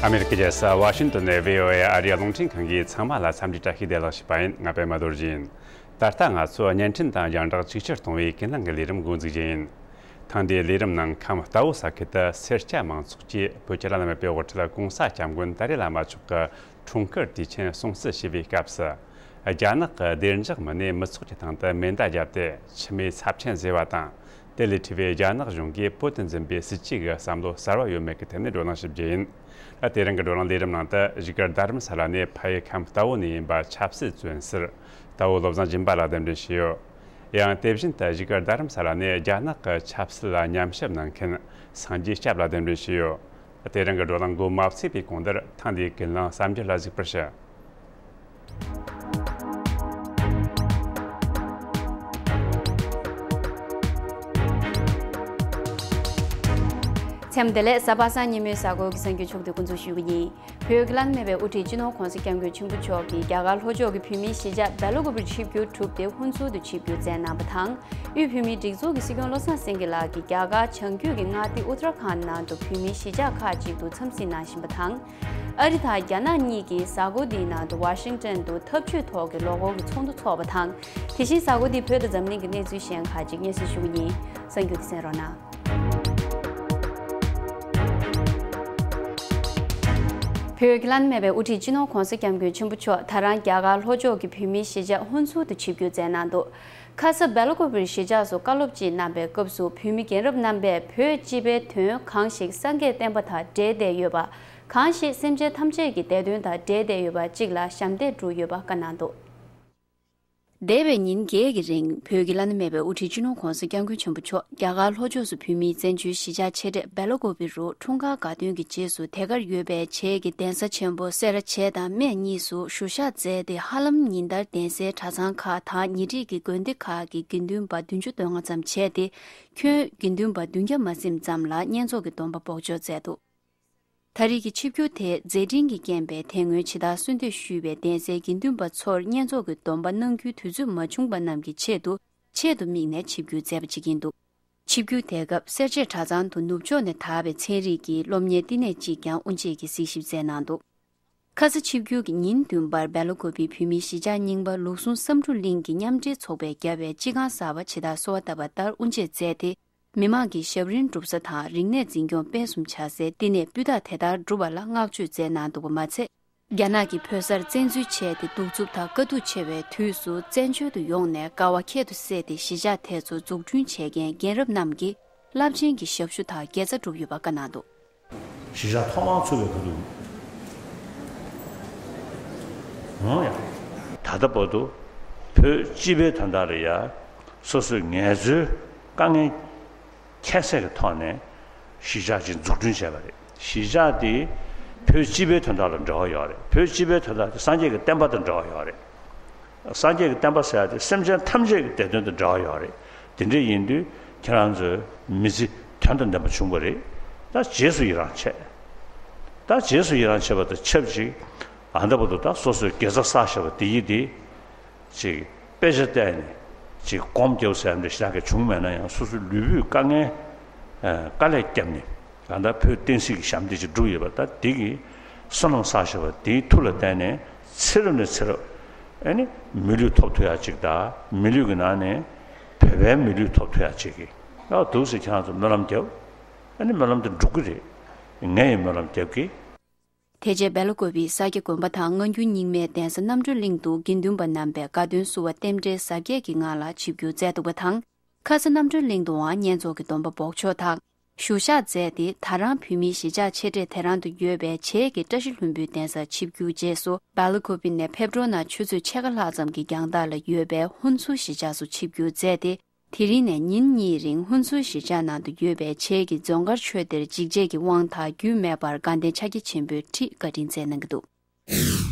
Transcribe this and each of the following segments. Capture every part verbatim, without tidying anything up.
ཨ་མེ་རི་ཀའི་རྒྱལ་ས་ཝ་ཤིང་ཏོན་ནས་བྷི་ཨོ་ཨེ་ཨ་རིའི་རླུང་འཕྲིན་ཁང་གིས་ཚང་མ་ལ་འཚམས་འདྲི་བཀྲ་ཤིས་བདེ་ལེགས་ཞུས་པ་ཡིན། ང་པད་མ་རྡོ་རྗེ་ཡིན། ད་ལྟ་ང་ཚོ་བརྙན་འཕྲིན་དང་རྒྱང་བསྒྲགས་ཅིག་ཆར་གཏོང་བའི་ཀུན་གླེང་གི་ལས་རིམ་འགོ་འཛུགས་རྒྱུ་ཡིན། ཐེངས་འདིའི་ལས་རིམ་ནང་ཁམས་རྟ་བོ་ས་ཁུལ་དུ་སེར་སྐྱ་མང་ཚོགས་ཀྱིས་བོད་ཀྱི་བླ་ན་མེད་པའི་དབུ་ཁྲིད་གོང་ས་སྐྱབས་མགོན་ཏཱ་རེ་བླ་མ་མཆོག་གི་འཁྲུངས་སྐར་དུས་ཆེན་སྲུང་བརྩི་བྱེད་པའི་སྐབས་སུ། རྒྱ་ནག་གི་བདེ་འཇགས་མི་སྣས་མི་ཚོགས་ཀྱི་སྟེང་དུ་མེ་མདའ་བརྒྱབ་སྟེ་མཆི་མས་ཚབས་ཆེན་བཟོས་པ་དང་། དེ་ལས་འཕྲོས་པའི་རྒྱ་ནག་གཞུང་གིས་བོད་དུ་འཛིན་པའི་སྲིད་ཇུས་ཀྱི་བསམ་བློ་གསར་བ་ཡོད་མེད་ཀྱི་ཐད་ནས་བགྲོ་གླེང་ཞུ་རྒྱུ་ཡིན། ད་དེ་རིང་གི་བགྲོ་གླེང་ལས་རིམ་ནང་དུ་བཞུགས་སྒར་རྡ་རམ་ས་ལ་ནས་ཕ་ཡུལ་ཁམས་རྟ་བོ་ནས་ཡིན་པ་ཆབ་སྲིད་བཙོན་ཟུར་རྟ་བོ་བློ་བཟང་སྦྱིན་པ་ལགས་གདན་འདྲེན་ཞུས་ཡོད། ཡང་དེ་བཞིན་དུ་བཞུགས་སྒར་རྡ་རམ་ས་ལ་ནས་རྒྱ་ནག་གི་ཆབ་སྲིད་ལ་ཉམས་ཞིབ་གནང་མཁན་སངས་རྒྱས་སྐྱབས་ལགས་གདན་འདྲེན་ཞུས་ཡོད། དེ་རིང་གི་བགྲོ་གླེང་འགོ་མ་ཚུགས་པའི་གོང་དུ་ཐེངས་འདིའི་ཀུན་གླེང་གསར་འགྱུར་ལ་གཟིགས་པར་ཞུ། མཚམས་བདེ་ལེགས། གཟའ་པ་སངས་ཉིན་མོའི་གཟའ་འཁོར་གྱི་གསར་འགྱུར་ཕྱོགས་བསྡུས་འགོ་འཛུགས་ཞུ་གི་ཡིན། བོད་ཀྱི་བླ་ན་མེད་པའི་དབུ་ཁྲིད་སྤྱི་ནོར་༧གོང་ས་༧སྐྱབས་མགོན་ཆེན་པོ་མཆོག་གིས་རྒྱ་གར་ལྷོ་ཕྱོགས་ཀྱི་བོད་མིའི་གཞིས་ཆགས་སྦེལ་ཀོབ་པར་ཆིབས་བསྒྱུར་གྲུབ་སྟེ་ཧུན་སུར་དུ་ཆིབས་བསྒྱུར་མཛད་གནང་བ་དང་། དབུས་བོད་མིའི་སྒྲིག་འཛུགས་ཀྱི་སྲིད་སྐྱོང་བློ་བཟང་སེང་གེ་ལགས་ཀྱིས་རྒྱ་གར་བྱང་རྒྱུད་ཀྱི་མངའ་སྡེ་ཨུ་ཏར་ཁཱན་ནང་དུ་བོད་མིའི་གཞིས་ཆགས་ཁག་ཅིག་ཏུ་འཚམས་གཟིགས་གནང་བཞིན་པ་དང་། ཨ་རི་དང་རྒྱ་ནག་གཉིས་ཀྱིས་གཟའ་འཁོར་འདིའི་ནང་དུ་ཝ་ཤིང་ཏོན་དུ་འཐབ་ཇུས་ཐོག་གི་ལོ་འཁོར་གྱི་ཚོགས་འདུ་འཚོགས་པ་དང་། དེ་བཞིན་གཟའ་འཁོར་འདིའི་བོད་དང་འཛམ་གླིང་གི་གནས་ཚུལ་གཞན་ཁག་ཅིག་སྙན་སེང་ཞུ་གི་ཡིན། གསར་འགྱུར་དེ་གསན་རོགས་གནང་། བོད་ཀྱི་བླ་ན་མེད་པའི་དབུ་ཁྲིད་སྤྱི་ནོར་༧གོང་ས་༧སྐྱབས་མགོན་ཆེན་པོ་མཆོག་ད་རང་རྒྱ་གར་ལྷོ་ཕྱོགས་ཀྱི་བོད་མིའི་གཞིས་ཆགས་ཧུན་སུར་དུ་ཆིབས་བསྒྱུར་མཛད་གནང་འདུག་ཁ་ས་སྦེལ་ཀོབ་པའི་གཞིས་ཆགས་སུ་བཀའ་སློབ་ཅིག་གནང་པའི་སྐབས་སུ་བོད་མི་རྒན་རབས་རྣམ་པས་བོད་སྤྱི་པའི་དོན་གང་ཞིག་སངས་རྒྱས་བསྟན་པ་དང་འབྲེལ་བསྡད་ཡོད་པ། གང་ཞིག་སེམས་ཅན་ཐམས་ཅད་ཀྱི་བདེ་དོན་དང་འབྲེལ་བསྡད་ཡོད་པ་གཅིག་ལ་ཞབས་འདེགས་བསྒྲུབས་ཡོད་པ་བཀའ་གནང་འདུག་འདས་པའི་ཉིན་བརྒྱད་ཀྱི་རིང་བོད་ཀྱི་བླ་ན་མེད་པའི་དབུ་ཁྲིད་སྤྱི་ནོར་༧གོང་ས་༧སྐྱབས་མགོན་ཆེན་པོ་མཆོག་རྒྱ་གར་ལྷོ་ཕྱོགས་སུ་བོད་མིའི་བཙན་བྱོལ་གཞིས་ཆགས་ཆེ་གྲས་སྦེལ་ཀོབ་པི་རུ་འཁྲུངས་སྐར་དགའ་སྟོན་གྱི་རྗེས་སུ་དེ་གར་ཡོད་པའི་བྱེས་ཀྱི་གདན་ས་ཆེན་པོ་སེ་ར་བྱེས་དང་སྨད་གཉིས་སུ་ཞུ་ཞག་མཛད་དེ། ཧ་ལམ་ཉིན་ལྟར་གདན་སའི་གྲྭ་ཚང་ཁག་དང་ཉེ་འཁྲིས་ཀྱི་དགོན་སྡེ་ཁག་གི་དགེ་འདུན་པ་བདུན་ཅུ་དོན་ལྔ་ཙམ་བྱས་ཏེ། ཁྱོན་དགེ་འདུན་པ་བདུན་བརྒྱ་མ་ཟིན་ཙམ་ལ་བསྙེན་རྫོགས་ཀྱི་སྡོམ་པ་འབོགས་ཆོག་མཛད་འདུག་ད་རེས་ཀྱི་ཆིབས་བསྒྱུར་དེ་མཛད་འཕྲིན་གྱི་རྐྱེན་པས་དེ་སྔོན་ཇི་ལྟར་གསོལ་འདེབས་ཞུས་པའི་གདན་སའི་དགེ་འདུན་པ་ཚོར་བསྙེན་རྫོགས་ཀྱི་སྡོམ་པ་གནང་རྒྱུའི་དུས་ཚོད་མ་བྱུང་པ་རྣམས་ཀྱི་ཆེད་དུ་ཆེད་དུ་དམིགས་ནས་ཆིབས་བསྒྱུར་མཛད་པ་ཅིག་ཡིན་འདུག་ཆིབས་བསྒྱུར་དེ་སྐབས་སེར་བྱེས་གྲྭ་ཚང་དུ་ནུབ་ཕྱོགས་ནས་དར་བའི་ཚན་རིག་གི་སློབ་གཉེར་བསྟི་གནས་ཅིག་ཀྱང་དབུ་འབྱེད་ཀྱིས་གཟིགས་ཞིབ་མཛད་གནང་འདུག་ཁ་ས་ཆིབས་བསྒྱུར་གྱི་ཉིན་བདུན་པར་སྦེལ་ཀོབ་པའི་བོད་མིའི་གཞིས་ཆགས་རྙིང་པ་ལུགས་ཟུང་བསམ་འགྲུབ་གླིང་གི་མཉམ་འབྲེལ་ཚོགས་པས་བརྒྱབ་པའི་སྤྱི་ཁང་གསར་པ་ཇི་ལྟར་གསོལ་བ་བཏབ་པ་ལྟར་དབུ་འབྱེད་མཛད་དེ། མི་མང་གི་ཞབས་རིམ་སྒྲུབ་ས་དང་རིག་གནས་འཛིན་སྐྱོང་སྤེལ་གསུམ་བྱ་སའི་བསྟི་གནས་སྤུས་དག་དེ་ལྟར་གྲུབ་པ་ལ་བསྔགས་བརྗོད་མཛད་གནང་འདུག་པ་མ་ཚད། རྒྱ་ནག་གིས་བོད་སར་བཙན་འཛུལ་བྱས་ཏེ་གདུག་རྩུབ་དང་དཀའ་སྡུག་ཆེ་བའི་དུས་སུ་བཙན་བྱོལ་དུ་ཡོང་ནས་དཀའ་བ་ཁྱད་དུ་བསད་དེ་གཞིས་ཆགས་དེ་ཚོ་འཛུགས་སྐྲུན་བྱས་མཁན་རྒན་རབས་རྣམས་ཀྱིས་རླབས་ཆེན་གྱི་ཞབས་ཞུ་དང་དགེ་རྩ་བསྒྲུབས་ཡོད་པ་བཀའ་གནང་འདུག་གཞིས་ཆགས་ཐོག་མར་ཚུགས་པའི་སྐབས་དུ། འོང་ཡ། ད་ལྟ་བར་དུ་བོད་སྤྱི་པའི་དོན་དག་ལ་ཡ་སོ་སོའི་ངལ་རྩོལ་དཀའ་ངལ་ཁྱད་བསད་ཀྱི་ཐོག་ནས་གཞིས་ཆགས་ཅིག་འཛུགས་སྐྲུན་བྱས་པ་རེད། གཞིས་ཆགས་དེ་བོད་སྤྱི་པའི་དོན་དག་ལ་འབྲེལ་བ་ཡོད་རེད། བོད་སྤྱི་པའི་དོན་དག་དེ་སངས་རྒྱས་ཀྱི་བསྟན་པ་དང་འབྲེལ་བ་ཡོད་རེད། སངས་རྒྱས་ཀྱི་བསྟན་པ་ཟེར་ཡ་དེ་སེམས་ཅན་ཐམས་ཅད་ཀྱི་བདེ་དོན་དང་འབྲེལ་བ་ཡོད་རེད། དེ་འདྲ་ཡིན་དུས་ཁྱེད་རང་ཚོའི་མི་ཚེ་དོན་དང་ལྡན་པ་བྱུང་བ་རེད། ད་རྗེས་སུ་ཡི་རང་བྱས། ད་རྗེས་སུ་ཡི་རང་བྱས་པ་དང་ཆབས་ཅིག་ཨ་ད་བར་དུ་ད་སོ་སོའི་དགེ་རྩ་བསགས་བཞག་པ་དེ་ཡིས་དེ་ཅིག་དཔེ་ཆ་བལྟས་ནས་ཅིག་སྒོམ་རྒྱབ་ཟེར་ཡ་འདྲ་ཞེ་དྲག་གི་བྱུང་མེད་ན་ཡང་སོ་སོའི་ལུས་པོས་དཀའ་ངལ་དཀའ་ལས་བརྒྱབ་ནས། ད་ལྟ་བོད་བསྟན་སྲིད་ཀྱི་ཞབས་འདེགས་ཅིག་བསྒྲུབས་ཡོད་པ། ད་འདི་གི་བསོད་ནམས་བསགས་བཞག་པ་འདིའི་མཐུ་ལ་བརྟེན་ནས་ཚེ་རབས་ནས་ཚེ་རབས་ཨ་ནི་མི་ལུས་ཐོབ་ཐུབ་ཡག་ཅིག་དང་། མི་ལུས་ཀྱི་ནང་ནས་བོད་པའི་མི་ལུས་ཐོབ་ཐུབ་ཡག་ཅིག་གི་ཨ་འདུག་སེ་ཁྱེད་རང་ཚོ་སྨོན་ལམ་རྒྱབ། ཨ་ནི་སྨོན་ལམ་དེ་འགྲུབ་ཀྱི་རེད། ངས་ཡང་སྨོན་ལམ་རྒྱབ་ཀྱི། དེ་རྗེས་སྦེལ་ཀོབ་པའི་ས་སྐྱ་དགོན་པ་དང་སྔ་འགྱུར་རྙིང་མའི་གདན་ས་རྣམ་གྲོལ་གླིང་དུ་དགེ་འདུན་པ་རྣམ་པས་དགའ་སྟོན་བསུ་བ་རྟེན་འབྲེལ་གཟབ་རྒྱས་ཀྱི་ངང་ལ་ཆིབས་བསྒྱུར་མཛད་འདུག་པ་དང་། ཁ་ས་རྣམ་གྲོལ་གླིང་དུའང་བསྙེན་རྫོགས་ཀྱི་སྡོམ་པ་འབོགས་ཆོག་དང་། ཞུ་ཞག་མཛད་དེ། ད་རང་བོད་མིའི་གཞིས་ཆགས་ཆེ་གྲས་དེ་རང་དུ་ཡོད་པའི་བྱེས་ཀྱི་བཀྲ་ཤིས་ལྷུན་པོའི་གདན་སར་ཆིབས་བསྒྱུར་རྗེས་སུ། སྦེལ་ཀོབ་པི་ནས་ཕེབས་འགྲོ་ན་ཆུ་ཚོད་ཕྱེད་ཀ་ལྷག་ཙམ་གྱི་རྒྱང་ཐག་ལ་ཡོད་པའི་ཧུན་སུར་གཞིས་ཆགས་སུ་ཆིབས་བསྒྱུར་མཛད་དེ། དེ་རིང་ནས་ཉིན་གཉིས་རིང་ཧུན་སུར་གཞིས་ཆགས་ནང་དུ་ཡོད་པའི་བྱེས་ཀྱི་རྫོང་དཀར་ཆོས་སྡེར་འཇིགས་བྱེད་ཀྱི་དབང་ཐང་རྒྱུན་མེད་པར་དགའ་ལྡན་ཕྱག་རྒྱ་ཆེན་པོའི་ཁྲིད་བཀའ་དྲིན་སྩལ་གནང་གི་འདུག་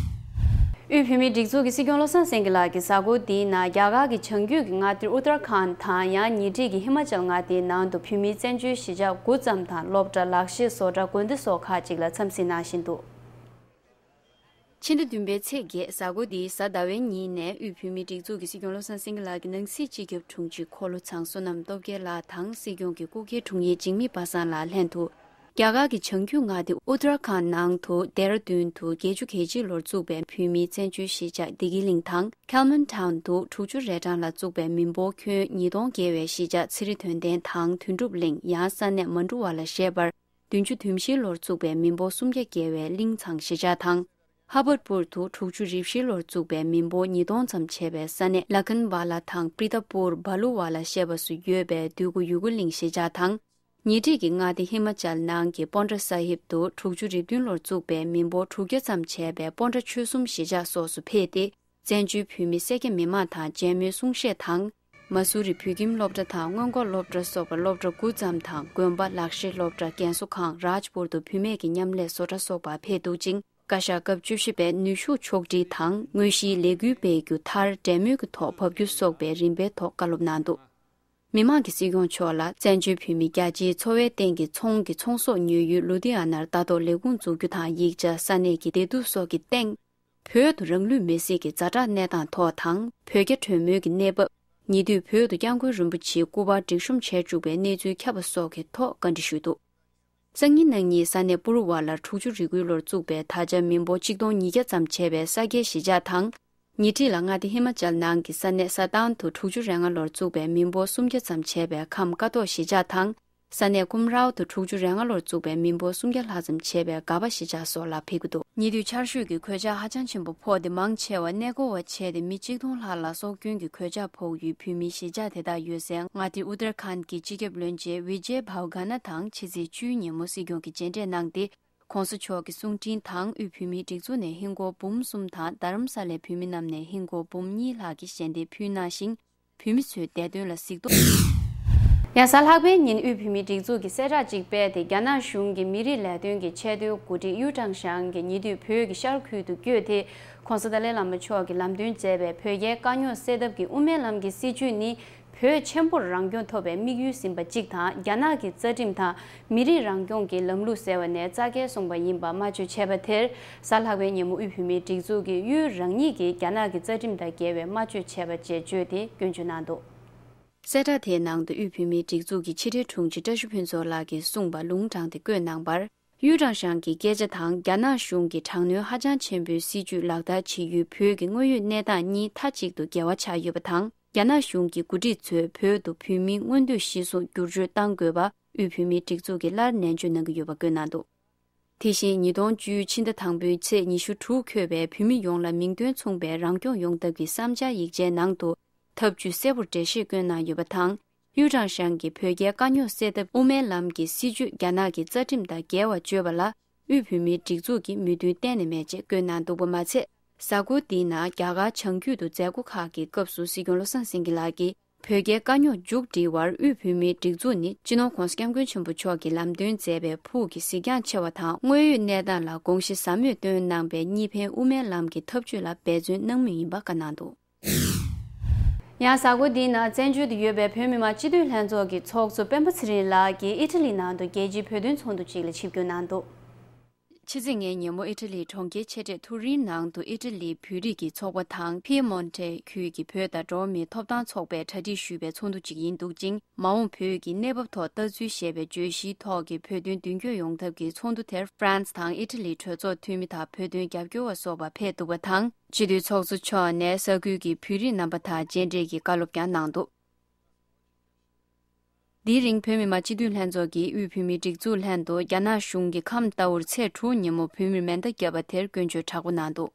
དབུས་བོད་མིའི་སྒྲིག་འཛུགས་ཀྱི་སྲིད་སྐྱོང་བློ་བཟང་སེང་གེ་ལགས་ཀྱིས་གཟའ་འཁོར་འདིའི་ནང་རྒྱ་གར་གྱི་བྱང་རྒྱུད་ཀྱི་མངའ་སྡེ་ཨུ་ཏར་ཁཱན་དང་། ཡང་ཉེ་འཁྲིས་ཀྱི་ཧི་མ་ཅལ་མངའ་སྡེའི་ནང་དུ་བོད་མིའི་བཙན་བྱོལ་གཞིས་ཆགས་དགུ་ཙམ་དང་། སློབ་གྲྭ། ལག་ཤེས་བཟོ་གྲྭ། དགོན་སྡེ་སོགས་ཁག་ཅིག་ལ་འཚམས་གཟིགས་གནང་བཞིན་འདུག་ཕྱི་ཟླ་བདུན་པའི་ཚེས་བརྒྱད་གཟའ་འཁོར་འདིའི་གཟའ་ཟླ་བའི་ཉིན་ནས་དབུས་བོད་མིའི་སྒྲིག་འཛུགས་ཀྱི་སྲིད་སྐྱོང་བློ་བཟང་སེང་གེ་ལགས་ཀྱི་ནང་སྲིད་སྤྱི་ཁྱབ་དྲུང་ཆེ་འཁོར་ལོ་ཚང་བསོད་ནམས་སྟོབས་རྒྱལ་ལགས་དང་། སྲིད་སྐྱོང་གི་སྐུ་སྒེར་དྲུང་ཡིག་འཇིགས་མེད་པ་སངས་ལགས་ལྷན་དུ། རྒྱ་གར་གྱི་བྱང་རྒྱུད་མངའ་སྡེ་ཨུ་ཏར་ཁཱན་ནང་དུ་ལྡེ་ར་ལྡུན་དུ་བརྒྱད་ཅུ་གྱ་གཅིག་ལོར་བཙུགས་པའི་བོད་མིའི་བཙན་བྱོལ་གཞིས་ཆགས་བདེ་སྐྱིད་གླིང་དང་ཁལ་མན་ཊའུན་དུ་དྲུག་ཅུ་རེ་གྲངས་ལ་བཙུགས་པའི་མི་འབོར་ཁྱོན་ཉིས་སྟོང་བརྒལ་བའི་གཞིས་ཆགས་ཚེ་རིང་དོན་ལྡན་དང་དོན་གྲུབ་གླིང་ཡང་ས་གནས་མ་འགྲོ་བ་ལ་ཞེས་པར། བདུན་ཅུ་དོན་བཞི་ལོར་བཙུགས་པའི་མི་འབོར་སུམ་བརྒྱ་བརྒལ་བའི་གླིང་ཚང་གཞིས་ཆགས་དང་། ཧ་བར་པུར་དུ་དྲུག་ཅུ་རེ་བཞི་ལོར་བཙུགས་པའི་མི་འབོར་ཉིས་སྟོང་ཙམ་བྱས་པའི་ས་གནས་ལ་ཁན་ཝ་ལ་དང་པྲི་ཏ་པུར་བ་ལུ་ཝ་ལ་ཞེས་པ་སུ་ཡོད་པའི་འདོད་རྒུ་ཡུ་གུར་གླིང་གཞིས་ཆགས་དང་། ཉེ་འཁྲིས་ཀྱི་མངའ་སྡེ་ཧི་མ་ཅལ་ནང་གི་པོན་ཏྲ་ས་ཧིབ་ཏུ་དྲུག་ཅུ་རེ་བདུན་ལོར་བཙུགས་པའི་མི་འབོར་དྲུག་བརྒྱ་ཙམ་བྱས་པའི་པོན་ཏྲ་ཆོལ་གསུམ་གཞིས་ཆགས་སོགས་སུ་ཕེབས་ཏེ། བཙན་བྱོལ་བོད་མི་སེར་སྐྱ་མི་མང་དང་མཇལ་མོལ་གསུང་བཤད་དང་། མ་སུ་རི་བོད་ཁྱིམ་སློབ་གྲྭ་དང་སྔོན་འགོག་སློབ་གྲྭ་སོགས་པ་སློབ་གྲྭ་དགུ་ཙམ་དང་། དགོན་པ། ལག་ཤེས་སློབ་གྲྭ། རྒན་གསོ་ཁང་། རཱཇ་པུར་དུ་བུད་མེད་ཀྱི་མཉམ་ལས་བཟོ་གྲྭ་སོགས་པར་ཕེབས་འདུག་ཅིང་། བཀའ་ཤག་སྐབས་བཅུ་བཞི་པའི་ནུས་ཤུགས་ཕྱོགས་སྒྲིལ་དང་། དངོས་གཞིའི་ལས་འགུལ་སྤེལ་རྒྱུ། མཐར་འབྲེལ་མོལ་གྱི་ཐོག་བབས་རྒྱུ་སོགས་པའི་རིམ་པའི་ཐོག་བཀའ་སློབ་གནང་འདུག། མི་མང་གིས་སྲིད་སྐྱོང་མཆོག་ལ་བཙན་བྱོལ་བོད་མི་རྒྱ་ཆེའི་འཚོ་བའི་སྟེང་གི་ཚོང་གི་ཚོང་ཟོག་ཉོ་ཡུལ་ལུ་དྷི་ཡ་ནར་ལྟ་རྟོག་ལས་ཁུངས་འཛུགས་རྒྱུ་དང་། ཡིག་ཆ། ས་གནས་ཀྱི་བདེ་སྡུག་སོགས་ཀྱི་སྟེང་། བོད་དུ་རང་ལུས་མེར་སྲེག་གི་ཛ་དྲག་གནས་སྟངས་ཐོག་དང་། བོད་རྒྱ་གྲོས་མོལ་གྱི་གནས་བབ། ཉེ་དུས་བོད་དུ་སྐྱབས་མགོན་རིན་པོ་ཆེའི་སྐུ་པར་སྒྲིག་གཤོམ་བྱས་བཅུག་པའི་གནས་ཚུལ་ཁྱབ་པ་སོགས་ཀྱི་ཐོག་བཀའ་འདྲི་ཞུས་འདུག། སང་ཉིན་གནངས་ཉིན་ས་གནས་པུ་རུ་ཝ་ལར་དྲུག་ཅུ་རེ་དགུ་ལོར་བཙུགས་པའི་ད་ཆ་མི་འབོར་ཆིག་སྟོང་ཉིས་བརྒྱ་ཙམ་བྱས་པའི་ས་སྐྱའི་གཞིས་ཆགས་དང་། ཉེ་འཁྲིས་ལ་མངའ་སྡེ་ཧི་མ་ཅལ་ནང་གི་ས་གནས་ས་ཏང་དུ་དྲུག་ཅུ་རེ་ལྔ་ལོར་བཙུགས་པའི་མི་འབོར་སུམ་བརྒྱ་ཙམ་བྱས་པའི་ཁམས་ཀ་ཐོག་གཞིས་ཆགས་དང་། ས་གནས་ཀུམ་རའོ་དུ་དྲུག་ཅུ་རེ་ལྔ་ལོར་བཙུགས་པའི་མི་འབོར་སུམ་བརྒྱ་ལྷག་ཙམ་བྱས་པའི་སྒ་པ་གཞིས་ཆགས་སོགས་ལ་ཕེབས་ཀྱི་འདུག། ཉེ་དུས་ཆར་ཞོད་ཀྱི་གོད་ཆག་ཧ་ཅང་ཆེན་པོ་ཕོག་སྟེ། མང་ཆེ་བ་གནས་སྐོར་བ་བྱས་ཏེ། མི་གཅིག་སྟོང་ལྷག་ལ་སྲོག་སྐྱོན་གྱི་གོད་ཆག་ཕོག་ཡུལ་བོད་མིའི་གཞིས་ཆགས་དེ་དག་ཡོད་སའི་མངའ་སྡེ་ཨུ་ཏར་ཁཱན་གྱི་སྤྱི་ཁྱབ་བློན་ཆེན་ཝི་ཇེ་བྷའུ་གྷ་ན་དང་ཕྱི་ཚེས་བཅུའི་ཉིན་མོ་སྲིད་སྐྱོང་གིས་མཇལ་འཕྲད་གནང་སྟེ། ྋགོང་ས་མཆོག་གི་གསུང་འཕྲིན་དང་དབུས་བོད་མིའི་སྒྲིག་འཛུགས་ནས་ཧིན་སྒོར་འབུམ་གསུམ་དང་། རྡ་རམ་ས་ལའི་བོད་མི་རྣམས་ནས་ཧིན་སྒོར་འབུམ་གཉིས་ལྷག་གི་ཞལ་འདེབས་ཕུལ་གནང་ཞིང་། བོད་མི་ཚོའི་བདེ་དོན་ལ་གཟིགས་རྟོག། ཡང་གཟའ་ལྷག་པའི་ཉིན་དབུས་བོད་མིའི་སྒྲིག་འཛུགས་ཀྱིས་གསལ་བསྒྲགས་ཤིག་སྤེལ་ཏེ། རྒྱ་ནག་གཞུང་གི་མི་རིགས་ལས་དོན་གྱི་ཆེས་མཐོའི་འགོ་ཁྲིད་གཡུ་ཀྲང་ཞང་གིས་ཉེ་དུས་བོད་ཀྱི་ཤར་ཁུལ་དུ་བསྐྱོད་དེ། ྋགོང་ས་ཏཱ་ལའི་བླ་མ་མཆོག་གིས་ལམ་སྟོན་མཛད་པའི་བོད་རྒྱའི་དཀའ་རྙོག་སེལ་ཐབས་ཀྱི་དབུ་མའི་ལམ་གྱི་སྲིད་བྱུས་ནི། བོད་ཆེན་པོར་རང་སྐྱོང་ཐོབ་པའི་དམིགས་ཡུལ་ཟིན་པ་གཅིག་དང་། རྒྱ་ནག་གི་རྩ་ཁྲིམས་དང་མི་རིགས་རང་སྐྱོང་གི་ལམ་ལུགས་ཟེར་བ་ནས་རྩ་འགལ་སོང་པ་ཡིན་པ་སྨྲ་བརྗོད་བྱས་པ་དེར། གཟའ་ལྷག་པའི་ཉིན་མོ་དབུས་བོད་མིའི་སྒྲིག་འཛུགས་ཀྱི་གཡུ་རང་ཉིད་ཀྱིས་རྒྱ་ནག་གི་རྩ་ཁྲིམས་དང་འགལ་བའི་སྨྲ་བརྗོད་བྱས་པ་བཅས་བརྗོད་དེ་སྐྱོན་བརྗོད་གནང་འདུག། གསལ་བསྒྲགས་དེའི་ནང་དུ་དབུས་བོད་མིའི་སྒྲིག་འཛུགས་ཀྱི་ཕྱི་དྲིལ་དྲུང་ཆེ་བཀྲ་ཤིས་ཕུན་ཚོགས་ལགས་ཀྱིས་གསུངས་པ་ལུང་དྲངས་ཏེ་བཀོད་གནང་བར། གཡུ་ཀྲང་ཞང་གི་སྐད་ཆ་དང་། རྒྱ་ནག་གཞུང་གིས་དྲག་གནོན་ཧ་ཅང་ཆེན་པོའི་སྲིད་བྱུས་ལག་བསྟར་བྱེད་ཡུལ་བོད་ཀྱི་དངོས་ཡོད་གནས་སྟངས་གཉིས་མཐའ་གཅིག་ཏུ་འགལ་བ་ཆགས་ཡོད་པ་དང་། རྒྱ་ནག་གཞུང་གི་འགོ་ཁྲིད་ཚོས་བོད་དུ་བོད་མིའི་མངོན་འདོད་གཞིར་བཟུང་བསྒྱུར་བཅོས་གཏང་དགོས་པ་དབུས་བོད་མིའི་སྒྲིག་འཛུགས་ཀྱིས་སླར་ནན་བརྗོད་གནང་གི་ཡོད་པ་བཀོད་གནང་འདུག། དེ་བཞིན་ཉིས་སྟོང་བཅུ་ཕྱི་ཟླ་དང་པོའི་ཚེས་ཉི་ཤུ་དྲུག་འཁོད་པའི་བོད་མི་ཡོངས་ལ་མིང་དོན་མཚུངས་པའི་རང་སྐྱོང་ཡོང་ཐབས་ཀྱི་བསམ་འཆར་ཡིག་ཆའི་ནང་དུ། ཐབས་ཇུས་གསལ་པོར་འགྲེལ་བཤད་བཀོད་གནང་ཡོད་པ་དང་། གཡུ་ཀྲང་ཞང་གིས་བོད་རྒྱའི་དཀའ་རྙོག་སེལ་ཐབས་དབུ་མའི་ལམ་གྱི་སྲིད་བྱུས་རྒྱ་ནག་གི་རྩ་ཁྲིམས་དང་འགལ་བ་བརྗོད་པ་ལ། དབུས་བོད་མིའི་སྒྲིག་འཛུགས་ཀྱིས་མོས་མཐུན་གཏན་ནས་མེད་ཅེས་བཀོད་གནང་འདུག་པ་མ་ཚད། གཟའ་འཁོར་འདིའི་ནང་རྒྱ་གར་བྱང་རྒྱུད་དུ་མཛད་སྒོ་ཁག་གི་སྐབས་སུ་སྲིད་སྐྱོང་བློ་བཟང་སེང་གེ་ལགས་ཀྱིས། བོད་རྒྱའི་དཀའ་རྙོག་མཇུག་སྒྲིལ་བར་དབུས་བོད་མིའི་སྒྲིག་འཛུགས་ནི་སྤྱི་ནོར་༧གོང་ས་༧སྐྱབས་མགོན་ཆེན་པོ་མཆོག་གིས་ལམ་སྟོན་མཛད་པའི་ཕུགས་ཀྱི་གཟིགས་རྒྱང་ཆེ་བ་དང་། དངོས་ཡོད་གནས་སྟངས་ལ་དགོངས་གཞི་ཟབ་མོས་བཏོན་གནང་པའི་གཉིས་ཕན་དབུ་མའི་ལམ་གྱི་ཐབས་ཇུས་ལ་འབད་བརྩོན་གནང་མུས་ཡིན་པ་བཀའ་གནང་འདུག། ཡང་གཟའ་འཁོར་འདིའི་ནང་བཙན་བྱོལ་དུ་ཡོད་པའི་བོད་མི་མང་སྤྱི་འཐུས་ལྷན་ཚོགས་ཀྱི་ཚོགས་གཙོ་སྤེན་པ་ཚེ་རིང་ལགས་ཀྱིས་ཨི་ཊ་ལི་ནང་དུ་རྒྱལ་སྤྱིའི་བོད་དོན་ཚོགས་འདུ་ཅིག་ལ་ཆིབས་བསྒྱུར་གནང་འདུག། ཕྱི་ཚེས་ལྔའི་ཉིན་མོ་ཨི་ཊ་ལིའི་གྲོང་ཁྱེར་ཆེ་གྲས་ཐུ་རིན་ནང་དུ་ཨི་ཊ་ལིའི་བོད་རིགས་ཀྱི་ཚོགས་པ་དང་ཕི་མོན་ཊེ་ཁུལ་གྱི་བོད་དང་འགྲོ་བ་མིའི་ཐོབ་ཐང་ཚོགས་པས་གྲ་སྒྲིག་ཞུས་པའི་ཚོགས་འདུ་ཅིག་ཡིན་འདུག་ཅིང་། མ་འོངས་བོད་ཀྱི་གནས་བབ་ཐོག་ལྟ་ཚུལ་ཞེས་པའི་བརྗོད་གཞིའི་ཐོག་གི་བོད་དོན་མདུན་སྐྱོད་ཡོང་ཐབས་ཀྱི་ཚོགས་འདུ་དེར་ཧྥ་རན་སི་དང་ཨི་ཊ་ལིའི་གྲོས་ཚོགས་འཐུས་མི་དང་བོད་དོན་རྒྱབ་སྐྱོར་བ་སོགས་པ་ཕེབས་འདུག་པ་དང་། སྤྱི་འཐུས་ཚོགས་གཙོ་མཆོག་ནས་ས་ཁུལ་གྱི་བོད་རིགས་རྣམ་པ་དང་མཇལ་འཕྲད་ཀྱི་བཀའ་སློབ་ཀྱང་གནང་འདུག། དེའི་རིང་བོད་མི་མང་སྤྱི་འཐུས་ལྷན་ཚོགས་ཀྱིས་དབུས་བོད་མིའི་སྒྲིག་འཛུགས་ལྷན་དུ་རྒྱ་ནག་གཞུང་གིས་ཁམས་རྟའུར་ཚེས་དྲུག་ཉིན་མོ་བོད་མིར་མེ་མདའ་བརྒྱབ་པ་དེར་སྐྱོན་བརྗོད་དྲག་པོ་གནང་འདུག།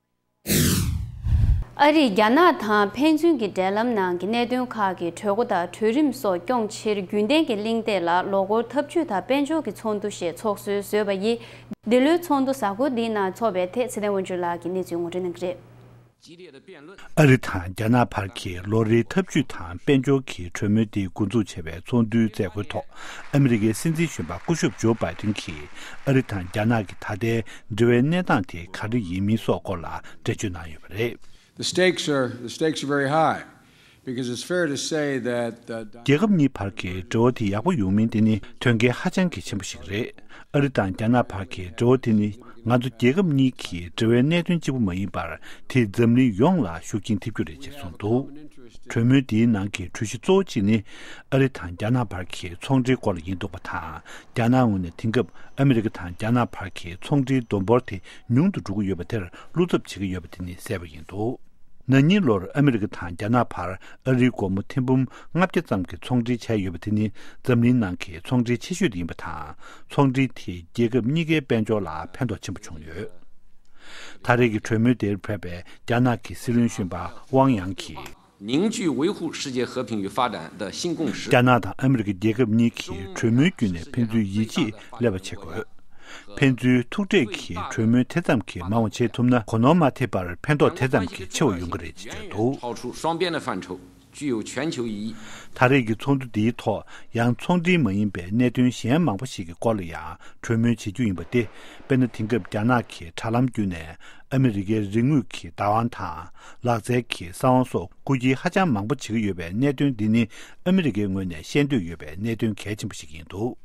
ཨ་རིས་རྒྱ་ནག་དང་ཕན་ཚུན་གྱི་འབྲེལ་ལམ་ནང་གི་གནད་དོན་ཁག་གི་གྲོས་འགོ་དང་གྲོས་རིམ་སོགས་སྐྱོང་ཕྱིར་རྒྱུན་ལྡན་གྱི་གླེང་སྟེགས་ལ་ལོ་འཁོར་འཐབ་ཇུས་དང་དཔལ་འབྱོར་གྱི་ཚོགས་འདུ་ཞེས་ཚོགས་སྲོལ་བཟོས་པ་ཡིས། འདི་ལོའི་ཚོགས་འདུ་གཟའ་འཁོར་འདིའི་ནང་འཚོགས་པའི་ཐད་ཚེ་བརྟན་དབང་ཕྱུག་ལགས་ཀྱིས་གནས་ཚུལ་ངོ་སྤྲོད་གནང་གི་རེད། ཨ་རི་དང་རྒྱ་ནག་བར་གྱི་ལོ་རེའི་འཐབ་ཇུས་དང་དཔལ་འབྱོར་གྱི་གྲོས་མོལ་འདི་འགོ་འཛུགས་བྱས་པའི་ཚོགས་འདུའི་མཛད་སྒོའི་ཐོག་ཨ་མི་རི་ཀའི་སྲིད་འཛིན་གཞོན་པ་སྐུ་ཞབས་ཇོ་བྷའི་ཏིན་གྱིས་ཨ་རི་དང་རྒྱ་ནག་གི་ད་ལྟའི་འབྲེལ་བའི་གནས་སྟངས་དེ་ག་རེ་ཡིན་མིན་སོགས་སྐོར་ལ་འགྲེལ་བརྗོད་གནང་ཡོད་པ་རེད། The stakes are, the stakes are very high, because it's fair to say that, uh, རྒྱལ་ཁབ་གཉིས་བར་གྱི་འབྲེལ་བ་དེ་ཡག་པོ་ཡོང་མིན་དེ་ནི་དོན་འགལ་ཧ་ཅང་གི་ཆེན་པོ་ཞིག་རེད། ཨ་རི་དང་རྒྱ་ནག་བར་གྱི་འབྲེལ་བ་དེ་ནི་ང་ཚོ་རྒྱལ་ཁབ་གཉིས་ཀྱི་འབྲེལ་བའི་གནད་དོན་གཅིག་པུ་མ་ཡིན་པར། དེས་འཛམ་གླིང་ཡོངས་ལ་ཤུགས་རྐྱེན་ཐེབས་རྒྱུ་རེད་ཅེས་གསུངས་འདུག། གྲོས་མོལ་འདིའི་ནང་གི་གྲོས་གཞི་གཙོ་བོ་གཅིག་ནི། ཨ་རི་དང་རྒྱ་ནག་བར་གྱི་ཚོང་འབྲེལ་སྐོར་ལ་ཡིན་འདུག་པ་དང་། རྒྱ་ནག་ངོས་ནས་དེང་སྐབས་ཨ་མི་རི་ཀ་དང་རྒྱ་ནག་བར་གྱི་ཚོང་འབྲེལ་བསྡོམས་འབོར་དེ་ཉུང་དུ་འགྲོ་གི་ཡོད་པ་དེར་བློ་འཚབ་བྱེད་ཀྱི་ཡོད་པ་དེ་ནི་གསལ་པོ་ཡིན་འདུག་ན་ནིང་ལོར་ཨ་མི་རི་ཀ་དང་རྒྱ་ནག་བར་ཨ་རིའི་སྒོར་མོ་ཐེར་འབུམ་ལྔ་བརྒྱ་ཙམ་གྱི་ཚོང་འབྲེལ་བྱས་ཡོད་པ་དེ་ནི་འཛམ་གླིང་ནང་གི་ཚོང་འབྲེལ་ཆེ་ཤོས་དེ་ཡིན་པ་དང་། ཚོང་འབྲེལ་དེས་རྒྱལ་ཁབ་གཉིས་ཀའི་དཔལ་འབྱོར་ལ་ཕན་ཐོགས་ཆེན་པོ་བྱུང་ཡོད། ད་རེས་ཀྱི་གྲོས་མོལ་དེར་ཕེབས་པའི་རྒྱ་ནག་གི་སྲིད་བློན་གཞོན་པ་ཝང་ཡང་གིས། 凝聚维护世界和平与发展的新共识。 རྒྱ་ནག་དང་ཨ་མི་རི་ཀ་རྒྱལ་ཁབ་གཉིས་ཀྱིས་གྲོས་མོལ་བརྒྱུད་ནས་ཕན་ཚུན་ཡིད་ཆེས་སླེབས་པ་བྱེད་དགོས། ཕན་ཚུན་ཐུག་འཕྲད་ཀྱི་གྲོས་མོལ་དེ་ཙམ་གྱིས་མང་བ་བྱེད་ཐུབ་ན། གོ་ནོར་མ་ཐེབས་པར་ཕན་ཐོགས་དེ་ཙམ་གྱིས་ཆེ་བ་ཡོང་གི་རེད་ཅེས་བརྗོད་འདུག 超出双边的范畴，具有全球意义。 ད་རེས་ཀྱི་ཚོགས་འདུ་འདིའི་ཐོག་ཡང་ཚོང་འབྲེལ་མ་ཡིན་པའི་གནད་དོན་གཞན་མང་པོ་ཞིག་གི་སྐོར་ལ་ཡང་གྲོས་མོལ་བྱེད་རྒྱུ་ཡིན་པ་སྟེ། དཔེར་ན། དེང་སྐབས་རྒྱ་ནག་གིས་དྲ་ལམ་བརྒྱུད་ནས་ཨ་མི་རི་ཀའི་རིག་དངོས་ཀྱི་བདག་དབང་དང་། ལག་རྩལ་གྱི་ས་དབང་སོགས་རྐུ་འཁྱེར་ཧ་ཅང་མང་པོ་བྱེད་ཀྱི་ཡོད་པའི་གནད་དོན་འདི་ནི་ཨ་མི་རི་ཀའི་ངོས་ནས་ཤེས་འདོད་ཡོད་པའི་གནད་དོན་གལ་ཆེན་པོ་ཞིག་ཡིན་འདུག་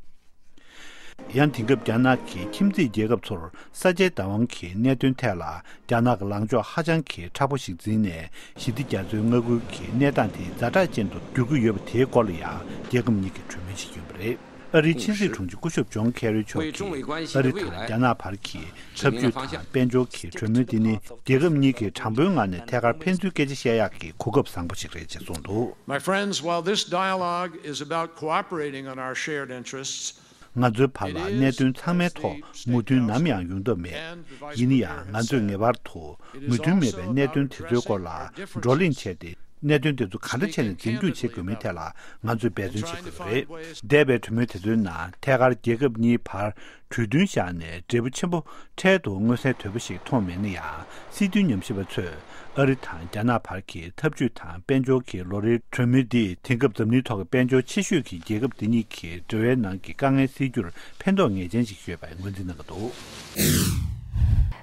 ཡང་དེང་སྐབས་རྒྱ་ནག་གིས་ཁྱིམ་མཚེས་རྒྱལ་ཁབ་ཚོར་ས་ཆའི་བདག་དབང་གི་གནད་དོན་ཐད་ལ། རྒྱ་ནག་གི་ལངས་ཕྱོགས་ཧ་ཅང་གི་མཁྲེགས་པོ་ཞིག་འཛིན་ནས། ཞི་བདེ་རྒྱ་མཚོའི་མངའ་ཁུལ་གྱི་གནས་སྟངས་དེ་ཛ་དྲག་ཅན་དུ་འགྱུར་གྱི་ཡོད་པ་དེའི་སྐོར་ལ་ཡང་རྒྱལ་ཁབ་གཉིས་ཀྱིས་གྲོས་མོལ་བྱེད་ཀྱི་ཡོད་པ་རེད། ཨ་རིའི་ཆིན་སྲིད་དྲུང་ཆེ་སྐུ་ཞབས་ཇོན་ཁེ་རི་མཆོག་གིས། ཨ་རི་དང་རྒྱ་ནག་བར་གྱི་འཐབ་ཇུས་དང་དཔལ་འབྱོར་གྱི་གྲོས་མོལ་འདི་ནི། རྒྱལ་ཁབ་གཉིས་ཀྱིས་དྲང་པོའི་ངང་ནས་ཐད་ཀར་ཕན་ཚུན་སྐད་ཆ་བཤད་ཡག་གི་གོ་སྐབས་བཟང་པོ་ཞིག་རེད་ཅེས་གསུངས་འདུག My friends, while this dialogue is about cooperating on our shared interests, ང་ཚོའི་བར་ལ་གནད་དོན་ཚང་མའི་ཐོག་མོས་མཐུན་ནམ་ཡང་ཡོང་ཐབས་མེད། ཡིན་ན་ཡང་། ང་ཚོས་ངེས་པར་དུ་མོས་མཐུན་མེད་པའི་གནད་དོན་དེ་ཚོའི་སྐོར་ལ་བགྲོ་གླེང་བྱས་ཏེ། གནད་དོན་དེ་ཚོ་ག་འདྲ་བྱས་ནས་འཛིན་སྐྱོང་བྱེད་དགོས་མིན་ཐད་ལ་ང་ཚོས་འབད་བརྩོན་བྱེད་དགོས་པ་རེད། འདས་པའི་གྲོས་མོལ་དེ་ཚོའི་ནང་ཐད་ཀར་རྒྱལ་ཁབ་གཉིས་བར་གྲོས་མཐུན་བཞག་ནས་འབྲས་བུ་ཆེན་པོ་འཕྲལ་དུ་མངོན་གསལ་དོད་པོ་ཞིག་མཐོང་མེད་ན་ཡང་། སྲིད་དོན་ཉམས་ཞིབ་པ་ཚོས་ཨ་རི་དང་རྒྱ་ནག་བར་གྱི་འཐབ་ཇུས་དང་དཔལ་འབྱོར་གྱི་ལོ་རེའི་གྲོས་མོལ་འདིས་དེང་སྐབས་འཛམ་གླིང་ཐོག་གི་དཔལ་འབྱོར་ཆེ་ཤོས་ཀྱི་རྒྱལ་ཁབ་འདི་གཉིས་ཀྱི་འབྲེལ་བའི་ནང་གི་དཀའ་ངལ་སེལ་རྒྱུར་ཕན་ཐོགས་ངེས་ཅན་ཞིག་ཡོད་པའི་ངོས་འཛིན་གནང་གི་འདུག་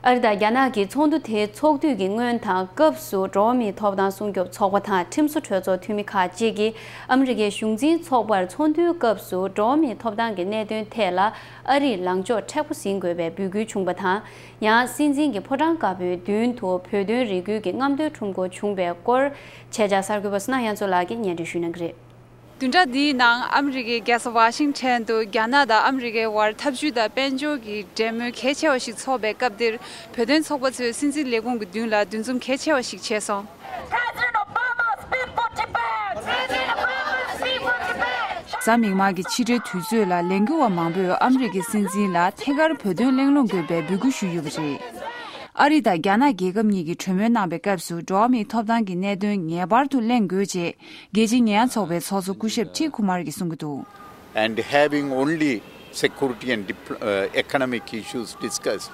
ཨ་རི་དང་རྒྱ་ནག་གི་ཚོགས་འདུ་དེའི་ཚོགས་དུས་ཀྱི་སྔོན་དང་སྐབས་སུ། འགྲོ་བ་མིའི་ཐོབ་ཐང་སྲུང་སྐྱོབ་ཚོགས་པ་དང་ཁྲིམས་བཟོ་གྲོས་ཚོགས་འཐུས་མི་ཁག་ཅིག་གིས་ཨ་མི་རི་ཀའི་གཞུང་འཛིན་ཚོགས་པར་ཚོགས་འདུའི་སྐབས་སུ་འགྲོ་བ་མིའི་ཐོབ་ཐང་གི་གནད་དོན་ཐད་ལ་ཨ་རིས་ལངས་ཕྱོགས་མཁྲེགས་པོ་ཟིན་དགོས་པའི་འབོད་སྐུལ་བྱུང་བ་དང་། ཡང་སྲིད་འཛིན་གྱི་ཕོ་བྲང་དཀར་པོའི་མདུན་དུ་བོད་དོན་རེ་སྐུལ་གྱི་རྔམ་སྟོན་ཁྲོམ་སྐོར་བྱུང་བའི་སྐོར། ཆེད་བཅར་གསར་འགོད་པ་བསོད་ནམས་དབྱངས་མཚོ་ལགས་ཀྱིས་སྙན་སྒྲོན་ཞུ་གནང་གི་རེད། བདུན་ཕྲག་འདིའི་ནང་ཨ་མི་རི་ཀའི་རྒྱལ་ས་ཝ་ཤིང་ཊོན་དུ་རྒྱ་ནག་དང་ཨ་མི་རི་ཀའི་དབར་འཐབ་ཇུས་དང་དཔལ་འབྱོར་གྱི་འབྲེལ་མོལ་གལ་ཆེ་བ་ཞིག་ཚོགས་པའི་སྐབས་འདིར། བོད་དོན་ཚོགས་པ་ཚོས་སྲིད་འཛིན་ལས་ཁུངས་ཀྱི་མདུན་ལ་འདུ་འཛོམས་གལ་ཆེ་བ་ཞིག་བྱས་སོང་། President Obama speak for Tibet. President Obama speak for Tibet. གཟའ་མིག་དམར་གྱི་ཕྱི་དྲོའི་དུས་ཚོད་ལ་ལས་འགུལ་བ་མང་པོས་ཨ་མི་རི་ཀའི་སྲིད་འཛིན་ལ་ཐད་ཀར་བོད་དོན་གླེང་སློང་དགོས་པའི་འབོད་སྐུལ་ཞུས་ཡོད་པ་རེད། ཨ་རི་དང་རྒྱ་ནག་རྒྱལ་ཁབ་གཉིས་ཀྱིས་གྲོས་མོལ་གནང་པའི་སྐབས་སུ་འགྲོ་བ་མིའི་ཐོབ་ཐང་གི་གནད་དོན་ངེས་པར་དུ་གླེང་དགོས་ཅེས་རྒྱལ་སྤྱིའི་ཉེས་ཡངས་ཚོགས་པའི་ཚོགས་གཙོ་སྐུ་ཞབས་ཊི་ཁུ་མར་གྱིས་གསུང་གི་འདུག And having only security and dipl- uh, economic issues discussed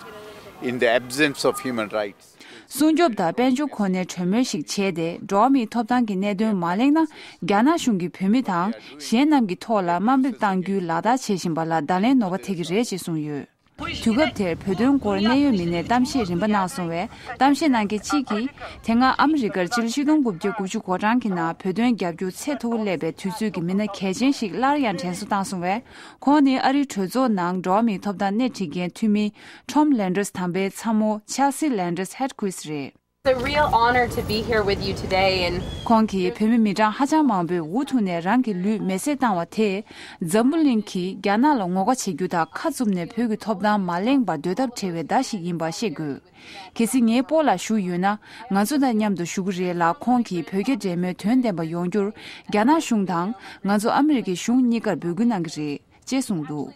in the absence of human rights. སྲུང་སྐྱོབ་དང་དཔལ་འབྱོར་ཁོ་ནའི་གྲོས་མོལ་ཞིག་བྱས་ཏེ། འགྲོ་བ་མིའི་ཐོབ་ཐང་གི་གནད་དོན་མ་གླེང་ན། རྒྱ་ནག་གཞུང་གིས་བོད་མི་དང་གཞན་རྣམས་ཀྱི་ཐོག་ལ་དམའ་འབེབས་གཏང་རྒྱུའི་ལག་བསྟར་བྱེད་བཞིན་པ་ལ་བརྡ་ལན་ནོར་བ་ཐེབས་ཀྱི་རེད་ཅེས་གསུངས་ཡོད། དུས་སྐབས་དེར་བོད་དོན་སྐོར་གནད་ཡོད་མི་སྣས་གཏམ་བཤད་རིམ་པ་གནང་སོང་བས། གཏམ་བཤད་གནང་མཁན་གཅིག་གིས། དེ་སྔ་ཨ་མི་རི་ཀར་སྤྱི་ལོ་ཆིག་སྟོང་དགུ་བརྒྱ་དགུ་བཅུ་གོ་གྲངས་ཀྱི་ནང་བོད་དོན་རྒྱབ་སྐྱོར་ཚད་མཐོ་པོ་སླེབས་པའི་དུས་ཚོད་ཀྱི་མི་སྣ་གལ་ཆེན་ཞིག་སླར་ཡང་དྲན་གསོ་བཏང་སོང་བས། ཁོང་ནི་ཨ་རིའི་གྲོས་ཚོགས་ནང་འགྲོ་བ་མིའི་ཐོབ་ཐང་སྣེ་ཁྲིད་མཁན་འཐུས་མི་ཊོམ་ལན་ཌར་སི་དམ་པའི་ཚ་མོ་ཆལ་སི་ལན་ཌར་སི་ཧེད་ཁུ་རིས་རེད། It's a real honor to be here with you today and ཁོང་གིས་བོད་མི་མི་གྲངས་ཧ་ཅང་མང་པོས་འུ་ཐུག་ནས་རང་གི་ལུས་མེ་བསྲེགས་བཏང་བ་དེས། འཛམ་བུ་གླིང་གིས་རྒྱ་ནག་ལ་ངོ་དགའ་བྱེད་རྒྱུ་དང་། ཁ་བཙུམ་ནས་བོད་ཀྱི་ཐོབ་ཐང་མ་གླེང་བར་སྡོད་ཐབས་བྲལ་བའི་བརྡ་ཞིག་ཡིན་པ་ཤེས་དགོས། གལ་སྲིད་ངའི་སྤོ་ལགས་བཞུགས་ཡོད་ན། ང་ཚོ་དང་མཉམ་དུ་བཞུགས་ཀྱི་རེད་ལ། ཁོང་གིས་བོད་རྒྱ་འབྲེལ་མོལ་དོན་ལྡན་པ་ཡོང་རྒྱུར། རྒྱ་ནག་གཞུང་དང་ང་ཚོ་ཨ་མི་རི་ཀའི་གཞུང་གཉིས་ཀར་འབོད་སྐུལ་གནང་གི་རེད། ཅེས་གསུངས་འདུག་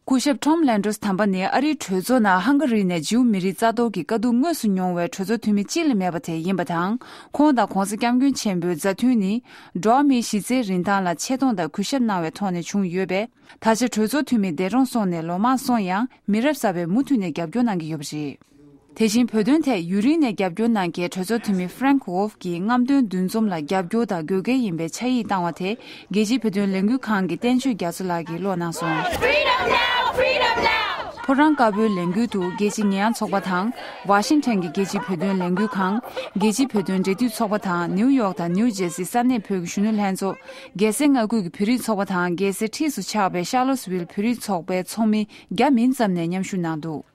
སྐུ་ཞབས་ཊོམ་ལན་ཌར་སི་དམ་པ་ནི་ཨ་རིའི་གྲོས་ཚོགས་ནང་ཧང་ག་རི་ནས་ཇིའུ་མི་རིགས་རྩ་གཏོར་གྱི་དཀའ་སྡུག་དངོས་སུ་མྱོང་བའི་གྲོས་ཚོགས་འཐུས་མི་གཅིག་ལས་མེད་པ་དེ་ཡིན་པ་དང་། ཁོང་དང་གོང་ས་སྐྱབས་མགོན་ཆེན་པོའི་མཛའ་མཐུན་ནི། འགྲོ་བ་མིའི་གཞི་རྩའི་རིན་ཐང་ལ་ཆེ་མཐོང་དང་གུས་ཞབས་གནང་བའི་ཐོག་ནས་བྱུང་ཡོད་པས། ད་ཆ་གྲོས་ཚོགས་འཐུས་མི་འདས་གྲོངས་སོང་ནས་ལོ་མང་སོང་ཡང་། མི་རབས་གསར་པས་མུ་མཐུད་ནས་རྒྱབ་སྐྱོར་གནང་གི་ཡོད་པ་རེད། དེ་བཞིན་བོད་དོན་ཐད་ཡུན་རིང་ནས་རྒྱབ་སྐྱོར་གནང་མཁན་གྲོས་ཚོགས་འཐུས་མི་ཧྥ་རེང་ཝོལ་ཕ་གྱིས་རྔམ་སྟོན་འདུ་འཛོམས་ལ་རྒྱབ་སྐྱོར་དང་དགོས་གལ་ཡིན་པའི་ཆ་ཡིག་བཏང་བ་དེ། རྒྱལ་སྤྱིའི་བོད་དོན་ལས་འགུལ་ཁང་གི་བསྟན་ཆོས་རྒྱ་མཚོ་ལགས་ཀྱིས་ཀློག་གནང་སོང་། Freedom now! Freedom now! ཕོ་བྲང་དཀར་པོའི་ལས་འགུལ་དུ་རྒྱལ་སྤྱིའི་ཉེས་ཡངས་ཚོགས་པ་དང་། ཝ་ཤིང་ཊོན་གྱི་རྒྱལ་སྤྱིའི་བོད་དོན་ལས་འགུལ་ཁང་། རྒྱལ་སྤྱིའི་བོད་དོན་འབྲེལ་མཐུད་ཚོགས་པ་དང་། ནིའུ་ཡོག་དང་ནིའུ་ཇེར་སིའི་ས་གནས་བོད་ཀྱི་གཞོན་ནུ་ལྷན་ཚོགས། རྒྱལ་སའི་མངའ་ཁུལ་གྱི་བོད་རིགས་ཚོགས་པ་དང་། རྒྱལ་སའི་འཁྲིས་སུ་ཆགས་པའི་ཤར་ལོ་སི་ཝིལ་བོད་རིགས་ཚོགས་པའི་ཚོགས་མི་བརྒྱ་མིན་ཙམ་ནས་མཉམ་ཞུགས་གནང་འདུག་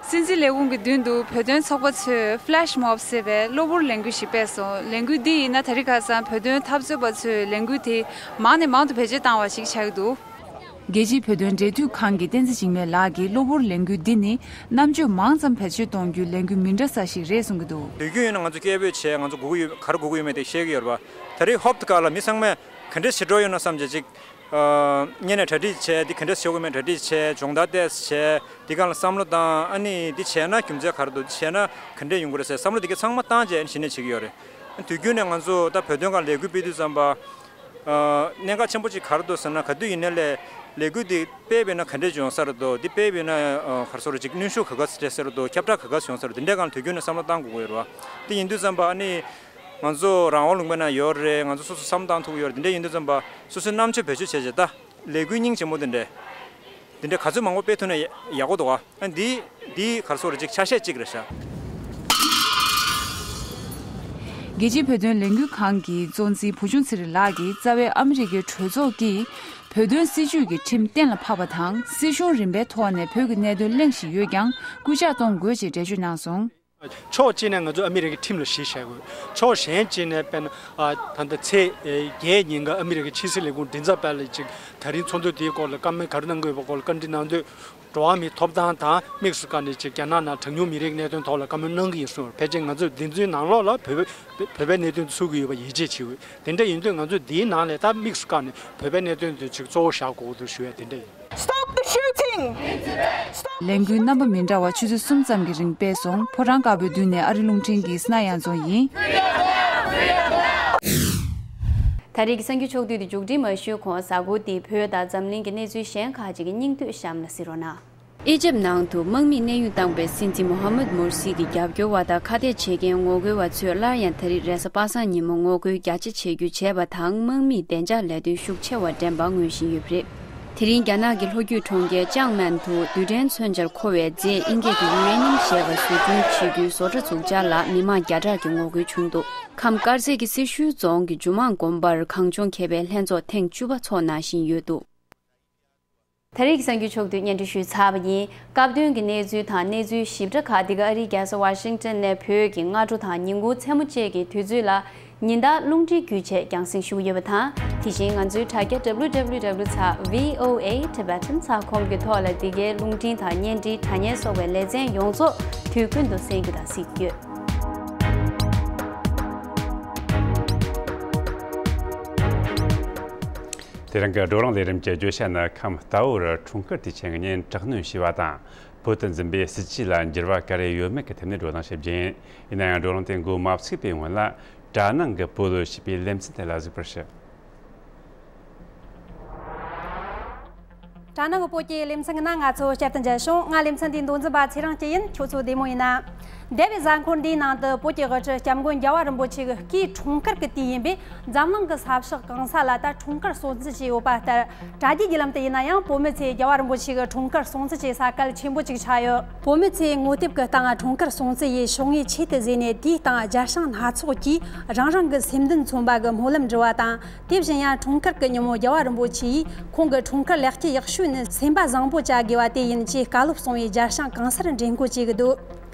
སྲིད་འཛིན་ལས་ཁུངས་ཀྱི་མདུན་དུ་བོད་དོན་ཚོགས་པ་ཚོས་Flash Mob་ཟེར་བའི་གློ་བུར་ལས་འགུལ་ཞིག་སྤེལ་སོང་། ལས་འགུལ་འདི་ཡིན་ན་ད་རེས་ཁ་སང་བོད་དོན་འཐབ་རྩོད་པ་ཚོས་ལས་འགུལ་དེ་མང་ནས་མང་དུ་བེད་སྤྱོད་བཏང་བ་ཞིག་ཆགས་ཀྱི་འདུག་རྒྱལ་སྤྱིའི་བོད་དོན་འབྲེལ་མཐུད་ཁང་གི་བསྟན་འཛིན་འཇིགས་མེད་ལགས་ཀྱིས་གློ་བུར་ལས་འགུལ་འདི་ནི་རྣམ་དཔྱོད་མང་ཙམ་བེད་སྤྱོད་གཏོང་རྒྱུའི་ལས་འགུལ་མི་འདྲ་ས་ཞིག་རེད་གསུང་གི་འདུག་དུས་རྒྱུན་ཡིན་ན་ང་ཚོ་སྐད་འབོད་བྱས། ང་ཚོ་སྒུག་གི་ཡོད། ག་རེ་སྒུག་གི་ཡོད་མེད་དེ་ཤེས་ཀྱི་ཡོད་རེད་པ། ད་རེས་ཧོབ་ཏེ་ཁ་ལ་མི་ཚང་མས་ག་འདྲས་བྱེད་འགྲོ་ཡོད་ན་བསམ་བྱས་ཅིག་ཨ། སྔོན་ནས་གྲ་སྒྲིག་བྱས། འདི་ག་འདྲས་བྱེད་དགོས་མེད་གྲ་སྒྲིག་བྱས། སྦྱོང་བརྡར་ཏོག་ཙམ་བྱས། འདི་སྒང་ལ་བསམ་བློ་བཏང་། ཨ་ནི་འདི་བྱས་ན་རྒྱུ་མཚན་ག་རེ་འདུག་འདི་བྱས་ན་ག་འདྲས་ཡོང་གི་རེད་ཟེར་བསམ་བློ་འདི་ག་ཚང་མ་བཏང་བྱས་གཞི་ནས་བྱེད་ཀྱི་ཡོད་རེད། དུས་རྒྱུན་ནས་ང་ཚོ་ད་བོད་དོན་སྒང་ལས་འགུལ་སྤེལ་དུས་ཙམ་པ། ཨ། གནད་འགག་ཆེན་པོ་གཅིག་ག་རེ་འདུག་ཟེར་ན། ག་དུས་ཡིན་ནའི་ལས་ལས་འགུལ་འདི་སྤེལ་བ་ཡིན་ན་ག་འདྲས་ཡོང་ས་རེད་འདུག་འདི་སྤེལ་བ་ཡིན་ན། ཨ། ག་རེ་ཟེར་དགོས་རེད། ཅིག་གནོན་ཤུགས་ག་ག་ཚོད་སྤྲད་ས་རེད་འདུག་ཁྱབ་བསྒྲགས་ག་ག་ཚོད་ཡོང་ས་རེད་འདུག་འདི་འདྲའི་སྒང་ལ་དུས་རྒྱུན་ནས་བསམ་བློ་བཏང་དགོས་ཀྱི་ཡོད་རེད་པ། འདི་ཡིན་དུས་ཙམ་པ་ཨ་ནི་ང་ཚོ་རང་དབང་ལུང་པའི་ནང་ཡོད་རེད། ང་ཚོ་སོ་སོ་བསམ་བློ་བཏང་ཐུབ་ཀྱི་ཡོད་རེད། འདི་འདྲ་ཡིན་དུས་ཙམ་པ་སོ་སོའི་རྣམ་དཔྱོད་བེད་སྤྱོད་བྱས་བྱས། ད་ལས་འགུལ་སྙིང་རྗེ་མོ་འདི་འདྲ་འདི་འདྲ་ག་ཚོད་མང་པོ་སྤེལ་ཐུབ་ན་ཡག་པོ་འདུག་ཨ། འདི་འདི་ག་རེ་ཟེར་དགོས་རེད། ཅིག་ཆ་ཤས་གཅིག་རེད་ཤག་རྒྱལ་སྤྱིའི་བོད་དོན་ལས་འགུལ་ཁང་གི་གཙོ་འཛིན་བུ་ཆུང་ཚེ་རིང་ལགས་ཀྱིས་རྩ་བའི་ཨ་མི་རི་ཀའི་གྲོས་ཚོགས་ཀྱིས་བོད་དོན་སྲིད་བྱུས་ཀྱི་ཁྲིམས་གཏན་ལ་ཕབ་པ་དང་། སྲིད་གཞུང་རིམ་པའི་ཐོག་ནས་བོད་ཀྱི་གནད་དོན་གླེང་བཞིན་ཡོད་ཀྱང་། སྐུལ་ལྕག་གཏོང་དགོས་ཅེས་འགྲེལ་བརྗོད་གནང་སོང་། ཕྱོགས་གཅིག་ནས་ང་ཚོ་ཨ་མི་རི་ཀའི་ཁྲིམས་ལ་གཞི་བཞག་དགོས། ཕྱོགས་གཞན་གཅིག་ནས་དཔེར་ན། ཨ། ད་ལྟ་ཚེས་བརྒྱད་ཉིན་ཀ་ཨ་མི་རི་ཀའི་ཕྱི་སྲིད་ལས་ཁུངས་མགྲིན་ཚབ་པ་ལ་ཅིག་ད་རིང་ཚོགས་འདུ་དེའི་སྐོར་ལ་བཀའ་མོལ་ག་རེ་གནང་གི་ཡོད་པའི་སྐོར་ལ་བཀའ་འདྲི་གནང་དུས། འགྲོ་བ་མིའི་ཐོབ་ཐང་དང་དམིགས་སུ་བཀར་ནས་ཅིག་རྒྱ་ནག་ནང་གྲངས་ཉུང་མི་རིགས་གནད་དོན་ཐོག་ལ་བཀའ་མོལ་གནང་གི་ཡིན་གསུངས། ཕལ་ཆེར་ང་ཚོས་འདི་ཚོའི་ནང་ལོགས་ལ་བོད་པའི་བོད་པའི་གནད་དོན་ཚུད་ཀྱི་ཡོད་པ་ཡིད་ཆེས་བྱེད་དགོས། དེ་འདྲ་ཡིན་དུས་ང་ཚོས་འདིའི་ནང་ལས་ད་དམིགས་སུ་བཀར་ནས་བོད་པའི་གནད་དོན་དེ་ཅིག་གཙོ་བོ་བཞག་དགོས་འདུག་ཞུ་ཡ་དེ་འདྲ་ཡིན། Stop the shooting! ལས་འགུལ་རྣམ་པ་མི་འདྲ་བ་ཆུ་ཚོད་གསུམ་ཙམ་གྱི་རིང་སྤེལ་སོང་། ཕོ་བྲང་དཀར་པོའི་མདུན་ནས་ཨ་རི་རླུང་འཕྲིན་གྱི་སྣ་ཡང་རྫོང་ཡིན། ད་རེས་ཀྱི་གསར་འགྱུར་ཕྱོགས་བསྡུས་དེ་མཇུག་སྒྲིལ་མ་ཞུས་གོང་། གཟའ་འཁོར་འདིའི་བོད་དང་འཛམ་གླིང་གི་གནས་ཚུལ་གཞན་ཁག་ཅིག་གི་སྙིང་བསྡུས་གཤམ་ལ་གཟིགས་རོགས་གནང་། ཨི་ཇེབ་ནང་དུ་དམག་མིས་གནས་དབྱུང་བཏང་བའི་སྲིད་འཛིན་མོ་ཧ་མུད་མོར་སི་གི་རྒྱབ་སྐྱོར་བ་དང་ཁ་གཏད་བྱེད་མཁན་ངོ་རྒོལ་བ་ཚོས་སླར་ཡང་ད་རེས་རེས་གཟའ་པ་སངས་ཉིན་མོ་ངོ་རྒོལ་རྒྱ་ཆེ་བྱེད་རྒྱུ་བྱས་པ་དང་། དམག་མིས་བདེ་འཇགས་ལས་དོན་ཤུགས་ཆེ་བ་འགྲན་པ་མངོན་བཞིན་ཡོད་པ་རེད། དེ་རིང་རྒྱ་ནག་གི་ལྷོ་རྒྱུད་གྲོང་ཁྱེར་ཅང་མན་དུ་རྡུལ་ཕྲན་མཚོན་ཆར་མཁོ་བའི་རྫས་དབྱིན་སྐད་ཀྱི་ཡུ་རེ་ནིམ་ཞེས་པ་བཟོ་སྐྲུན་བྱེད་རྒྱུའི་བཟོ་གྲྭ་འཛུགས་འཆར་ལ་མི་མང་བརྒྱ་ཕྲག་གི་ངོ་རྒོལ་བྱུང་འདུག་ཁམས་དཀར་མཛེས་ཀྱི་སེར་ཤུལ་རྫོང་གི་ཇོ་མང་དགོན་པར་གངས་ལྗོངས་མཁས་པའི་ལྷན་ཚོགས་ཐེངས་བཅུ་པ་འཚོགས་གནང་བཞིན་ཡོད་འདུག་ད་རེས་ཀྱི་གསར་འགྱུར་ཕྱོགས་བསྡུས་སྙན་སྒྲོན་ཞུས་ཚར་བ་ཡིན། སྐབས་དོན་གྱི་གནས་ཚུལ་དང་གནས་ཚུལ་ཞིབ་ཕྲ་ཁག་འདི་ག་ཨ་རིའི་རྒྱལ་ས་ཝ་ཤིང་ཊོན་ནས་བོད་ཀྱི་སྔ་དྲོ་དང་ཉིན་གུང་མཚན་མོ་བཅས་ཀྱི་དུས་ཚོད་ལ་ཉིན་ལྟར་རླུང་འཕྲིན་བརྒྱུད་བཅས་རྒྱང་སྲིང་ཞུ་གི་ཡོད་པ་དང་། དེ་བཞིན་ང་ཚོའི་དྲ་རྒྱ་W W W ཚེག་V O A Tibetan ཚེག་ཁོམ་གྱི་ཐོག་ལ་འདི་གའི་རླུང་འཕྲིན་དང་བརྙན་འཕྲིན་དྲ་བརྙན་སོགས་པའི་ལེ་ཚན་ཡོངས་རྫོགས་དུས་རྒྱུན་དུ་གསན་རྒྱུ་དང་གཟིགས་རྒྱུ་ཡོད། དེ་རིང་གི་བགྲོ་གླེང་ལས་རིམ་གྱི་བརྗོད་བྱ་ནི། ཁམས་རྟ་བོ་རུ་འཁྲུངས་སྐར་དུས་ཆེན་སྔོན་དྲག་གནོན་བྱས་པ་དང་། བོད་དུ་འཛིན་པའི་སྲིད་ཇུས་ལ་འགྱུར་བ་ག་རེ་ཡོད་མེད་ཀྱི་ཐད་ནས་བགྲོ་གླེང་ཞིག་བྱེད་ཀྱི་ཡིན། ཡིན་ན་ཡང་བགྲོ་གླེང་དེ་འགོ་མ་ཚུགས་པའི་སྔོན་ལ། དྲ་ནང་གི་བོད་ལོ་ཞེས་པའི་ལེ་ཚན་དེ་ལ་གཟིགས་པར་ཞུ། དྲ་ནང་གི་བོད་ཀྱི་ལེ་ཚན་གྱི་ནང་ང་ཚོ་བསྐྱར་དུ་མཇལ་བྱུང་། ང་ལེ་ཚན་འདིའི་མདོ་འཛིན་པ་ཚེ་རིང་སྐྱིད་ཡིན། ཁྱོད་ཚོ་བདེ་མོ་ཡིན་ན། འདས་པའི་གཟའ་འཁོར་འདིའི་ནང་དུ་བོད་ཀྱི་དབུ་ཁྲིད་སྐྱབས་མགོན་རྒྱལ་བ་རིན་པོ་ཆེ་གི་སྐུའི་འཁྲུངས་སྐར་གྱི་དུས་ཡིན་པས། འཛམ་གླིང་གི་ས་ཕྱོགས་གང་ས་ལ་ད་འཁྲུངས་སྐར་སྲུང་བརྩི་བྱས་ཡོད་པ་ལྟར། དྲ་རྒྱའི་བརྒྱུད་ལམ་དུ་ཡིན་ན་ཡང་བོད་མི་ཚོས་རྒྱལ་བ་རིན་པོ་ཆེ་གི་འཁྲུངས་སྐར་སྲུང་བརྩི་བྱེད་ས་གལ་ཆེན་པོ་ཅིག་ཆགས་ཡོད། བོད་མི་ཚོས་ངོ་དེབ་ཀྱི་སྟེང་འཁྲུངས་སྐར་སྲུང་བརྩི་ཡི་ཕྱོགས་ངོས་ཆེད་དུ་བཟོས་ནས། དེའི་སྟེང་རྒྱལ་བྱང་སྣ་ཚོགས་ཀྱིས་རང་རང་གི་སེམས་འདུན་མཚོན་པ་གི་སྨོན་ལམ་འབྲི་བ་དང་། དེ་བཞིན་ཡང་འཁྲུངས་སྐར་གྱི་ཉིན་མོ་རྒྱལ་བ་རིན་པོ་ཆེ་ཡིས་ཁོང་གི་འཁྲུངས་སྐར་ལེགས་སྐྱེས་ཡག་ཤོས་ནི་སེམས་པ་བཟང་པོ་བྱ་དགོས་པ་དེ་ཡིན་ཅེས་བཀའ་སློབ་གསུང་བའི་རྒྱལ་བྱང་གང་སར་འགྲེམས་བཀོད་བྱེད་ཀྱི་འདུག་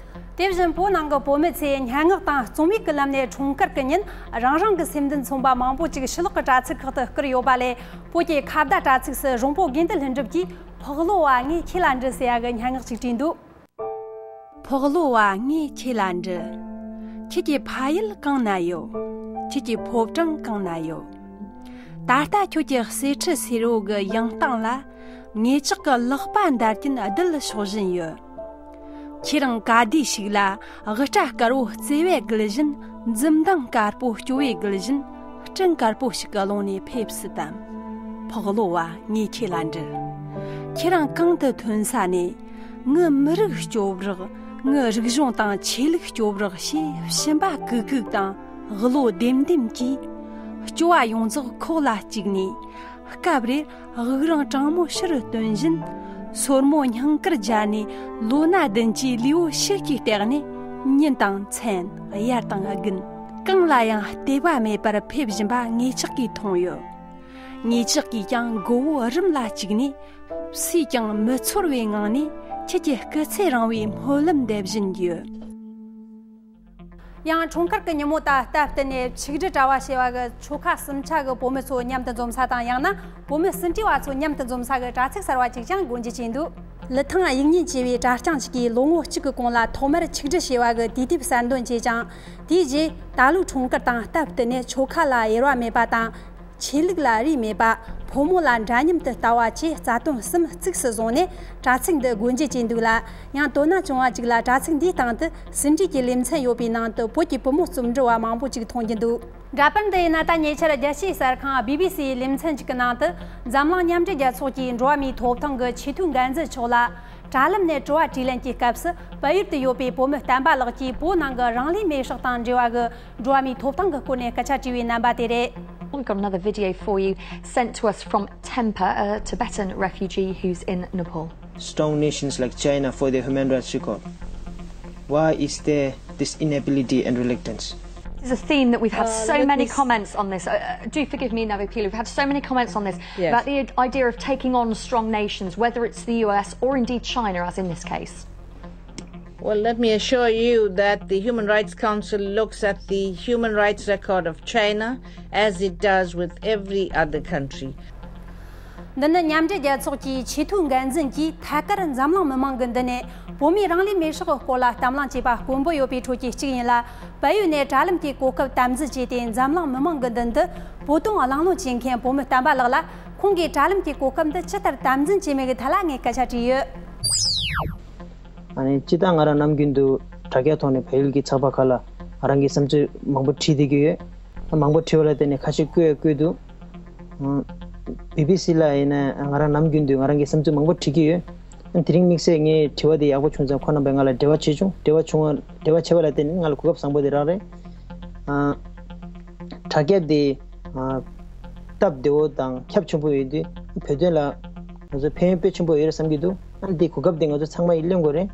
དེ་བཞིན་བོད་ནང་གི་བོད་མི་ཚོས་སྙན་ངག་དང་རྩོམ་ཡིག་གི་ལམ་ནས་འཁྲུངས་སྐར་གྱི་ཉིན་རང་རང་གི་སེམས་འདུན་མཚོན་པ་མང་པོ་ཅིག་ཕྱི་ལོགས་ཀྱི་དྲ་ཚིགས་ཁག་ཏུ་བསྐུར་ཡོད་པ་ལས། བོད་ཀྱི་ཁ་བརྡ་དྲ་ཚིགས་སུ་རོང་པོ་དགེ་འདུན་ལྷུན་གྲུབ་ཀྱིས་ཕག་ལོ་བ་ངས་ཁྱེད་ལ་འདྲི་ཟེར་ཡ་གི་སྙན་ངག་ཅིག་བྲིས་འདུག་ཕག་ལོ་བ་ངས་ཁྱེད་ལ་འདྲི། ཁྱེད་ཀྱི་ཕ་ཡུལ་གང་ན་ཡོད། ཁྱེད་ཀྱི་ཕོ་བྲང་གང་ན་ཡོད། ད་ལྟ་ཁྱོད་ཀྱི་གསེར་ཁྲི་སེར་བོ་གི་ཡང་སྟེང་ལ། ངེད་ཅག་གི་ལག་པ་འདར་གྱིན་རྡུལ་ཤོག་བཞིན་ཡོད། ཁྱེད་རང་ག་དུས་ཤིག་ལ་དབུ་སྐྲ་དཀར་བོ་བརྩེ་བས་སྒུལ་བཞིན། འཛུམ་མདངས་དཀར་པོ་སྐྱོ་བས་སྒུལ་བཞིན། སྤྲིན་དཀར་པོ་ཞིག་གི་ཀློང་ནས་ཕེབས་སྲིད་དམ། ཕག་ལོ་བ་ངས་ཁྱེད་ལ་འདྲི། ཁྱེད་རང་གང་དུ་ཐོན་ས་ནས། ངི་མི་རིགས་སྐྱོབ་རོགས། ངི་རིག་གཞུང་དང་ཆོས་ལུགས་སྐྱོབ་རོགས་ཞེས་ཕྱིན་པ་གུག་གུག་དང་གློ་ལྡེམ་ལྡེམ་གྱིས། སྐྱོ་བ་ཡོངས་རྫོགས་ཁོག་ལ་བཅུག་ནས། སྐབས་རེར་དབུགས་རིང་གྲང་མོ་ཕྱིར་བཏོན་བཞིན། སོར་མོ་སྙིང་གར་སྦྱར་ནས། ལོ་ན་བདུན་ཅུའི་ལུས་པོ་ཤུགས་ཀྱིས་བཏེགས་ནས། ཉིན་དང་མཚན། དབྱར་དང་དགུན། གང་ལ་ཡང་ལྟེ་བ་མེད་པར་ཕེབས་བཞིན་པ་ངེད་ཅག་གིས་མཐོང་ཡོད། ངེད་ཅག་གིས་ཀྱང་མགོ་བོ་རིམ་ལ་བཅུག་ནས། སུས་ཀྱང་མི་ཚོར་བའི་ངང་ནས་ཁྱེད་ཀྱི་སྐུ་ཚེ་རིང་བའི་སྨོན་ལམ་འདེབས་བཞིན་ཡོད། ཡང་འཁྲུངས་སྐར་གྱི་ཉིན་མོ་དང་སྟབས་བསྟུན་ནས་ཆིག་སྒྲིལ་དྲ་བ་ཞེས་པ་གི་ཆོལ་ཁ་གསུམ་ཆ་གི་བུད་མེད་ཚོ་མཉམ་དུ་འཛོམས་ས་དང་། ཡང་ན་བུད་མེད་ཟིན་བྲིས་པ་ཚོ་མཉམ་དུ་འཛོམས་ས་གི་དྲ་ཚིགས་གསར་བ་ཅིག་ཀྱང་སྒོ་འབྱེད་བྱས་འདུག་ལི་ཐང་དབྱིག་གཉེན་ཅེས་པའི་གྲྭ་རྐྱང་ཞིག་གིས་ལོ་ངོ་གཅིག་གི་གོང་ལ་ཐོག་མར་ཆིག་སྒྲིལ་ཞེས་པ་གི་དུས་དེབ་གསར་འདོན་བྱས་ཀྱང་། དེའི་རྗེས་ད་ལོའི་འཁྲུངས་སྐར་དང་སྟབས་བསྟུན་ནས་ཆོལ་ཁ་ལ་དབྱེ་བ་མེད་པ་དང་། ཆོས་ལུགས་ལ་རིས་མེད་པ། ཕོ་མོ་ལ་འདྲ་མཉམ་དུ་ལྟ་བ་བཅས་རྩ་དོན་གསུམ་གཙིགས་སུ་བཟུང་ནས་དྲ་ཚིགས་འདི་སྒོ་འབྱེད་བྱས་འདུག་ལ། ཡང་དོ་སྣང་ཆུང་བ་ཅིག་ལ་དྲ་ཚིགས་འདིའི་སྟེང་དུ་ཟིན་བྲིས་ཀྱི་ལེ་ཚན་ཡོད་པའི་ནང་དུ་བོད་ཀྱི་བུ་མོ་རྩོམ་འབྲི་བ་མང་པོ་ཅིག་མཐོང་རྒྱུ་འདུག་འདྲ་པར་འདི་ཡིན་ན། ད་ཉེ་ཆར་རྒྱལ་སྤྱིའི་གསར་ཁང་བི་བི་སིའི་ལེ་ཚན་ཅིག་གི་ནང་དུ་འཛམ་གླིང་མཉམ་འབྲེལ་རྒྱལ་ཚོགས་ཀྱི་འགྲོ་བ་མིའི་ཐོབ་ཐང་གི་ཆེས་མཐོའི་འགན་འཛིན་མཆོག་ལ། དྲ་ལམ་ནས་དྲི་བ་དྲིས་ལན་གྱི་སྐབས་སུ། བལ་ཡུལ་དུ་ཡོད་པའི་བུད་མེད་བསྟན་པ་ལགས་ཀྱིས་བོད་ནང་གི་རང་ལུས་མེར་བསྲེགས་དང་འབྲེལ་བ་གི་འགྲོ་བ་མིའི་ཐོབ་ཐང་གི་སྐོར་ནས་སྐད་ཆ་དྲིས་པའི་རྣམ་པ་དེ་རེད། We've got another video for you sent to us from Tempa, a Tibetan refugee who's in Nepal. Strong nations like China for their human rights record. Why is there this inability and reluctance? This is a theme that we've had Uh, so let many me s- comments on this. Uh, uh, do forgive me, Navi Pillay. We've had so many comments on this Yes. about the idea of taking on strong nations, whether it's the U S or indeed China, as in this case. Well, let me assure you that the Human Rights Council looks at the human rights record of China as it does with every other country. འདི་ནི་མཉམ་འབྲེལ་རྒྱལ་ཚོགས་ཀྱི་ཆེས་མཐོའི་འགན་འཛིན་གྱིས་ཐད་ཀར་འཛམ་གླིང་མི་མང་གི་མདུན་ནས་བོད་མིའི་རང་ལུས་མེར་བསྲེགས་ཀྱི་སྐོར་ལ་གཏམ་གླེང་བྱས་པ་དཀོན་པོ་ཡོད་པའི་ཁྲོད་ཀྱི་གཅིག་ཡིན་ལ། བལ་ཡུལ་ནས་དྲ་ལམ་གྱི་གོ་སྐབས་དམ་འཛིན་བྱས་ཏེ། འཛམ་གླིང་མི་མང་གི་མདུན་དུ་བོད་དོན་གླེང་སློང་བྱེད་མཁན་བུད་མེད་བསྟན་པ་ལགས་ལ། ཁོང་གིས་དྲ་ལམ་གྱི་གོ་སྐབས་འདི་ཅི་ལྟར་དམ་འཛིན་བྱས་མེད་ཀྱི་ཐད་ལ་ངས་སྐད་ཆ་དྲིས་ཡོད། ཨ་ནི་སྤྱིར་བཏང་ང་རང་ནམ་རྒྱུན་དུ་དྲ་རྒྱའི་ཐོག་ནས་བལ་ཡུལ་གྱི་ཚགས་པར་ཁག་ལ་ང་རང་གི་བསམ་ཚུལ་མང་པོ་བྲིས་བསྡད་ཀྱི་ཡོད། མང་པོ་བྲིས་པ་ལ་བརྟེན་ནས་ཁ་ཤས་བཀོད་ཡང་བཀོད་འདུག་ཨ། བི་བི་སི་ལ་ཡིན་ན་ང་རང་ནམ་རྒྱུན་དུ་ང་རང་གི་བསམ་ཚུལ་མང་པོ་བྲིས་ཀྱི་ཡོད། ཨ། དེ་རིང་དམིགས་བསལ་ངའི་དྲི་བ་དེ་ཡག་པོ་བྱུང་ཙང་ཁོང་རྣམ་པས་ང་ལ་འབྲེལ་བ་བྱེད་བྱུང་། འབྲེལ་བ་བྱུང་བ་འབྲེལ་བ་བྱས་པ་ལ་བརྟེན་ནས་ང་ལ་གོ་སྐབས་བཟང་པོ་དེ་རག་རེད། ཨ། དྲ་རྒྱ་དེ། ཨ། སྟབས་བདེ་བོ་དང་ཁྱབ་ཆེན་པོ་ཡོད་དུས་བོད་དོན་ལ་ང་ཚོ་ཕན་ཡོན་དཔེ་ཆེན་པོ་ཡོད་རེད་བསམ་གྱི་འདུག་ཨ་ནི་དེ་གོ་སྐབས་དེ་ང་ཚོ་ཚང་མ་ཡིས་ལེན་དགོས་རེད།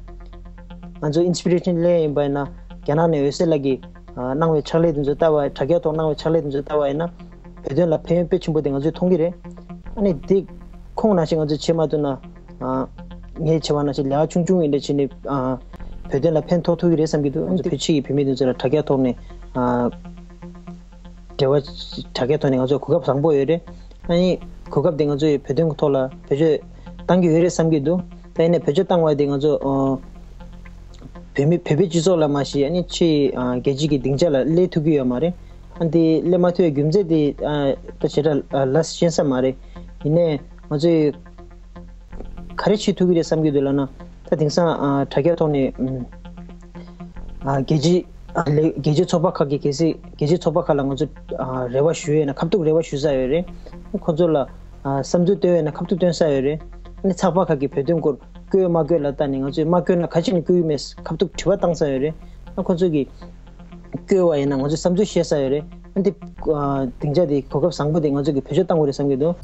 ང་ཚོ་ཨིན་སི་པི་རེ་ཤན་ལེན་ཡིན་པ་ཡིན་ན། རྒྱ་ནག་ནས་འོད་ཟེར་ལགས་ཀྱིས་ཨ་གནང་བའི་ཕྱག་ལས་དེ་ཚོ་ལྟ་བ། དྲ་རྒྱའི་ཐོག་གནང་བའི་ཕྱག་ལས་དེ་ཚོ་ལྟ་བ་ཡིན་ན། བོད་དོན་ལ་ཕན་ཡོན་དཔེ་ཆེན་པོ་དེ་ང་ཚོས་མཐོང་གི་རེད། ཨ་ནི་དེ་ཁོང་ནང་བཞིན་ང་ཚོས་བྱེད་མ་ཐུབ་ན། ཨ་ངས་བྱས་པ་ནང་བཞིན་ལས་ཀ་ཆུང་ཆུང་ཡིན་འདྲ་བྱས་ནས། ཨ་བོད་དོན་ལ་ཕན་ཐོགས་ཐུབ་ཀྱི་རེད་བསམ་གྱི་འདུག་ང་ཚོ་བོད་ཕྱི་ཡི་བུད་མེད་དེ་ཚོ་ལ་དྲ་རྒྱའི་ཐོག་ནས། ཨ་འབྲེལ་བ། དྲ་རྒྱའི་ཐོག་ནས་ང་ཚོ་གོ་སྐབས་བཟང་པོ་ཡོད་རེད། ཨ་ནི་གོ་སྐབས་དེ་ང་ཚོས་བོད་དོན་གྱི་ཐོག་ལ་བེད་སྤྱོད་གཏང་གི་ཡོད་རེད་བསམ་གྱི་འདུག་ད་ཡིན་ནའི་བེད་སྤྱོད་བཏང་བ་དེ་ང་ཚོ། ཨ་བོད་མི་བོད་པའི་སྤྱི་ཚོགས་ལ་མ་གཞི། ཨ་ནི་ཕྱི་ཡི་ཨ་རྒྱལ་སྤྱི་གི་སྡིངས་ཆ་ལ་སླེབས་ཐུབ་ཀྱི་ཡོད་མ་རེད། ཨ་འདི་སླེབས་མ་ཐུབ་པའི་རྒྱུ་མཚན་དེ། ཨ་ད་བྱེ་བྲག་ཨ་ལ་ཤེས་ས་མ་རེད། ཡིན་ནའི་ང་ཚོས་ག་རེ་བྱེད་ཐུབ་ཀྱི་རེད་བསམ་གྱི་འདུག་ལབ་ན། ད་དེང་སང་ཨ་དྲ་རྒྱའི་ཐོག་ནས། ཨ་རྒྱལ་སྤྱི་ཨ་ལས་རྒྱལ་སྤྱིའི་ཚོགས་པ་ཁག་གིས། གལ་སྲིད་རྒྱལ་སྤྱིའི་ཚོགས་པ་ཁག་ལ་ང་ཚོ་ཨ་རེ་བ་ཞུ་ཡས་ཡོད་ན། ཁ་ཐུག་རེ་བ་ཞུ་ས་ཡོད་རེད། ཁོ་ཚོ་ལ་ཨ་བསམ་ཚུལ་བཏོན་ཡས་ཡོད་ན་ཁ་ཐུག་བཏོན་ས་ཡོད་རེད། ཨ་ནི་ཚགས་པར་ཁག་གིས་བོད་དོན་སྐོར་བཀོད་མ་བཀོད་ལ་བལྟས་ནས། ང་ཚོས་མ་བཀོད་ན་ག་ཅི་ནས་བཀོད་ཀྱི་མེད། ཁ་ཐུག་དྲི་བ་བཏང་ས་ཡོད་རེད། ཨ་ཁོ་ཚོ་གིས་བཀོད་པ་ཡིན་ན་ང་ཚོས་བསམ་ཚུལ་བཤད་ས་ཡོད་རེད། ཨ་འདི་ཨ་སྡིངས་ཆ་དེ། གོ་སྐབས་བཟང་པོ་དེ་ང་ཚོ་གིས་བེད་སྤྱོད་གཏང་དགོས་རེད་བསམ་གྱི་འདུག་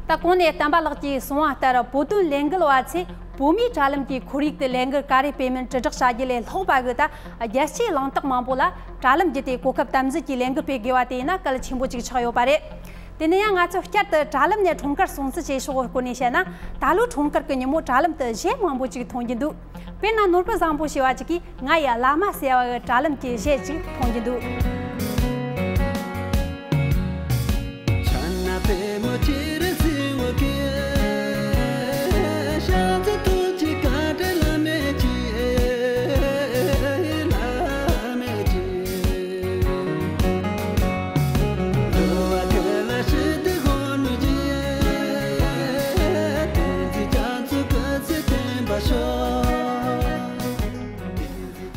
ད་གོང་ནས་བསྟན་པ་ལགས་ཀྱིས་གསུངས་པ་ལྟར། བོད་དོན་ལས་འགུལ་བ་ཚོས་བོད་མིའི་དྲ་ལམ་གྱི་ཁོར་ཡུག་དེ་ལས་འགུལ་ག་རེ་སྤེལ་མིན་དྲིལ་བསྒྲགས་བྱ་རྒྱུ་ལས་ལྷག་པ་གི། ད་རྒྱལ་སྤྱིའི་གླེང་སྟེགས་མང་པོ་ལ་དྲ་ལམ་བརྒྱུད་དེ་གོ་སྐབས་དམ་འཛིན་གྱིས་ལས་འགུལ་སྤེལ་དགོས་པ་དེ་ཡིན་ན་གལ་ཆེན་པོ་ཅིག་ཆགས་ཡོད་པ་རེད། དེ་ནས་ཡང་ང་ཚོས་བསྐྱར་དུ་དྲ་ལམ་ནས་འཁྲུངས་སྐར་སྲུང་བརྩི་བྱེད་ཕྱོགས་སྐོར་ནས་བཤད་ན། ད་ལོའི་འཁྲུངས་སྐར་གྱི་ཉིན་མོ་དྲ་ལམ་དུ་གཞས་མང་པོ་ཅིག་མཐོང་རྒྱུ་འདུག་དཔེར་ན་ནོར་བུ་བཟང་པོ་ཞེས་པ་ཅིག་གིས་ང་ཡི་བླ་མ་ཟེར་བ་གི་དྲ་ལམ་གྱི་གཞས་ཅིག་མཐོང་རྒྱུ་འདུག་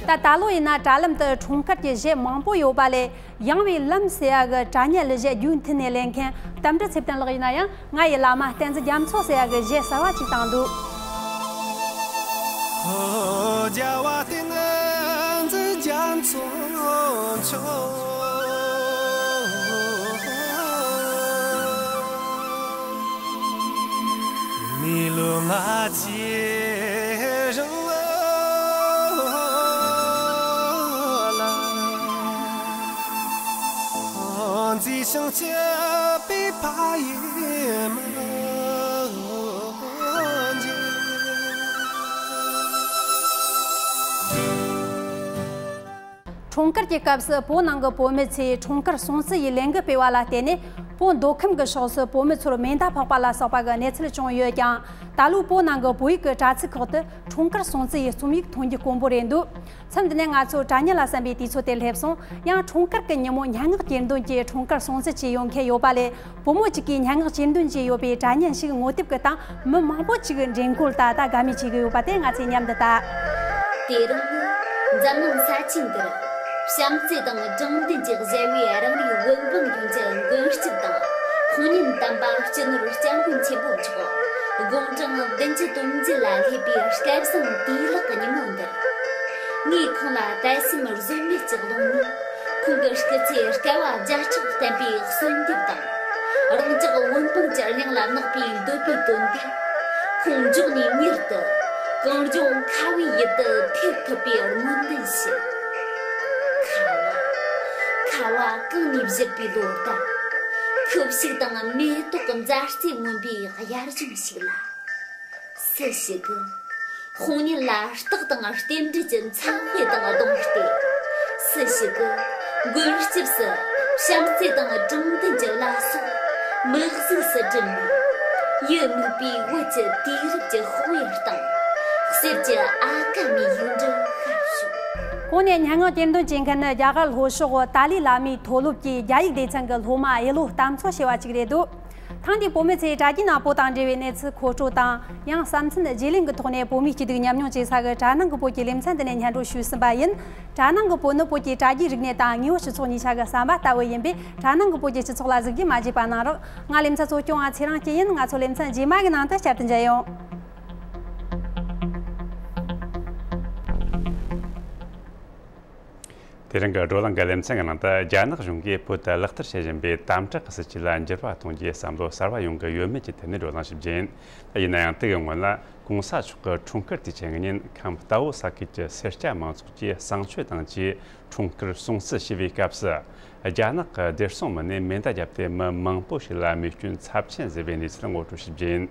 ད་ད་ལོ་ཡིན་ན་དྲ་ལམ་དུ་འཁྲུངས་སྐར་གྱི་གཞས་མང་པོ་ཡོད་པ་ལས། ཡངས་པའི་ལམ་ཟེར་ཡ་གི་དྲ་བརྙན་གླུ་གཞས་རྒྱུན་མཐུད་ནས་ལེན་མཁན་རྟ་མགྲིན་ཚེ་བརྟན་ལགས་ཡིན་ན་ཡང་། ང་ཡི་བླ་མ་བསྟན་འཛིན་རྒྱ་མཚོ་ཟེར་ཡ་གི་གཞས་གསར་བ་ཅིག་བཏང་འདུག་རྒྱལ་བ་བསྟན་འཛིན་རྒྱ་མཚོ་མཆོག་མི་ལོ་ལྔ་བཅུའི་རིང་ལ། མཛེས་ཤིང་སྐྱིད་པའི་ ཕ་ཡུལ་མ་འཇིགས། འཁྲུངས་སྐར་གྱི་སྐབས་སུ་བོད་ནང་གི་བོད་མི་ཚོས་འཁྲུངས་སྐར་སྲུང་བརྩི་ཡི་ལས་འགུལ་སྤེལ་བ་ལ་བརྟེན་ནས། བོད་མདོ་ཁམས་ཀྱི་ཕྱོགས་སུ་བོད་མི་ཚོར་མེ་མདའ་ཕོག་པ་ལ་སོགས་པ་གི་གནས་ཚུལ་བྱུང་ཡོད་ཀྱང་། ད་ལོའི་བོད་ནང་གི་བོད་ཡིག་གི་དྲ་ཚིགས་ཁག་ཏུ་འཁྲུངས་སྐར་སྲུང་བརྩི་ཡི་རྩོམ་ཡིག་ཐོན་རྒྱུ་དཀོན་པོ་རེད་འདུག་མཚམས་འདི་ནས་ང་ཚོ་དྲ་བརྙན་ལ་གསན་པའི་དུས་ཚོད་དེ་སླེབས་སོང་། ཡང་འཁྲུངས་སྐར་གྱི་ཉིན་མོ་སྙན་ངག་གྱེར་འདོན་གྱིས་འཁྲུངས་སྐར་སྲུང་བརྩི་བྱས་ཡོད་མཁན་ཡོད་པ་ལས། བུ་མོ་གཅིག་གིས་སྙན་ངག་གྱེར་འདོན་བྱས་ཡོད་པའི་དྲ་བརྙན་ཞིག་ངོ་དེབ་ཀྱི་སྟེང་མི་མང་པོ་གཅིག་འདྲེན་བཀོལ་ད་ལྟ་དགའ་མོས་བྱེད་ཀྱི་ཡོད་པ་དེ་ང་ཚོས་མཉམ་དུ་ལྟ། དེ་རིང་ནི་འཛམ་གླིང་ས་ཆེན་འདིར་བྱམས་བརྩེ་དང་དྲང་བདེན་གྱི་གཞལ་བའི་རང་རིགས་འོད་འབུམ་ཡོངས་ཀྱི་མགོན་སྐྱབས་དང་། ཁོང་ཉིད་དམ་པ་སྤྱི་ནོར་སྐྱབས་མགོན་ཆེན་པོ་མཆོག་དགུང་གྲངས་བདུན་ཅུ་དོན་བརྒྱད་ལ་སླེབས་པའི་སྐལ་བཟང་དུས་ལེགས་ཉིན་མོ་འདིར། ངས་ཁོང་ལ་དད་སེམས་བཟོད་མེད་ཀྱི་ཀློང་ནས། ཁོང་གི་སྐུ་ཚེ་བསྐལ་བ་བརྒྱ་ཕྲག་བརྟན་པའི་གསོལ་འདེབས་དང་། རང་ཅག་བོད་འབངས་ཀྱི་སྙིང་ལ་བརྣག་པའི་འདོད་པའི་དོན་དེ། ཁོང་མགྱོགས་ནས་མྱུར་དུ་གངས་ལྗོངས་ཁ་བའི་ཡུལ་དུ་ཕེབས་ཐུབ་པའི་སྨོན་འདུན་ཞུ། ཁ་བ། ཁ་བ་གངས་ནས་བཞུར་བའི་ལོ་ཟླ། ཁུ་བྱུག་དང་མེ་ཏོག་གི་མཛའ་བརྩེ་མངོན་པའི་དབྱར་གཞུང་ཞིག་ལ། སུ་ཞིག་གིས་དཔུང་གཉེན་ལ་རྟགས་དང་རྟེན་འབྲེལ་གྱི་མཚན་དཔེ་དང་གདོང་གཏད། སུ་ཞིག་གིས་མགོན་སྐྱབས་སུ་བྱམས་བརྩེ་དང་དྲང་བདེན་གྱི་བླ་སྲོག་མིག་གཟུགས་སུ་བསྒྲིམས་ནས། ཡུལ་མིག་པའི་བོད་ཀྱི་དུས་རབས་ཀྱི་དཔེ་སྟེང་གསེར་གྱི་ཨ་ཀ་མའི་ཡིག་འབྲུ་ཤར་བྱུང་། གོང་ནས་སྙན་ངག་གྱེར་འདོན་བྱེད་མཁན་ནི་རྒྱ་གར་ལྷོ་ཕྱོགས་ཏཱ་ལའི་བླ་མའི་མཐོ་སློབ་ཀྱི་རྒྱ་ཡིག་སྡེ་ཚན་གྱི་སློབ་མ་ཡེ་ལོ་རྟ་མཚོ་ཞེས་པ་ཅིག་རེད་འདུག་ཐེངས་འདིའི་བོད་མི་ཚོས་དྲ་རྒྱའི་ནང་བོད་དང་འབྲེལ་བའི་གནས་ཚུལ་མཁོ་སྤྲོད་དང་། ཡང་བསམ་ཚུལ་བརྗེ་ལེན་གྱི་ཐོག་ནས་བོད་མིའི་སྐྱིད་སྡུག་མཉམ་མྱོང་བྱེད་ས་གི་དྲ་ནང་གི་བོད་ཀྱི་ལེ་ཚན་འདི་ནས་སྙན་སྒྲོན་ཞུས་ཟིན་པ་ཡིན། དྲ་ནང་གི་བོད་ནི་བོད་ཀྱི་དྲ་རྒྱའི་རིག་གནས་དང་དངོས་པོ་སྤྱི་ཚོགས་གཉིས་ཆ་གི་ཟམ་པ་ལྟ་བུ་ཡིན་པས། དྲ་ནང་གི་བོད་ཀྱི་སྤྱི་ཚོགས་ལ་གཟིགས་རྒྱུ་མ་བརྗེད་པ་གནང་རོགས། ང་ལེ་ཚན་གཙོ་སྐྱོང་བ་ཚེ་རིང་སྐྱིད་ཡིན། ང་ཚོ་ལེ་ཚན་རྗེས་མ་གི་ནང་དུ་བསྐྱར་དུ་མཇལ་ཡོང་། དེ་རིང་གི་བགྲོ་གླེང་གི་ལེ་ཚན་གྱི་ནང་དུ། རྒྱ་ནག་གཞུང་གིས་བོད་དུ་ལག་བསྟར་བྱེད་བཞིན་པའི་དམ་དྲག་གི་སྲིད་བྱུས་ལ་འགྱུར་བ་གཏོང་རྒྱུའི་བསམ་བློ་གསར་བ་ཡོང་གི་ཡོད་མེད་ཀྱི་ཐད་ནས་བགྲོ་གླེང་ཞིག་བྱས་ཡིན། ཡིན་ན་ཡང་དེ་གི་སྔོན་ལ། གོང་ས་མཆོག་གི་འཁྲུངས་སྐར་དུས་ཆེན་ཉིན་ཁམས་རྟ་བོ་ས་ཁུལ་གྱི་སེར་སྐྱ་མང་ཚོགས་ཀྱིས་གསང་སྤྱོད་དང་བཅས་འཁྲུངས་སྐར་སྲུང་བརྩི་ཞུས་པའི་སྐབས་སུ། རྒྱ་ནག་གི་བདེ་སྲུང་མི་སྣས་མེ་མདའ་བརྒྱབ་སྟེ་མི་མང་པོ་ཞིག་ལ་རྨས་སྐྱོན་ཚབས་ཆེན་བཟོས་པའི་གནས་ཚུལ་ངོ་སྤྲོད་ཞུས་རྒྱུ་ཡིན།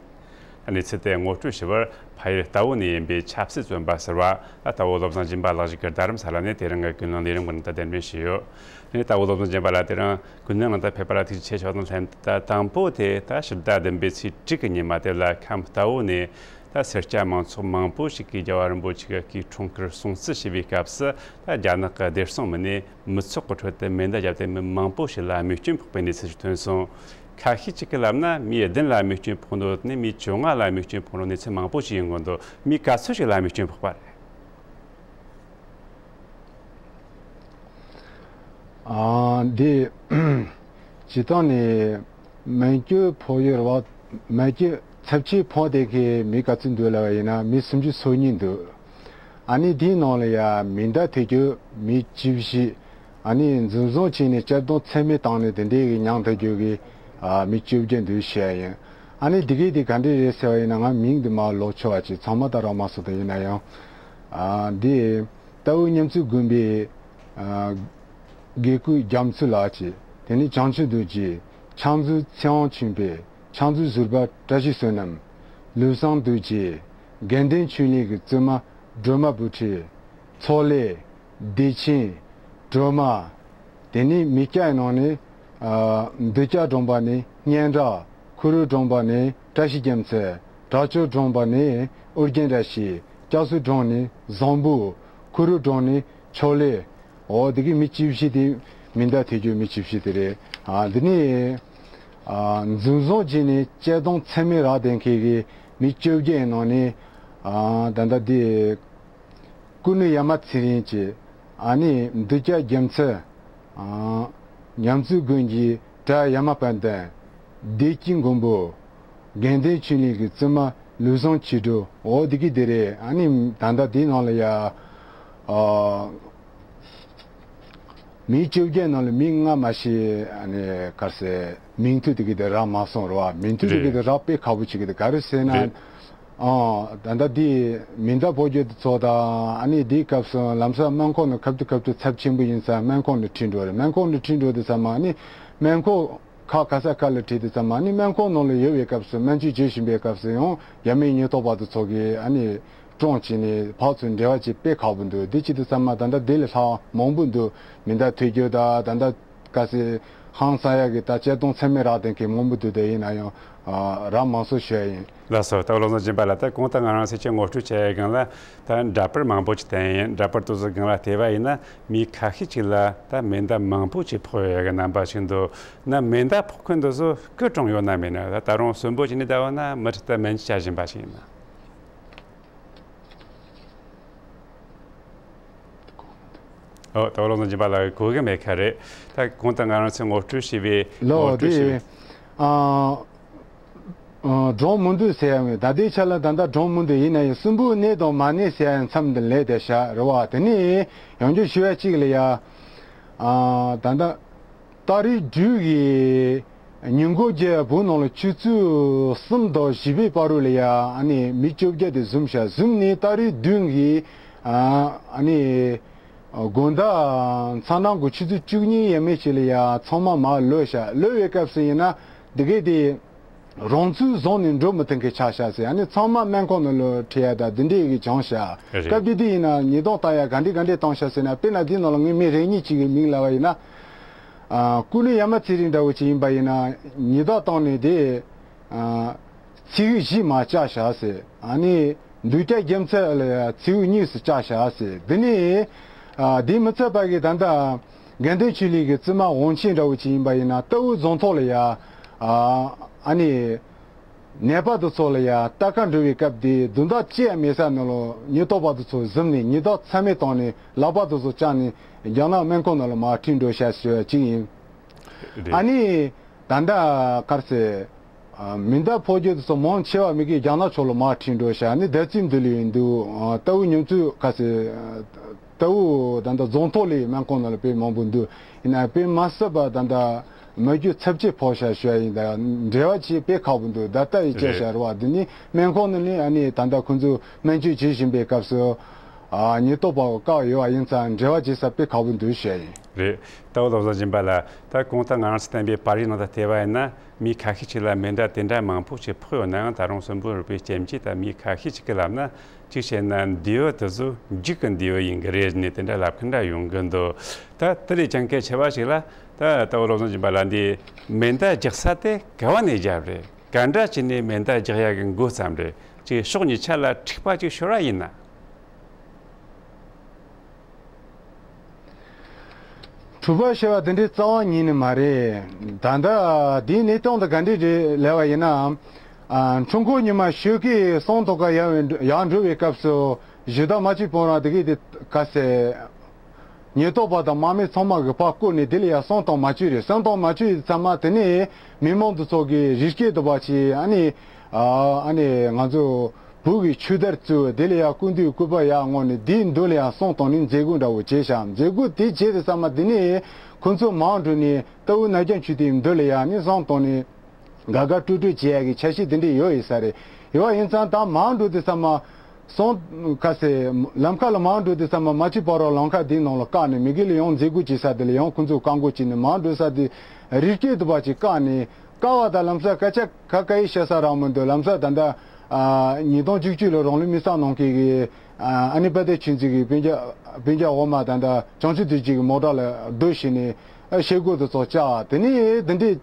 གནས་ཚུལ་དེ་ངོ་སྤྲོད་ཞུ་བར་ཕ་ཡུལ་རྟ་བོ་ནས་ཡིན་པའི་ཆབ་སྲིད་བཙོན་པ་ཟུར་པ་རྟ་བོ་བློ་བཟང་སྦྱིན་པ་ལགས་ཞིག་གིས་རྡ་རམ་ས་ལ་ནས་དེ་རིང་གི་ཀུན་གླེང་ལས་རིམ་གྱི་ནང་དུ་གདན་འདྲེན་ཞུས་ཡོད། ནས་རྟ་བོ་བློ་བཟང་སྦྱིན་པ་ལགས་དེ་རིང་ཀུན་གླེང་ནང་དུ་ཕེབས་པ་ལ་ཐུགས་རྗེ་ཆེ་ཞུ་དང་ལྷན་དུ། དང་པོ་དེ་ད་ཕྱི་ཟླ་བདུན་པའི་ཚེས་དྲུག་གི་ཉིན་མ་དེ་ལ་ཁམས་རྟ་བོ་ནས་ད་སེར་སྐྱ་མང་ཚོགས་མང་པོ་ཞིག་གིས་རྒྱལ་བ་རིན་པོ་ཆེ་གི་སྐུའི་འཁྲུངས་སྐར་སྲུང་བརྩི་ཞུས་པའི་སྐབས་སུ། ད་རྒྱ་ནག་གི་བདེ་སྲུང་མི་སྣས་མི་ཚོགས་ཀྱི་ཁྲོད་དུ་མེ་མདའ་བརྒྱབ་སྟེ་མི་མང་པོ་ཞིག་ལ་རྨས་སྐྱོན་ཕོག་པའི་གནས་ཚུལ་ཞིག་ཐོན་སོང་། ཁ་ཤས་ཅིག་གིས་ལབ་ན། མི་བདུན་ལ་རྨས་སྐྱོན་ཕོག་འདུག་ནས་མི་བཅོ་ལྔ་ལ་རྨས་སྐྱོན་ཕོག་འདུག་གནས་ཚུལ་མང་པོ་ཞིག་ཡོང་གི་འདུག་མི་ག་ཚོད་ཞིག་ལ་རྨས་སྐྱོན་ཕོག་པ་རེད། ཨ། འདི་སྤྱིར་བཏང་ནས་རྨས་སྐྱོན་ཕོག་ཡོད་རེད་བ། རྨས་སྐྱོན་ཚབས་ཆེ་ཕོག་བསྡད་མཁན་མི་ག་ཚོད་འདུག་ལབ་པ་ཡིན་ན་མི་སུམ་ཅུ་སོ་གཉིས་འདུག་ཨ་ནི་དེའི་ནང་ལ་ཡ་མེ་མདའ་ཐེབས་རྒྱུ་མི་བཅུ་བཞི། ཨ་ནི་འཛིན་བཟུང་བྱས་ནས་གཅར་རྡུང་ཚད་མེད་བཏང་ནས་དེ་འདྲའི་གི་མྱངས་ཐེབས་རྒྱུ་གི་ཨ་མི་བཅོ་བརྒྱད་འདུག་བཤད་ཡ་ཡིན། ཨ་ནི་དེ་གའི་དེ་ག་འདྲས་རེད་ཟེར་བ་ཡིན་ན། ང་མིང་དེ་མར་ལོག་ཆོག་པ་ཅིག་ཚང་མ་ད་རག་མ་སོང་དང་། ཡིན་ན་ཡང་ཨ་འདི་རྟ་བོ་མཉམ་བཙུགས་དགོན་པའི་ཨ་དགེ་བསྐོས་རྒྱ་མཚོ་ལགས་ཀྱིས། དེ་ནས་བྱང་ཆུབ་རྡོ་རྗེ། ཕྱག་མཛོད་ཚེ་དབང་ཆོས་འཕེལ། ཕྱག་མཛོད་ཟུར་པ་བཀྲ་ཤིས་བསོད་ནམས། ལུས་བཟང་རྡོ་རྗེ། དགེ་ལྡན་ཆོས་གླིང་གི་བཙུན་མ་སྒྲོལ་མ་བུ་ཁྲིད། ཚོགས་ལས། བདེ་ཆེན། སྒྲོལ་མ། དེ་ནས་མི་སྐྱ་ཡི་ནང་ནས་ཨ་འདུལ་བྱ་སྒྲོམ་པ་ནས་སྙན་གྲགས། ཁུ་རུ་སྒྲོམ་པ་ནས་བཀྲ་ཤིས་རྒྱལ་མཚན། དྲག་སྤྱོད་སྒྲོམ་པ་ནས་ཨོ་རྒྱན་བཀྲ་ཤིས། སྐྱབས་སུ་སྒྲོམ་ནས་བཟང་པོ། ཁུ་རུ་སྒྲོམ་ནས་ཕྱོགས་ལས། འོ་དེ་གི་མི་བཅུ་བཞི་དེ་མེ་མདའ་ཐེབས་རྒྱུ་མི་བཅུ་བཞི་དེ་རེད། ཨ་འདི་ནས་ཨ་འཛིན་བཟུང་བྱས་ནས་གཅར་རྡུང་ཚད་མེད་རག་བསྡད་མཁན་གི་མི་བཅོ་བརྒྱད་ནང་ནས་ཨ་ད་ལྟ་དེ་ཀུན་ནས་ཡ་མ་ཚེ་རིང་བཅས། ཨ་ནི་འདུལ་བྱ་རྒྱལ་མཚན། ཨ་མཉམ་བཙུགས་དགོན་གྱི་གྲྭ་ཡ་མ་དཔལ་ལྡན། བདེ་སྐྱིད་མགོན་པོ། དགེ་ལྡན་ཆོས་གླིང་གི་བཙུན་མ་ལུས་བཟང་ཆོས་སྒྲོན། འོ་འདི་གི་དེ་རེད། ཨ་ནི་ད་ལྟ་དེའི་ནང་ལ་ཡ་ཨ་མི་བཅོ་བརྒྱད་ནང་ལ་མི་ལྔ་མ་ཤི། ཨ་ནི་ག་རེ་ཟེར། མིང་ཐོ་དེ་གི་དེ་རག་མ་སོང་རེད་བ། མིང་ཐོ་དེ་གི་དེ་རག་དཔེ་ཁག་པོ་ཅིག་གི་དེ་ག་རེ་ཟེར་ན། རེད། ཨ་ད་ལྟ་དེ་མེ་མདའ་ཕོག་རྒྱུ་དེ་ཚོ་དང་། ཨ་ནི་དེའི་སྐབས་སུ་ལམ་སང་སྨན་ཁང་ནང་ཁབ་ཏུ་ཁབ་ཏུ་ཚབས་ཆེན་པོ་ཡིན་ཙང་སྨན་ཁང་ནང་ཁྲིད་འགྲོ་རེད། སྨན་ཁང་ནང་ཁྲིད་འགྲོ་དུས་ཙམ་པ། ཨ་ནི་སྨན་ཁང་ ཁ་ག་ས་ག་ལ་ཁྲིད་དུས་ཙམ་ཨ་ནི་སྨན་ཁང་ནང་ལ་ཡོད་པའི་སྐབས་སུ་སྨན་བཅོས་བྱེད་བཞིན་པའི་སྐབས་སུ་ཡང་རྒྱ་མིའི་ཉེན་རྟོག་པ་དེ་ཚོ་གིས་ཨ་ནི་བཀྲོངས་བྱས་ནས་ཕར་ཚུར་འབྲེལ་བ་བྱེད་དཔེ་ཁག་པོ་འདུག་དེ་བྱེད་དུས་ཙམ་མ་ད་ལྟ་དེ་ལས་ལྷག་མང་པོ་འདུག་མེ་མདའ་ཐོན་རྒྱུ་དང་ད་ལྟ་ག་ཟེ་ཧང་སང་ཡག་གི་ད་དཔྱད་གཏོང་ཚད་མེད་རག་བསྡད་མཁན་མང་པོ་འདུག་དེ་ཡིན་ན་ཡང་ཨ་རག་མ་སོང་ཞུ་ཡ་ཡིན། ལགས་སོ། ད་བློ་བཟང་སྦྱིན་པ་ལགས། ད་གོང་དུ་ང་རང་ཚོས་ཀྱི་ངོ་སྤྲོད་བྱས་ཡ་སྒང་ལ་ད་འདྲ་པར་མང་པོ་ཅིག་བསྟན་ཡིན། འདྲ་པར་དེ་ཚོ་སྒང་ལ་བལྟས་པ་ཡིན་ན་མི་ཁ་ཤས་ཅིག་ལ་ད་མེ་མདའ་མང་པོ་ཅིག་ཕོག་ཡོད་ཡ་གི་རྣམ་པ་ཞིག་འདུག་ན་མེ་མདའ་ཕོག་མཁན་དེ་ཚོ་སྐུ་གྲོངས་ཡོད་ན་མེད་ན། ད་ད་རུང་གསོན་པོ་ཅིག་ནས་བསྡད་ཡོད་ན་མུ་མཐུད་དུ་སྨན་བཅོས་བྱ་བཞིན་པ་ཞིག་ཡིན་ན། ཨོ། ད་བློ་བཟང་སྦྱིན་པ་ལགས་གོ་གི་མེད་ཁ་རེད། ད་གོང་དུ་ང་རང་ཚོས་ངོ་སྤྲོད་བྱས་པའི་ལོ་ངོ་སྤྲོད་བྱས་པའི་དེ་ཨ་ཨ་གྲོངས་མི་འདུག་ཟེར་ཡ་མེད། ད་ལྟའི་ཆ་ལ་ད་ལྟ་གྲོངས་མི་འདུག་ཡིན་ན་ཡང་གསོན་པོ་གནས་དང་མ་གནས་ཟེར་ཡ་མཚམས་འདི་ལས་དེ་བཞག་རེད་བ། དེ་ནས་ཡང་བསྐྱར་ཞུ་ཡ་གཅིག་ལ་ཡ་ཨ་ད་ལྟ་ཏ་རིག་དྲུག་གི་ཉིན་གུང་གི་བོད་ནང་ལ་ཆུ་ཚོད་གསུམ་དང་བཞི་པའི་བར་དུ་ལ་ཡ་ཨ་ནི་མི་བཅོ་བརྒྱད་དེ་བཟུང་བྱས། བཟུང་ནས་ཏ་རིག་བདུན་གི་ཨ་ཨ་ནི་དགོང་དག་མཚན་ནམ་གི་ཆུ་ཚོད་བཅུ་གཉིས་ཡས་མས་ཅིག་ལ་ཡ་ཚང་མ་མར་ལོག་བྱས། ལོག་པའི་སྐབས་སུ་ཡིན་ན་འདི་གས་དེ་རང་ཚུགས་བཟུང་ནས་འགྲོ་མི་ཐུབ་མཁན་ཆགས་བཞག་ཟེར། ཨ་ནི་ཚང་མ་སྨན་ཁང་ནང་ལ་ཁྲིད་ཡ་ད་འདི་འདྲས་ཀྱི་བྱུང་བཞག་རེད། སྐབས་དེ་དུས་ཡིན་ན་ཉེས་རྡུང་བཏང་ཡ་ག་འདྲས་ག་འདྲས་བཏང་བཞག་ཟེར་ན། དཔེར་ན་འདི་ནང་ལ་ངས་མི་རེ་གཉིས་ཅིག་གི་མིང་ལབ་པ་ཡིན་ན། ཨ་ཀུ་ལུ་ཡ་མ་ཚེ་རིང་འདྲ་བོ་ཅིག་ཡིན་པ་ཡིན་ན་ཉེས་རྡུང་བཏང་ནས་དེ་ཨ་ཚིགས་བཞི་མར་བཅག་བཞག་ཟེར། ཨ་ནི་མདུང་རྒྱབ་རྒྱབ་ཚད་ལ་ཚིགས་གཉིས་སུ་བཅག་བཞག་ཟེར། འདི་ནས་ཨ་དེ་མི་ཚད་པ་གི་ད་ལྟ་དགེ་འདུན་ཆོས་གླིང་གི་བཙུན་མ་དབང་ཆེན་འདྲ་བོ་ཅིག་ཡིན་པ་ཡིན་ན་རྟའུ་རྫོང་ཐོག་ལ་ཡ་ཨ་ཨ་ནི་ནད་པ་དེ་ཚོ་ལ་ཡ་ལྟ་ཁ་འགྲོ་བའི་སྐབས་དེ་དུང་རྡོག་ཅི་ཡང་མེད་ས་ནང་ལ་ཉེན་རྟོག་པ་དེ་ཚོ་བཟུང་ནས་ཉེན་རྟོག་ཚད་མེད་བཏང་ནས་ལག་པ་དེ་ཚོ་བཅག་ནས་རྒྱ་ནག་སྨན་ཁང་ནང་ལ་མར་ཁྲིད་འགྲོ་བྱས་ཟེར་བ་ཅིག་ཡིན། རེད། ཨ་ནི་ད་ལྟ་ག་རེ་ཟེར་ཨ་མེ་མདའ་ཕོག་རྒྱུ་དེ་ཚོ་མང་ཆེ་བ་མི་གིས་རྒྱ་ནག་ཕྱོགས་ལ་མར་ཁྲིད་འགྲོ་བྱས། ཨ་ནི་ད་ཙིམ་དུ་ལུས་ཡིན་འདུག་ཨ་རྟའུ་ཉོ་ཚོང་ག་རེ་ཟེར་རྟའུ་ད་ལྟ་རྫོང་ཐོག་ལ་སྨན་ཁང་ནང་ལ་དཔེ་མང་པོ་འདུག་ཡིན་ན་དཔེ་མ་སྲིད་པ་ད་ལྟ་མི་རྒྱུ་ཚབས་ཆེ་ཕོག་བཞག་ཞུ་ཡ་ཡིན། ད་འབྲེལ་བ་བྱེད་དཔེ་ཁག་པོ་འདུག་ད་ལྟ་ཡི་སྐད་རེད། ཆ་བཤད་རེད་བ། འདི་ནི་སྨན་ཁང་ནང་ནས་ཨ་ནི་ད་ལྟ་ཁོང་ཚོས་སྨན་བཅོས་བྱེད་བཞིན་པའི་སྐབས་སུ་ཨ་ཉེན་རྟོག་པ་བཀག་ཡོད་པ་ཡིན་ཙང་འབྲེལ་བ་བྱེད་ས་དཔེ་ཁག་པོ་འདུག་ཞུ་ཡ་ཡིན། རེད། ད་བློ་བཟང་སྦྱིན་པ་ལགས། ད་གོང་དུ་ང་རང་ཚོས་བསྟན་པའི་པར་རིས་ནང་དུ་བལྟས་པ་ཡིན་ན་མི་ཁ་ཤས་ཅིག་ལ་མེ་མདའ་དེ་འདྲ་མང་པོ་ཞིག་ཕོག་ཡོད་ན་ཡང་ད་རུང་གསོན་པོ་རིག་པའི་རྐྱེན་གྱིས་ད་མི་ཁ་ཤས་ཅིག་གི་ལབ་ན། གཅིག་བྱས་ན་འདི་བོ་དེ་ཚོ་འཇིགས་ཀྱི་འདི་བོ་ཡིན་གྱི་རེད་ནས་དེ་འདྲ་ལབ་མཁན་འདྲ་ཡོང་གི་འདུག་ད་དེ་ལས་ཀྱང་གལ་ཆེ་བ་ཞིག་ལ་ད་ལྟ་བུ་བློ་བཟང་སྦྱིན་པ་ལགས་འདི་མེ་མདའ་རྒྱག་ས་དེ་ག་བ་ནས་བརྒྱབ་རེད། ག་འདྲ་བྱས་ནས་མེ་མདའ་རྒྱག་ཡག་གི་འགོ་བརྩམས་རེད། ཅིག་ཕྱོགས་གཉིས་ཆ་ལ་འཁྲུག་པ་ཅིག་ཤོར་བ་ཡིན་ན། འཁྲུག་པ་ཞེས་པ་དེ་འདྲའི་རྩ་བ་ཉིད་ནས་མ་རེད། ད་ལྟ་འདིའི་གནས་སྟངས་དེ་ག་འདྲས་རེད་ལབ་པ་ཡིན་ན། ཨ་འཁྲུག་འཁོར་ཉི་མ་ཞོགས་ཀས་སང་ཐོག་ཁ་ཡར་བའི་ཡར་འགྲོ་བའི་སྐབས་སུ་གཞི་བདག་མ་གཅིག་པོ་རང་དེ་གས་དེ་ག་ཟེ་ཉེན་རྟོག་པ་དང་དམག་མི་ཚང་མ་གིས་ཕར་བསྐོར་ནས་དེ་ལ་ཡར་སང་ཐོག་མ་བྱུང་རེད། སང་ཐོག་མ་བྱུང་ཡི་ཚང་མ་དེ་ནས་མི་མང་དེ་ཚོ་གིས་རི་སྐེད་དུ་བ་ཆེ་ཨ་ནི་ཨ་ཨ་ནི་ང་ཚོ་བོད་ཀྱི་ཆོས་དར་བཙུགས། དེ་ལ་ཡང་སྐུ་མདུན་སྐུ་པར་ཡར་བསྔོགས་ནས་དེའི་མདུན་ལ་ཡང་སང་བཏང་ནས་མཛད་སྒོ་འདྲ་བོ་བྱས་ཤག་མཛད་སྒོ་དེ་བྱས་དུས་ཙམ་པ་དེ་ནས་ཁོ་ཚོ་མར་འགྲོ་ནས་རྟའུ་ནག་རྒྱང་ཆུ་དེའི་མདུན་ལ་ཡང་ནི་སང་བཏང་ནས་དགའ་དགའ་སྤྲོ་སྤྲོ་བྱེད་ཡག་གི་འཆར་གཞི་དེ་འདྲས་ཡོད་ཡིན་ས་རེད། ཡོད་པ་ཡིན་ཙང་ད་མར་འགྲོ་དུས་ཙམ་པ་སང་ག་ཟེ་ལམ་ཁ་ལ་མར་འགྲོ་དུས་ཙམ་པ་མ་གཅིག་པོ་རང་ལམ་ཁ་དེའི་ནང་ལ་བཀག་ནས་མི་སྒེར་ལ་ཡང་མཛད་སྒོ་བྱེད་ས་དེ་ལ་ཡང་ཁོ་ཚོས་བཀག་འགོག་བྱས་ནས་མར་འགྲོ་ས་དེ་རི་སྐེད་དུ་བ་ཅིག་བཀག་ནས། ཀ་བ་དང་ལམ་སང་སྐད་ཆ་ག་ག་ཡེ་བཤད་ས་རག་མི་འདུག་ལམ་སང་ད་ལྟ་ཨ་ཉིས་སྟོང་བཅུ་གཅིག་ལོ་རང་ལུས་མེ་སྲེག་གནང་མཁན་གྱི་ཨ་ཨ་ནི་དཔལ་ལྡན་ཆོས་འཛིན་གྱི་སྤུན་ཀྱག་སྤུན་ཀྱག་འོག་མ་ད་ལྟ་བྱང་ཆུབ་རྡོ་རྗེ་གི་མོ་ཊ་ལ་སྡོད་བྱས་ནས་ཨ་བྱེད་སྒོ་དེ་ཚོ་བཅག་དེ་ནས་འདི་འདྲས་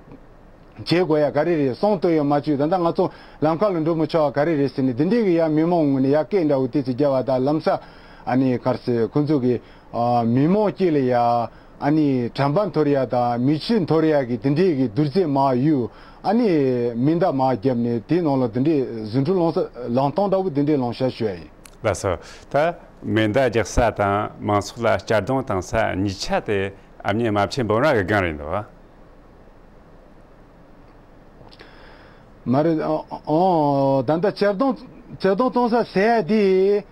བྱེད་དགོས་ཡ་ག་རེ་རེད། སང་སྟོན་ཡོད་མ་བཅུག་ད་ལྟ་ང་ཚོ་ལམ་ཁ་ལ་འགྲོ་མི་ཆོག་པ་ག་རེ་རེད་ཟེར་ནས་འདི་འདྲས་ཀྱི་ཡ་མི་མང་ངོས་ནས་ཡ་སྐད་འདྲ་བོ་ཏོག་ཙམ་རྒྱབ་པ་དང་ལམ་སང་ཨ་ནི་ག་རེ་ཟེར་ཁོ་ཚོ་གི་ཨ་མི་མང་དཀྱིལ་ལ་ཡ་ཨ་ནི་དྲན་པ་འཐོར་ཡ་དང་མི་ཆོས་འཐོར་ཡ་གི་དེ་འདྲས་ཀྱི་བདུད་རྩི་མར་གཡུག་ཨ་ནི་མེ་མདའ་མར་བརྒྱབ་ནས་དེའི་ནང་ལ་དེ་འདྲས་ཟིང་འཁྲུག་ལངས་ས་ལངས་སྟངས་འདྲ་བོ་དེ་འདྲས་ལངས་ཤག་ཞུ་ཡ་ཡིན། ལགས་སོ། ད་མེ་མདའ་རྒྱག་ས་དང་མང་ཚོགས་ལ་གཅར་རྡུང་བཏང་ས་གཉིས་ཆ་དེ་ཨ་མྱེས་རྨ་ཆེན་འབུམ་རམས་ཀྱི་སྒང་རེད་འདུག་མ་རེད། ཨོ་ཨོ་ད་ལྟ་གཅར་རྡུང་གཅར་རྡུང་གཏོང་ས་ཟེར་ཡ་དེ་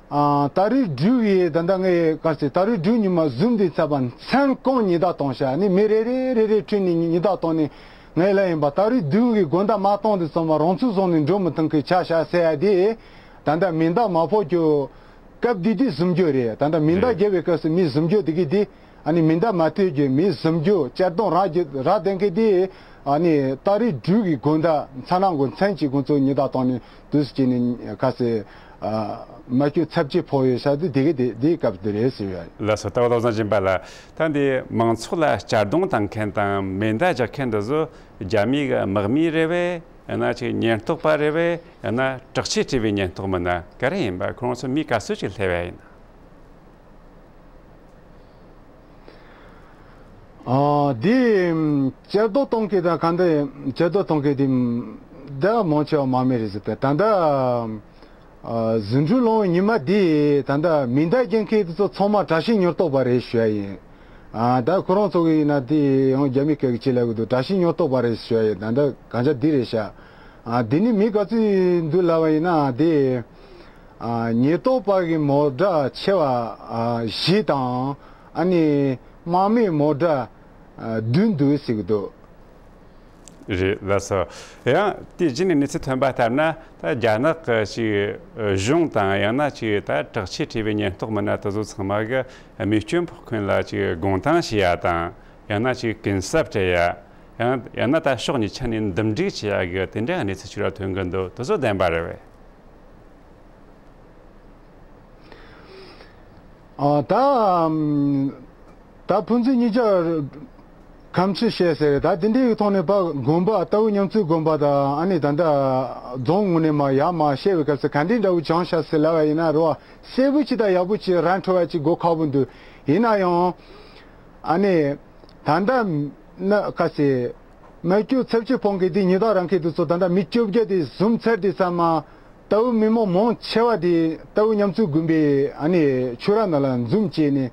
ཨ་ཏ་རིག་དྲུག་གི་ད་ལྟ་ངས་ག་ཟེ་ཏ་རིག་དྲུག་ཉི་མ་བཟུང་དུས་ཚར་བ་མཚན་གང་ཉི་ཟླ་བཏང་ཤག་ནི་མི་རེ་རེ་རེ་རེ་ཁྲིད་ནས་ཉི་ཟླ་བཏང་ནས་ངས་ལབ་ཡིན་པ་ཏ་རིག་བདུན་གི་དགོང་དག་མ་བཏང་དུས་ཙམ་པ་རང་ཚུགས་བཟུང་ནས་འགྲོ་མི་ཐུབ་མཁན་ཆགས་ཤག་ཟེར་ཡ་དེ་ད་ལྟ་མེ་མདའ་མ་ཕོག་རྒྱུ་སྐབས་དེ་དུས་བཟུང་རྒྱུ་རེད། ད་ལྟ་མེ་མདའ་རྒྱབ་པའི་སྐབས་སུ་མི་བཟུང་རྒྱུ་དེ་གི་དེ། ཨ་ནི་མེ་མདའ་མ་ཐེབས་རྒྱུ། མི་ཟིན་རྒྱུ། གཅར་རྡུང་རག་རྒྱུ་རག་བསྡད་མཁན་དེ། ཨ་ནི་ཏ་རིག་དྲུག་གི་དགོང་དག་མཚན་ནག་གི་མཚན་གཅིག་ཁོང་ཚོ་ཉི་ཟླ་སྟོང་ནས་དུས་སུ་སྐྱེས་ནས་ཁ་སེ། ཨ། མ་སྐྱོ་ཚབས་ཆེ་ཕོག་ཡོད་ས་དེ་དེ་གི་དེ་དེའི་སྐབས་དེ་རེད་ཟེར་ཡ། ལགས་སོ། ད་བློ་བཟང་སྦྱིན་པ་ལགས། ད་འདི་མང་ཚོགས་ལ་གཅར་རྡུང་བཏང་མཁན་དང་མེ་མདའ་རྒྱག་མཁན་འདི་ཚོ་རྒྱ་མིའི་དམག་མི་རེད་བས། ཡང་ན་ཅིག་ཉེན་རྟོག་པ་རེད་བས། ཡང་ན་དྲག་ཆས་སྤྲས་པའི་ཉེན་རྟོག་མི་སྣ་ག་རེ་ཡིན་པ། ཁོ་རང་ཚོ་མི་ག་ཚོད་ཅིག་སླེབས་ཡ་ཡིན། ཨ། འདི་གཅར་རྡུང་གཏོང་མཁན་དང་གང་འདྲ་གཅར་རྡུང་གཏོང་མཁན་དེ་འདྲ་མང་ཆེ་བ་དམག་མི་རེད་ཟེར་ཏེ། ད་ལྟ་ཨ། ཟིང་འཁྲུག་སློང་བའི་ཉི་མ་འདི་ད་ལྟ་མེ་མདའ་རྒྱག་མཁན་དེ་ཚོ་ཚང་མ་དྲག་ཤེས་ཉེན་རྟོག་པ་རེད་ཞུ་ཡ་ཡིན། ཨ། ད་ཁོ་རང་ཚོ་གི་ཡིན་ན་དེ་ཡང་རྒྱ་མི་སྐད་ཀྱི་ཅི་ལབ་གི་འདུག་དྲག་ཤེས་ཉེན་རྟོག་པ་རེད་ཞུ་ཡ་ཡིན། ད་ལྟ་གང་ཆ་འདི་རེད་ཤག་ཨ། འདི་ནི་མི་ག་ཚོད་འདུག་ལབ་པ་ཡིན་ན་དེ། ཨ། ཉེན་རྟོག་པ་གི་མོ་ཊ་ཆེ་བ། ཨ། བཞི་དང་། ཨ་ནི་དམག་མིའི་མོ་ཊ། ཨ། བདུན་འདུག་ཟེར་གི་འདུག་རེད། ལགས་སོ། ཡང་དེ་རྗེས་ནས་གནས་ཚུལ་ཐོན་པ་ལྟར་ན། ད་རྒྱ་ནག་གི་ཅིག་གཞུང་དང་། ཡང་ན་ཅིག་ད་དྲག་ཆས་སྤྲས་པའི་ཉེན་རྟོག་མི་སྣ་དེ་ཚོ་ཚང་མ་གི་རྨས་སྐྱོན་ཕོག་མཁན་ལ་ཅིག་དགོངས་དྭངས་ཞུ་ཡ་དང་། ཡང་ན་ཅིག་གུན་གསབ་སྤྲད་ཡ། ཡང་ཡང་ན་ད་ཕྱོགས་གཉིས་ཆ་ནས་འདུམ་འགྲིག་བྱེད་ཡ་གི་དེ་འདྲ་གནས་ཚུལ་ཅིག་ར་ཐོན་གི་འདུག་དེ་ཚོ་བདེན་པ་རེད་བས། ཨ། ད་ད་ཕུན་ཚོགས་གཉིས་ཆར་གམ་ཆི་བཤད་ཟེར། ད་དེ་འདྲའི་ཐོག་ནས་ཕར་དགོན་པ། རྟའུ་ཉམས་ཚོད་དགོན་པ་དང་། ཨ་ནི་ད་ལྟ་རྫོང་ངོས་ནས་མར་ཡར་མར་བཤད་པའི་སྐབས་སུ་ག་འདྲའི་འདྲ་བོ་བྱུང་ཤག་ཟེར་ལབ་པ་ཡིན་ན་རོ། གསལ་པོ་ཅིག་དང་ཡག་པོ་ཅིག་ར་འཕྲོད་པ་ཅིག་དགོས་ཁག་པོ་འདུག་ཡིན་ན་ཡང་། ཨ་ནི་ད་ལྟ་ན་ཁ་སེ་མ་སྐྱོ་ཚབས་ཆེ་ཕོག་མཁན་དེ་ཉི་ཟླ་རང་མཁན་དེ་ཚོ། ད་ལྟ་མི་བཅོ་བརྒྱད་དེ་བཟུང་ཚར་དུས་ཙམ་མ། རྟའུ་མི་མང་མང་ཆེ་བ་དེ་རྟའུ་ཉམས་ཚོད་དགོན་པའི་ཨ་ནི་ཆོས་ར་ནང་ལ་འཛོམས་བྱས་ནས།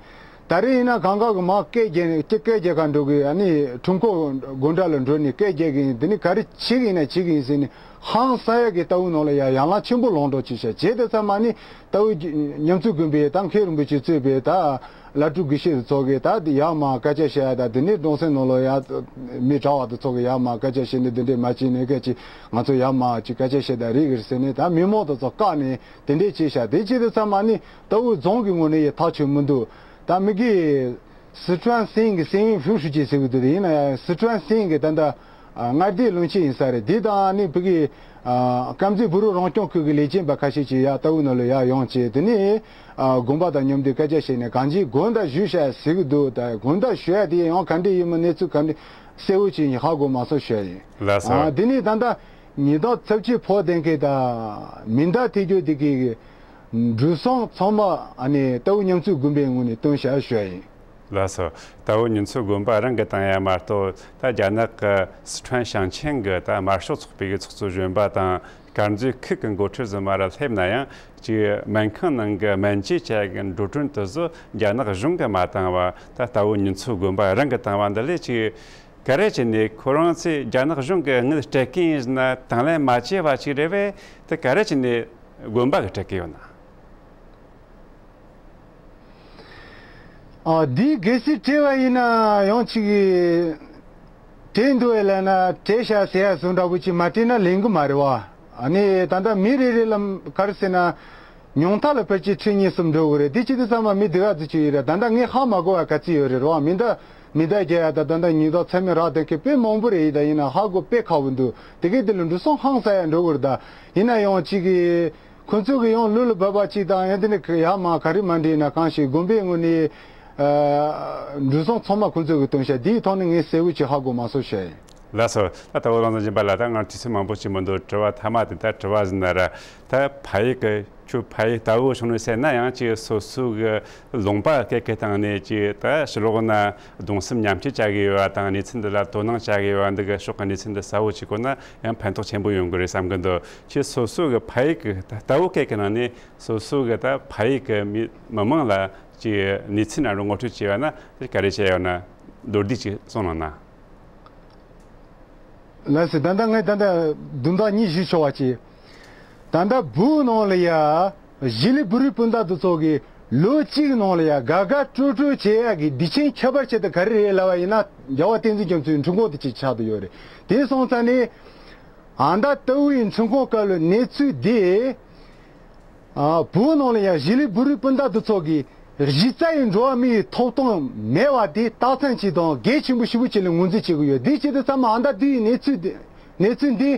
ད་རེས་ཡིན་ན་གང་ག་གི་མར་སྐད་རྒྱག་སྐད་རྒྱག་ག་འགྲོ་གི། ཨ་ནི་ཁྲོམ་སྐོར་དགོན་གྲྭ་ལ་འགྲོ་ནས་སྐད་རྒྱག་གི་ཡིན། དེ་ནི་ག་རེ་བྱེད་གི་ཡིན་ན་བྱེད་གི་ཡིན་ཟེར་ནས། ཧང་སང་ཡ་གི་རྟའུ་ནང་ལ་ཡ་ཡར་ལངས་ཆེན་པོ་ལངས་འགྲོ་ཅིག་བྱས། བྱས་དུས་ཙམ་མ་ནི་རྟའུ་ཉམས་ཚོད་དགོན་པའི་ད་མཁན་རིན་པོ་ཆེ་གཙོས་པའི་ད་བླ་སྤྲུལ་དགེ་བཤེས་ཚོ་གིས་ད་དེ་ཡར་མར་སྐད་ཆ་བཤད་ཡ། ད་དེ་ནས་གྲོང་གསེབ་ནང་ལ་ཡ་མི་གྲྭ་བ་དེ་ཚོ་གིས་ཡར་མར་སྐད་ཆ་བཤད་ནས། དེ་འདྲས་མ་བྱེད་ནས་སྐད་ཅིག་ང་ཚོ་ཡར་མར་ཅིག་སྐད་ཆ་བཤད་ད་རེད་གི་ཟེར་ནས། ད་མི་མང་དེ་ཚོ་བཀག་ནས་དེ་འདྲས་བྱས་ཤག་དེ་བྱས་དུས་ཙམ་མ་ནི་རྟའུ་རྫོང་གི་ངོས་ནས་ཡ་ཐག་ཆོད་མི་འདུག་ད་མི་གི་སི་ཁྲོན་སེང་གི་སེང་ཧྥུ་ཧྲུའུ་ཅི་ཟེར་གི་འདུག་དེ་ཡིན་ན་ཡང་སི་ཁྲོན་སེང་གི་ད་ལྟ་ཨ། མངའ་སྡེའི་བློན་ཆེན་ཡིན་ས་རེད། དེ་དང་ཨ་ནི་བོད་ཀྱི་ཨ། དཀར་མཛེས་བོད་རིགས་རང་སྐྱོང་ཁུལ་གྱི་ལས་བྱེད་པ་ཁ་ཤས་ཀྱིས་ཡ་རྟའུ་ནང་ལ་ཡ་ཡོང་བྱས། དེ་ནས་ཨ། དགོན་པ་དང་མཉམ་དུ་སྐད་ཆ་བཤད་ནས་གང་ཅིའི་དགོན་བདག་ཞུས་ཤག་ཟེར་གི་འདུག་ད་དགོན་བདག་ཞུ་ཡ་དེ་ཡང་ག་འདྲ་ཡིན་མིན་གནས་ཚུལ་ག་འདྲ་གསལ་བོ་ཅིག་ཧ་གོ་མ་སོང་ཞུ་ཡ་ཡིན། ལགས་སོ། ཨ། དེ་ནས་ད་ལྟ་ཉེན་རྟོག་ཚབས་ཆེ་ཕོག་བསྡད་མཁན་དང་མེ་མདའ་ཐེབས་རྒྱུ་དེ་གི་འགྲོ་སོང་ཚང་མ་ཨ་ནི་རྟའུ་ཉམས་ཚོད་དགོན་པའི་ངོས་ནས་བཏོན་ཤག་ཞུ་ཡ་ཡིན། ལགས་སོ། རྟའུ་ཉམས་ཚོད་དགོན་པ་རང་གིས་བཏང་ཡ་མ་གཏོགས། ད་རྒྱ་ནག་གི་སི་ཁྲོན་ཞིང་ཆེན་གྱི་ད་དམར་ཤོག་ཚོགས་པའི་གི་ཚོགས་གཙོ་གཞོན་པ་དང་དཀར་མཛེས་ཁུལ་གྱི་འགོ་ཁྲིད་ཚོ་མར་སླེབས་ན་ཡང་། ཅིག་སྨན་ཁང་ནང་གི་སྨན་བཅོས་བྱ་ཡ་གི་འགྲོ་གྲོན་དེ་ཚོ་རྒྱ་ནག་གཞུང་གིས་མ་བཏང་བ། ད་རྟའུ་ཉམས་ཚོད་དགོན་པ་རང་གིས་བཏང་བ་འདི་ལས་ཅིག་ག་རེ་བྱས་ནས་ཁོ་རང་ཚོས་རྒྱ་ནག་གཞུང་གི་དངུལ་སྤྲད་མཁན་ཡིན་ན་དང་ལེན་མ་བྱས་པ་ཅིག་རེད་བས། དེ་ག་རེ་བྱས་ནས་དགོན་པ་གིས་སྤྲད་མཁན་ཡོད་ན། ཨ། འདི་གལ་སྲིད་སྤྲད་པ་ཡིན་ན་ཡང་ཅིག་གིས་སྤྲད་འདུག་ལབ་ན་སྤྲད་ཤག་ཟེར་ཡ་བཟོ་འདྲ་པོ་ཅིག་མ་སྤྲད་ན་ལེན་གི་མ་རེད་བ། ཨ་ནི་ད་ལྟ་མི་རེ་རེ་ལ་ག་རེ་ཟེར་ན་ཉུང་མཐའ་ལ་ཕལ་ཆེར་ཁྲི་གཉིས་གསུམ་འགྲོ་གི་རེད། དེ་བྱེད་དུས་ཙམ་མ་མི་སྡུག་ག་ཚོད་ཅིག་ཡོད་རེད། ད་ལྟ་ངས་ཧ་མ་གོ་བ་ག་ཚོད་ཡོད་རེད་རོ། མི་འདའ་མི་འདའ་རྒྱག་ཡ་ད་ད་ལྟ་ཉེན་རྟོག་ཚད་མེད་རག་བསྡད་མཁན་དཔེ་མང་པོ་རེད། ཡིན་ད་ཡིན་ན་ཧ་གོ་དཔེ་ཁག་པོ་འདུག་དེ་གའི་དེ་ལ་འགྲོ་སོང་ཧང་སང་ཡ་འགྲོ་གི་རེད། ད་ཡིན་ན་ཡང་ཅིག་གིས། ཁོ་ཚོ་གི་ཡང་ལུས་ལ་བབས་པ་ཅིག་དང་། ཡང་དེ་ནས་ཡར་མར་ག་རེ་མ་འདྲེས་ན་གང་ཞིག་དགོན་པའི་ངོས་ནས་ཨ་འགྲོ་སོང་ཚང་མ་ཁོ་ཚོ་གི་བཏོན་ཤག་དེའི་ཐོག་ནས་ངས་གསལ་བོ་ཅིག་ཧ་གོ་མ་སོང་ཞུ་ཡ་ཡིན། ལགས་སོ། ད་ལྟ་བློ་བཟང་སྦྱིན་པ་ལགས། ད་ང་དུས་ཚོད་མང་པོ་ཅིག་མི་འདུག་དྲི་བ་མཐའ་མ་དེ། ད་དྲི་བ་ཟིན་ན་ར། ད་ཕ་ཡུལ་གི་ཁྱོད་ཕ་ཡུལ་རྟའུ་བྱུང་ནས་ཟེར་ན་ཡང་ཅིག་སོ་སོ་གི་ལུང་པ་སྐད་ཀྱི་སྟེང་ནས་ཅིག་ད་ཕྱི་ལོགས་ན་གདུང་སེམས་མཉམ་སྐྱེད་བྱ་གི་ཡོད་པ་དང་། གནས་ཚུལ་འདི་ལ་དོ་སྣང་བྱ་གི་ཡོད་པ་འདི་གི་ཕྱོགས་ཀྱི་གནས་ཚུལ་འདི་གསལ་བོ་ཅིག་གོ་ན་ཡང་ཕན་ཐོགས་ཆེན་པོ་ཡོང་གི་རེད་བསམ་གི་འདུག་ཁྱེད་སོ་སོ་གི་ཕ་ཡུལ་གི་ད་རྟའུ་སྐད་ཀྱི་ནང་ནས་སོ་སོ་གི་ད་ཕ་ཡུལ་གི་མི་མི་མང་ལ་ཅིག་གནས་ཚུལ་ནང་རུ་ངོ་སྤྲོད་བྱས་པ་ན་དེ་ག་རེ་བྱས་ཡོད་ན་མདོར་བསྡུས་ཅིག་གསུངས་གནང་ན། ལགས་སོ། ད་ལྟ་ངས་ད་ལྟ་དུམ་བརྡ་གཉིས་ཞུ་ཆོག་པ་ཅིག་ད་ལྟ་བོད་ནང་ལ་ཡ་གཞིས་ལུས་བོད་རིགས་སྤུན་ཟླ་དེ་ཚོ་གི་ལོ་གཅིག་ནང་ལ་ཡ་དགའ་དགའ་སྤྲོ་སྤྲོ་བྱེད་ཡ་གི་དུས་ཆེན་ཁྱད་པར་ཅན་དེ་ག་རེ་རེད་ལབ་པ་ཡིན་ན། རྒྱལ་བ་བསྟན་འཛིན་རྒྱ་མཚོའི་འཁྲུངས་སྐར་དེ་ཅིག་ཆགས་བསྡད་ཡོད་རེད། དེ་སོང་ཙང་ནས་ཨ་ད་རྟའུ་ཡི་འཁྲུངས་སྐར་སྐབས་ལ་གནས་ཚུལ་དེ། ཨ་བོད་ནང་ལ་ཡང་གཞིས་ལུས་བོད་རིགས་སྤུན་ཟླ་དེ་ཚོ་གིས་ གཞི་རྩ་ཡི་འགྲོ་བ་མིའི་ཐོབ་ཐང་མེད་པ་དེ་རྟགས་མཚན་ཅིག་དང་གལ་ཆེན་པོ་ཞེ་པོ་ཅིག་ལ་ངོས་འཛིན་བྱེད་ཀྱི་ཡོད། དེའི་ཆེད་དུ་ཚང་མ་ཨ་མདའ་དེའི་གནས་ཚུལ་དེ་གནས་ཚུལ་འདི་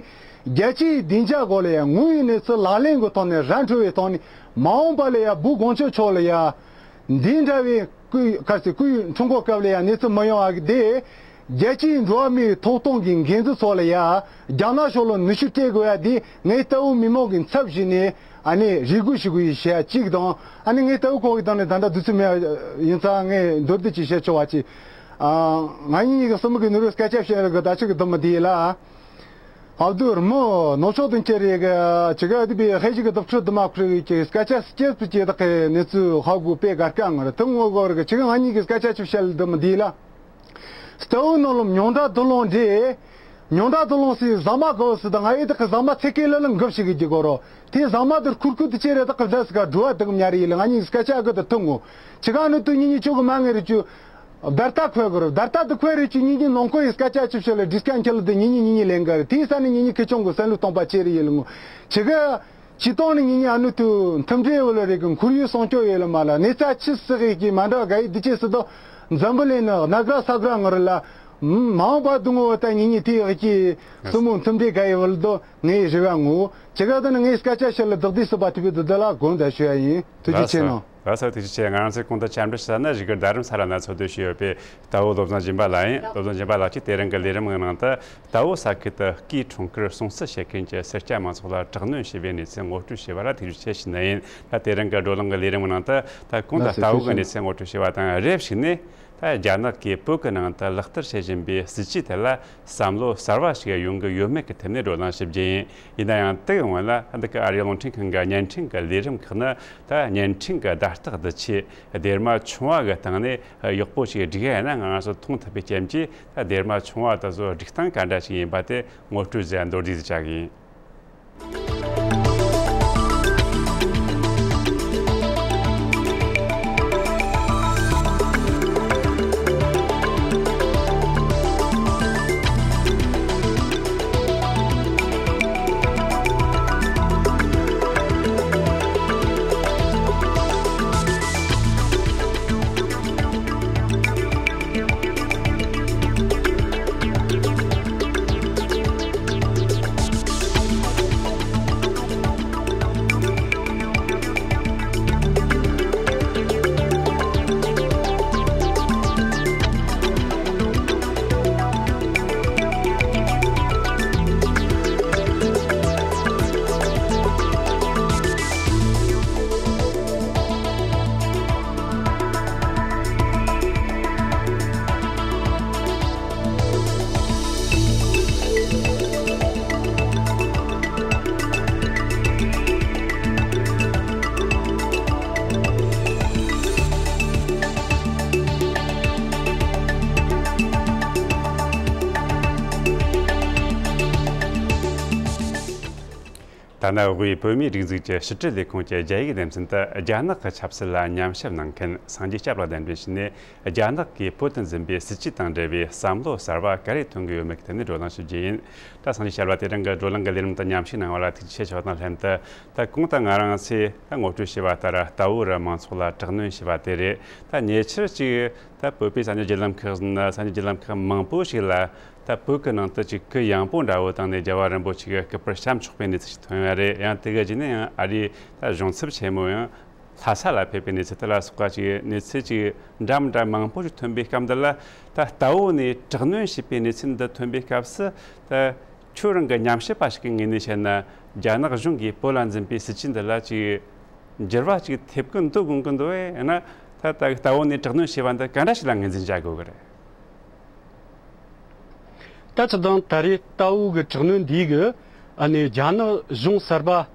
རྒྱལ་སྤྱིའི་སྡིངས་ཆ་སྒང་ལ་ཡང་དངོས་ཡོད་གནས་ཚུལ་ལག་ལེན་གྱི་ཐོག་ནས་ར་འཕྲོད་པའི་ཐོག་ནས་མ་འོངས་པ་ལ་ཡང་བོད་དགོངས་ཆོག་ཕྱོགས་ལ་ཡང་འདི་འདྲ་བའི་སྐུའི་ག་ཚོད་སྐུའི་འཁྲུངས་སྐར་སྐབས་ལ་ཡང་གནས་ཚུལ་མི་ཡོང་བ་དེ། རྒྱལ་སྤྱིའི་འགྲོ་བ་མིའི་ཐོབ་ཐང་གི་འགན་འཛིན་ཚོ་ལ་ཡ་རྒྱ་ནག་ཕྱོགས་ལ་ནུས་ཤུགས་སྤྲད་དགོས་ཡ་དེ་ངས་ལྟ་བུ་མི་མང་གི་ཚབ་ཞུས་ནས་ཨ་ནི་རེ་སྐུལ་ཞུ་གི་ཡོད་ཞེས་གཅིག་དང་། ཨ་ནི་ངས་ལྟ་བུ་ཁོང་གི་དང་ནས་ད་ལྟ་དུས་ཚོད་མེད་ཡིན་ཙང་ངས་མདོར་བསྡུས་ཅིག་བཤད་ཆོག་པ་ཅིག་ཨ། ང་གཉིས་ཀྱི་སྲིན་མོ་གི་ནུ་རུ་སྐད་ཆ་བཤད་ལ་གི་ད་ཅིག་གི་འདི་མི་དེ་ལ། ཨ་བདུད་རི་མོ་ནོར་མཆོག་དང་ཁྱེད་རེ་གི་ཅི་ག་དེ་བའི་ཧེ་ཞིག་གི་དུབ་ཁྲི་དུ་མ་ཁུར་གི་ཅིག་སྐད་ཆ་སྐྱེས་སུ་ཅེ་དག་གི་གནས་ཚུལ་ཧ་གོ་པའི་གར་ཀ་ངར་དུ་ངོ་གོ་ར་གི་ཅི་ག་ང་གཉིས་ཀྱི་སྐད་ཆ་ཅིག་བཤད་ལ་འདི་མི་དེ་ལ། ལྟ་བུ་ནང་ལོ་མྱོང་འདྲ་དུ་ལོང་འདྲེ། མྱོང་འདྲ་དུ་ལོང་སི་ཟ་མ་གོ་སི་དང་ང་ཡི་དག་གི་ཟ་མ་ཚེ་སྐད་ལ་ལ་འགབ་ཞིག་གི་གོ་རོ། དེ་ཟ་མ་དུར་ཁུར་ཁུར་དུ་ཅེ་རེ་དག་གི་བཟའ་སི་ག་འགྲོ་བ་དག་ཉ་རེ་ཡི་ལ་ང་གཉིས་སྐད་ཆ་གི་དུ་ཐུང་ངོ་ཅི་ག་ནུ་དུ་ཉི་ཉི་ཆོ་གི་མ་ངེ་རི་ཅུ། བརྡར་ལྟ་འཁོད་གི་རུ་བརྡར་ལྟ་དུ་འཁོད་རེ་ཅུ་ཉི་ཉི་ནང་ཁོ་ཡི་སྐད་ཆ་ཅུ་ཤོ་ལ་ཌིས་ཀན་ཁྱེར་ལ་དུ་ཉི་ཉི་ཉི་ཉི་ལེན་གི་རུ་དེ་ས་ནི་ཉི་ཉི་ཁི་ཆུང་གི་སན་ལུ་སྟོང་པ་ཅེ་རེ་ཡི་ལ་ངོ་ཅི་གི། ཅི་ཏོང་ནི་ཉི་ཉི་ཨ་ནུ་ཏུ་མཐུན་འབྲེལ་བོ་ལ་རེ་གི་ཁུར་ཡུལ་སྲུང་སྐྱོབ་ཡོད་ལ་མ་ལ་གནས་ཚ་ཆི་སི་གི་གི་མ་འདྲ་ག་ཡི་དི་ཅེ་སི་དོ། འཛམ་བུ་གླིང་ནི་ནག་ར་ས་ག་ར་ངར་ལ་མ་འོངས་པ་དུ་ངོ་བ་ད་ཉི་ཉི་དེ་གི་སི་མོ་མཐུན་འབྲེལ་ག་ཡི་བོ་ལ་དོ་ངའི་རེ་བ་ངོ་ཅི་ག་དོ་ནི་ངའི་སྐད་ཆ་ཤར་ལ་བདག་དི་སི་པ་ཐི་བི་དུ་དི་ལ་དགོངས་དག་ཞུ་ཡ་ཡིན། ཐུགས་རྗེ་ཆེ་གནང་། ལགས་སོ། ཐུགས་རྗེ་ཆེ། ང་རང་ཚོའི་གོང་དུ་འཆམ་འདྲི་ཞུ་ས་ནི་བཞུགས་སྒར་རྡ་རམ་ས་ལ་ན་འཚོ་སྡོད་བྱས་ཡོད་པའི་རྟ་བོ་བློ་བཟང་སྦྱིན་པ་ལགས་ཡིན། བློ་བཟང་སྦྱིན་པ་ལགས་ཀྱིས་དེ་རིང་གི་ལས་རིམ་གི་ནང་དུ་རྟ་བོ་ས་ཁུལ་དུ་སྐུའི་འཁྲུངས་སྐར་སྲུང་བརྩི་བྱེད་མཁན་གྱི་སེར་སྐྱ་མང་ཚོགས་ལ་དྲག་གནོན་བྱས་པའི་གནས་ཚུལ་ངོ་སྤྲོད་བྱས་པ་ལ་ཐུགས་རྗེ་ཆེ་ཞུ་ནི་ཡིན། ད་དེ་རིང་གི་བགྲོ་གླེང་གི་ལས་རིམ་གི་ནང་དུ་ད་གོང་དུ་ལགས་སོ། རྟ་བོ་གི་ཐུགས་རྗེ་གནས་ཚུལ་ངོ་སྤྲོད་བྱས་པ་དང་རེ་ཞིག་ནས། ད་རྒྱ་ནག་གིས་བོད་ཀྱི་ནང་དུ་ལག་བསྟར་བྱེད་བཞིན་པའི་སྲིད་ཇུས་ཐད་ལ་བསམ་བློ་གསར་བ་ཞིག་ཡོང་གི་ཡོད་མེད་ཀྱི་ཐད་ནས་བགྲོ་གླེང་ཞིབ་རྒྱུ་ཡིན། ཡིན་ན་ཡང་དེ་གི་སྔོན་ལ་འདི་ག་ཨ་རིའི་རླུང་འཕྲིན་ཁང་གི་བརྙན་འཕྲིན་གྱི་ལས་རིམ་ཁག་ནི་ད་བརྙན་འཕྲིན་གྱི་བརྡ་རྟགས་བསྡུ་ཆས་སྡེར་མ་ཆུང་བ་གི་སྟེང་ནས་ཡག་པོ་ཞིག་སྒྲིག་ཡ་ཡིན་ན་ང་རང་ཚོ་མཐོང་ཐུབ་པའི་རྐྱེན་གྱིས་ད་སྡེར་མ་ཆུང་བ་དེ་ཚོ་སྒྲིག་སྟངས་ག་འདྲ་ཞིག་ཡིན་པ་དེ་ངོ་སྤྲོད་བྱས་མདོར་བསྡུས་སུ་བྱ་གི་ཡིན། ད་ནི་དབུས་བོད་མིའི་སྒྲིག་འཛུགས་ཀྱི་ཕྱི་དྲིལ་ལས་ཁུངས་ཀྱི་རྒྱ་ཡིག་སྡེ་ཚན་དུ་རྒྱ་ནག་གི་ཆབ་སྲིད་ལ་ཉམས་ཞིབ་གནང་མཁན་སངས་རྒྱས་སྐྱབས་ལགས་གདན་འདྲེན་བྱས་ནས། རྒྱ་ནག་གིས་བོད་དུ་འཛིན་པའི་སྲིད་ཇུས་དང་འབྲེལ་བའི་བསམ་བློ་གསར་བ་ག་རེ་ཐོན་གྱི་ཡོད་མེད་ཀྱི་ཐད་ནས་བགྲོ་གླེང་ཞུ་རྒྱུ་ཡིན། ད་སངས་རྒྱས་ཞལ་བ་དེ་རིང་གི་བགྲོ་གླེང་གི་ལས་རིམ་དུ་མཉམ་ཞུགས་གནང་བ་ལ་ཐུགས་རྗེ་ཆེ་ཞུ་བ་དང་ལྷན་དུ། ད་གོང་དུ་ང་རང་ཚོས་ད་ངོ་སྤྲོད་བྱས་པ་ལྟར་རྟ་བོ་རུ་མང་ཚོགས་ལ་དྲག་གནོན་བྱས་པ་དེ་རེད། ད་ཉེ་ཆར་ཅིག་ད་བོད་པའི་གསར་འགྱུར་བརྒྱུད་ལམ་ཁག་ནས་གསར་འགྱུར་བརྒྱུད་ལམ་ཁག་མང་པོ་ཞིག་ལ་ད་བོད་ཀྱི་ནང་དུ་ཅིག་གུ་ཡངས་པོ་འདྲ་བོ་བཏང་ནས་རྒྱལ་བ་རིན་པོ་ཆེ་གི་སྐུ་པར་བཤམས་ཆོག་པའི་གནས་ཚུལ་ཞིག་ཐོན་ཡོད་རེད། ཡང་དེ་ག་རྗེས་ནས་ཡང་ཨ་རིའི་ད་གཞུང་ཚབ་ཆེན་མོ་ཡང་། ལྷ་ས་ལ་ཕེབས་པའི་གནས་ཚུལ་དེ་ལ་སོགས་པ་ཅིག་གནས་ཚུལ་ཅིག་འདྲ་མི་འདྲ་མང་པོ་ཞིག་ཐོན་པའི་སྐབས་འདི་ལ། ད་རྟ་བོ་ནས་དྲག་གནོན་བྱས་པའི་གནས་ཚུལ་འདི་ཐོན་པའི་སྐབས་སུ། ད་ཁྱོད་རང་གི་ཉམས་ཞིབ་པ་ཞིག་གི་ངོས་ནས་བཤད་ན། རྒྱ་ནག་གཞུང་གིས་བོད་ལ་འཛིན་པའི་སྲིད་ཇུས་འདི་ལ་ཅིག་འགྱུར་བ་ཅིག་ཐེབས་ཀྱི་འདུག་དགོངས་ཀྱི་འདུག་ཨེ་ན། ད་ད་རྟ་བོ་ནས་དྲག་གནོན་བྱས་པ་འདི་ག་འདྲ་ཞིག་ལ་ངོས་འཛིན་བྱ་དགོས་ཀྱི་རེད། ད་ཆ་དང་ད་རེས་རྟ་བོ་གི་དྲག་གནོན་འདི་གི་ཨ་ནི་རྒྱ་ནག་གཞུང་གསར་པ་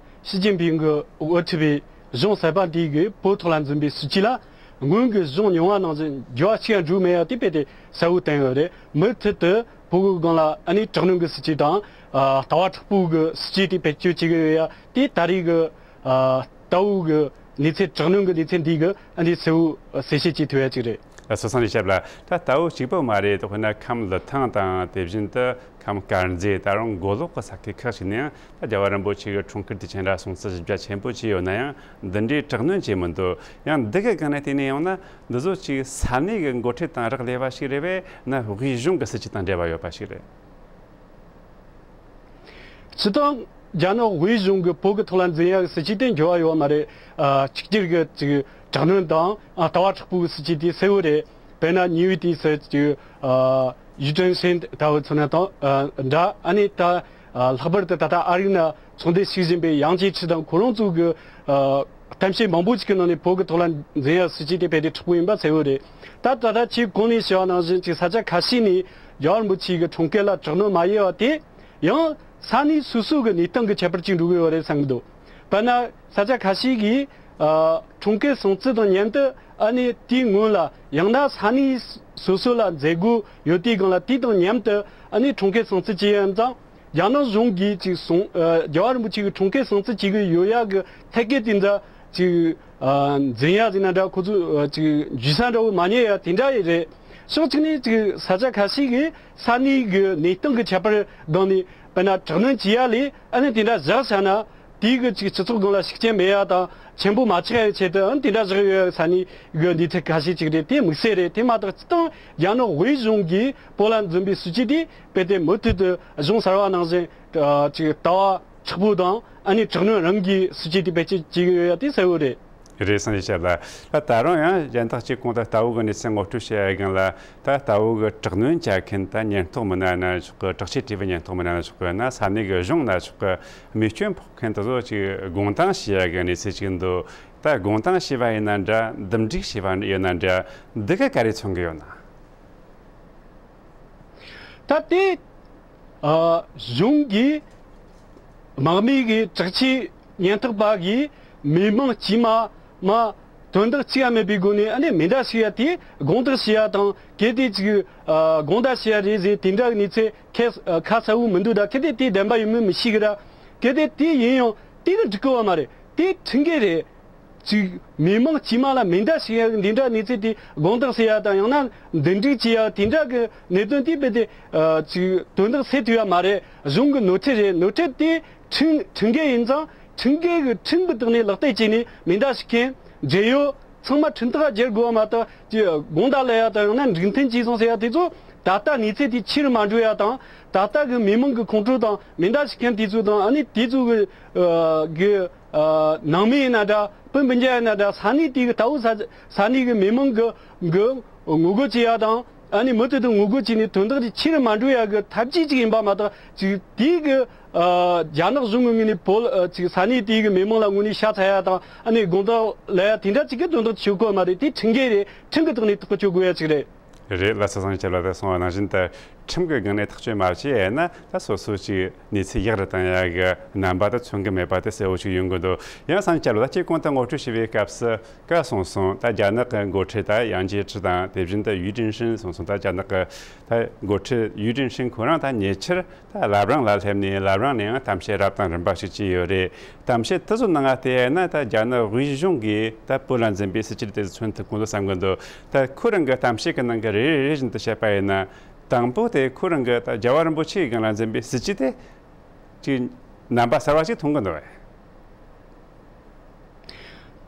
ཞི་ཅིན་ཕིང་གི་འོས་ཐུབ་པའི་གཞུང་གསར་པ་འདི་གི་བོད་ཐོག་ལ་འཛིན་པའི་སྲིད་ཇུས་ལ་སྔོན་གྱི་གཞུང་མྱོང་བ་ནང་བཞིན་འགྱུར་བ་ཞིག་ཡང་འགྲོ་མེད་ཡ་དེ་དཔེ་དེ་གསལ་བོ་བསྟན་ཡོད་རེད། མུ་མཐུད་དུ་བོད་གི་སྒང་ལ་ཨ་ནི་དྲག་གནོན་གྱི་སྲིད་ཇུས་དང་ལྟ་བ་དྲག་པོ་གི་སྲིད་ཇུས་དེ་བེད་སྤྱོད་བྱེད་ཀྱི་ཡོད་ཡ་དེ་ད་རེས་གི་ལྟ་བུ་གི་གནས་ཚད་དྲག་གནོན་གྱི་གནས་ཚད་འདི་གི་ཨ་ནི་གསལ་བོ་གསལ་བཤད་བྱེད་ཐུབ་ཡ་ཅིག་རེད། ལགས་སོ། སངས་རྒྱས་ཞབས་ལགས། ད་ལྟ་བུ་གཅིག་པོ་མ་རེད། དཔེར་ན་ཁམས་ལི་ཐང་དང་དེ་བཞིན་དུ་ཁམས་དཀར་མཛེས། ད་རུང་མགོ་ལོག་གི་ས་ཁུལ་ཁག་ཅིག་ནས་ཡང་ད་རྒྱལ་བ་རིན་པོ་ཆེ་གི་འཁྲུངས་སྐར་དུས་ཆེན་ར་སྲུང་བརྩི་བཞི་བརྒྱ་ཆེན་པོ་བྱས་ཡོད་ན་ཡང་འདི་འདྲའི་དྲག་གནོན་བྱས་མི་འདུག། ཡང་འདི་གི་སྒང་ནས་བལྟས་ནས་ཡོང་ན་འདི་ཚོ་ཅིག་ས་གནས་ཀྱི་འགོ་ཁྲིད་དང་རག་ལས་པ་ཞིག་རེད་པས་ན། དབུས་གཞུང་གི་སྲིད་ཇུས་དང་འབྲེལ་བ་ཡོད་པ་ཞིག་རེད། སྤྱིར་བཏང་རྒྱ་ནག་དབུས་གཞུང་གི་བོད་ཀྱི་ཐོག་ལ་འཛིན་ཡག་གི་སྲིད་ཇུས་དེ་འགྱུར་བ་ཡོད་མ་རེད། ཨ། གཅིག་གྱུར་གྱི་ཅིག་དྲག་གནོན་དང་། ཨ། ལྟ་བ་དྲག་པོའི་སྲིད་ཇུས་དེ་གསལ་བོ་རེད། དཔེར་ན་ཉེ་བའི་དུས་སུ་ཅིག་ཨ། ཡུས་ཀྲེང་ཧྲེང་ལྟ་བུ་མཚོན་ན་དང་། ཨ། འདྲ། ཨ་ནི་ད། ཨ། ལྷག་པར་དུ་ད་ལྟ་ཨ་རིའི་ནང་ཚོགས་འདུ་ཞུགས་བཞིན་པའི་ཡང་ཅེ་ཁྲི་དང་ཁོ་རང་ཚོ་གི། ཨ། གཏམ་བཤད་མང་པོ་ཞིག་གི་ནང་ནས་བོད་ཀྱི་ཐོག་ལ་འཛིན་ཡག་སྲིད་ཇུས་དེ་རྦད་དེ་དྲག་པོ་ཡིན་པ་གསལ་བོ་རེད། ད་ད་ལྟ་ཁྱེད་གོང་ནས་ཞུས་པ་ནང་བཞིན་ཅིག་ས་ཆ་ཁ་ཤས་ནས་རྒྱལ་བ་རིན་པོ་ཆེ་གི་འཁྲུངས་སྐར་ལ་དྲག་གནོན་མ་ཡོད་པ་དེ་ཡང་ས་གནས་སོ་སོ་གི་གནས་སྟངས་ཀྱི་ཁྱད་པར་ཅིག་འགྲོ་གི་ཡོད་རེད་བསམ་གྱི་འདུག། དཔེར་ན་ས་ཆ་ཁ་ཤས་ཀྱིས། ཨ། འཁྲུངས་སྐར་སྲུང་བརྩི་དང་མཉམ་དུ། ཨ་ནི་དེའི་སྔོན་ལ་ཡང་ན་ས་གནས་སོ་སོ་ལ་མཛད་སྒོ་ཡོད་དུས་སྒང་ལ་དེ་དང་མཉམ་དུ། ཨ་ནི་འཁྲུངས་སྐར་སྲུང་བརྩི་བྱེད་ཡ་ཙང་། རྒྱ་ནག་གཞུང་གིས་ཅིག་སོང་། ཨ། རྒྱལ་བ་རིན་པོ་ཆེ་གི་འཁྲུངས་སྐར་སྲུང་བརྩི་བྱེད་ཀྱི་ཡོད་ཡ་གི་ཐད་ཀའི་དེ་འདྲ་ཅིག་ཨ། འཛིན་ཡ་ཟེར་ན་འདྲ། ཁོ་ཚོས། ཨ། ཅིག་འཇུ་ས་འདྲ་བོ་མ་རྙེད་ཡ་དེ་འདྲ་ཡི་རེད། ཕྱོགས་གཅིག་ནས་ཅིག་ས་ཆ་ཁ་ཤས་ཀྱི་ས་གནས་ཀྱི་གནས་སྟངས་ཀྱི་ཁྱད་པར་སྒང་ནས་དཔེར་ན་དྲག་གནོན་བྱེད་ཡ་ལས། ཨ་ནི་དེ་འདྲ་བཞག་བཞག་ན་དེའི་གི་ཅིག་སྤྱི་ཚོགས་སྒང་ལ་ཤུགས་རྐྱེན་མེད་ཡ་དང་ཆེན་པོ་མ་ཆགས་ཡ་ཆེད་དུ། ཨ་ནི་དེ་འདྲ་བཞག་ཡོད་ཡ་ས་གནས་ཀྱི་གནས་ཚུལ་ཁ་ཤས་ཅིག་རེད། དེ་དམིགས་བསལ་རེད། དེ་མ་གཏོགས་སྤྱིར་བཏང་རྒྱ་ནག་དབུས་གཞུང་གིས་བོད་ལ་འཛིན་པའི་སྲིད་ཇུས་དེ་རྦད་དེ་མུ་མཐུད་དུ་གཞུང་གསར་བ་ནང་བཞིན། ཨ། ཅིག་ལྟ་བ་དྲག་པོ་དང་། ཨ་ནི་དྲག་གནོན་རང་གི་སྲིད་ཇུས་དེ་བེད་སྤྱོད་བྱེད་ཀྱི་ཡོད་ཡ་དེ་གསལ་བོ་རེད། རེད། སངས་རྒྱས་ཞབས་ལགས། ད་ད་རུང་ཡང་གཞན་དག་ཅིག་གོང་དུ་ལྟ་བུ་གི་གནས་ཚུལ་ངོ་སྤྲོད་བྱེད་ཡ་སྒང་ལ། ད་ལྟ་བུ་གི་དྲག་གནོན་བྱ་མཁན་ད་ཉེན་རྟོག་མི་སྣ་ཡིན་ན་ཆོག་གི། དྲག་ཆས་དྲིལ་བུའི་ཉེན་རྟོག་མི་སྣ་ཡིན་ན་ཆོག་གི། ཡང་ན་ས་གནས་ཀྱི་གཞུང་ཡིན་ན་ཆོག་གི། མེ་སྐྱོན་ཕོག་མཁན་དེ་ཚོ་ཅིག་དགོང་དྲངས་བྱེད་ཡ་གི་གནས་ཚུལ་ཅིག་འདུག། ད་དགོང་དྲངས་བྱས་པ་ཡིན་ན་འདྲ། འདུམ་འགྲིག་བྱས་པ་ཡིན་ན་འདྲ། འདི་ག་ག་རེ་མཚོན་གྱི་ཡོད་ན། ད་དེ། ཨ། གཞུང་གིས་དམག་མི་གི་དྲག་ཆས་ཉེན་རྟོག་པ་གིས་མི་མང་དཀྱུས་མ་མ་དོན་དག་གཅིག་ཡང་མེད་པའི་སྒོ་ནས། ཨ་ནི་མེ་མདའ་ཞིག་ཡ་དེ་དགོང་དག་ཞིག་ཡ་དང་། གལ་ཏེ་ཅིག་ཨ། དགོང་དག་ཞིག་ཡ་རེད་ཟེར་དེ་འདྲ་གི་གནས་ཚུལ་ཁ། ཨ། ཁ་གསལ་བོ་མི་འདུག། ད་གལ་ཏེ་དེ་བདེན་པ་ཡིན་མིན་མི་ཤེས་གི་ར། གལ་ཏེ་དེ་ཡིན་ཡང་དེ་ནི་འགྲིག་གི་ཡོད་མ་རེད། དེ་ཁྲིམས་འགལ་རེད། ཅིག་མི་མང་དཀྱུས་མ་ལ་མེ་མདའ་ཞིག་ཡ་འདི་འདྲ་གནས་ཚུལ་དེ། དགོང་དག་ཟེར་ཡ་དང་། ཡང་ན་འདུམ་འགྲིག་བྱེད་ཡ་དེ་འདྲ་གི་གནད་དོན་དེ་རྦད་དེ། ཨ། ཅིག་དོན་དག་སེལ་ཐུབ་ཡ་མ་རེད། གཞུང་གི་ནོར་འཁྲུལ་རེད། ནོར་འཁྲུལ་དེ་ཁྲིམས་ཁྲིམས་འགལ་ཡིན་ཙང་། ཁྲིམས་འགལ་གི་ཁྲིམས་གི་སྟེང་ནས་ལག་བསྟར་བྱས་ནས་མེ་མདའ་ཞིག་མཁན། འབྲེལ་ཡོད་ཚང་མ་ཁྲིམས་ཐག་བཅད་དགོས་པ་མ་གཏོགས། ཅིག་དགོང་དག་ལ་ཡ་དང་། ཡང་ན་འགྲིག་མཐུན་བྱས་སོང་ཟེར་ཡ་དེ་ཚོ་ད་ལྟ་གནས་ཚུལ་དེ་ཆེ་རུ་མ་འགྲོ་ཡ་དང་། ད་ལྟ་གི་མི་མང་གི་ཁོང་ཁྲོ་དང་། མེ་མདའ་ཞིག་མཁན་དེ་ཚོ་དང་། ཨ་ནི་དེ་ཚོ་གི། ཨ། གི། ཨ། ནང་མི་ཡིན་ན་འདྲ། སྤུན་སྤུན་ཀྱག་ཡིན་ན་འདྲ། ས་གནས་དེ་གི་ལྟ་བུ་ས། ས་གནས་གི་མི་མང་གི་གི་ངོ་རྒོལ་བྱེད་ཡ་དང་། ཨ་ནི་མུ་མཐུད་དུ་ངོ་རྒོལ་བྱས་ནས་དོན་དག་དེ་ཆེ་རུ་མ་འགྲོ་ཡ་གི་ཐབས་ཇུས་ཅིག་ཡིན་པ་མ་གཏོགས། ཅིག་དེ་གི། ཨ། རྒྱ་ནག་གཞུང་གི་ངོས་ནས་བོད། ཨ། ཅིག་ས་གནས་དེ་གི་མི་མང་ལ་དངོས་གནས་ཤ་ཚ་ཡ་དང་། ཨ་ནི་དགོང་དག་ལ་ཡ་དེ་འདྲ་ཅིག་གི་དོན་དག་ཆོད་གོ་མ་རེད། དེ་ཁྲིམས་འགལ་རེད། ཁྲིམས་གི་ཐོག་ནས་ཐག་གཅོད་དགོས་ཡ་ཅིག་རེད། རེད། ལགས་སོ། སངས་རྒྱས་ལགས་ད་གསུངས་པ་ནང་བཞིན་ད་ཁྲིམས་ཀྱི་སྒང་ནས་ཐག་གཅོད་མ་བྱས་ན། ད་སོ་སོ་ཅིག་གནས་ཚུལ་ཡག་རུ་བཏང་ཡ་གི་རྣམ་པ་ད་མཚོན་གི་མེད་པ་དེ་གསལ་བོ་ཞིག་ཡོང་གི་འདུག། ཡང་སངས་རྒྱས་ལགས་ད་ཁྱེད་གོང་དུ་ངོ་སྤྲོད་བྱས་པའི་སྐབས་སུ་བཀའ་གསུངས་སོང་། ད་རྒྱ་ནག་གི་འགོ་ཁྲིད་ད་ཡང་ཅེ་ཁྲི་དང་། དེ་བཞིན་དུ་ཡུས་ཀྲིན་ཧྲིན་གསུངས་སོང་། ད་རྒྱ་ནག་གི་ད་འགོ་ཁྲིད་ཡུས་ཀྲིན་ཧྲིན་ཁོ་རང་ད་ཉེ་ཆར་ད་བླ་བྲང་ལ་སླེབས་ནས། བླ་བྲང་ནས་ཡང་གཏམ་བཤད་རབ་དང་རིམ་པ་ཞིག་བྱས་ཡོད་རེད། གཏམ་བཤད་དེ་ཚོ་ནང་ང་བལྟས་ན། ད་རྒྱ་ནག་དབུས་གཞུང་གིས་ད་བོད་ལ་འཛིན་པའི་སྲིད་ཇུས་དེ་ཚོ་མཚོན་ཐུབ་གོ་འདུག་བསམ་གི་འདུག། ད་ཁོ་རང་གི་གཏམ་བཤད་ཀྱི་ནང་གི་རེ་རེ་རེ་བཞིན་དུ་བཤད་པ་ཡིན་ན། དང་པོ་དེ་ཁོ་རང་གི་ད་རྒྱལ་བ་རིན་པོ་ཆེའི་སྒང་ལ་འཛིན་པའི་སྲིད་ཇུས་དེ་ཅིག་རྣམ་པ་གསར་བ་ཞིག་མཐོང་གི་འདུག་བས།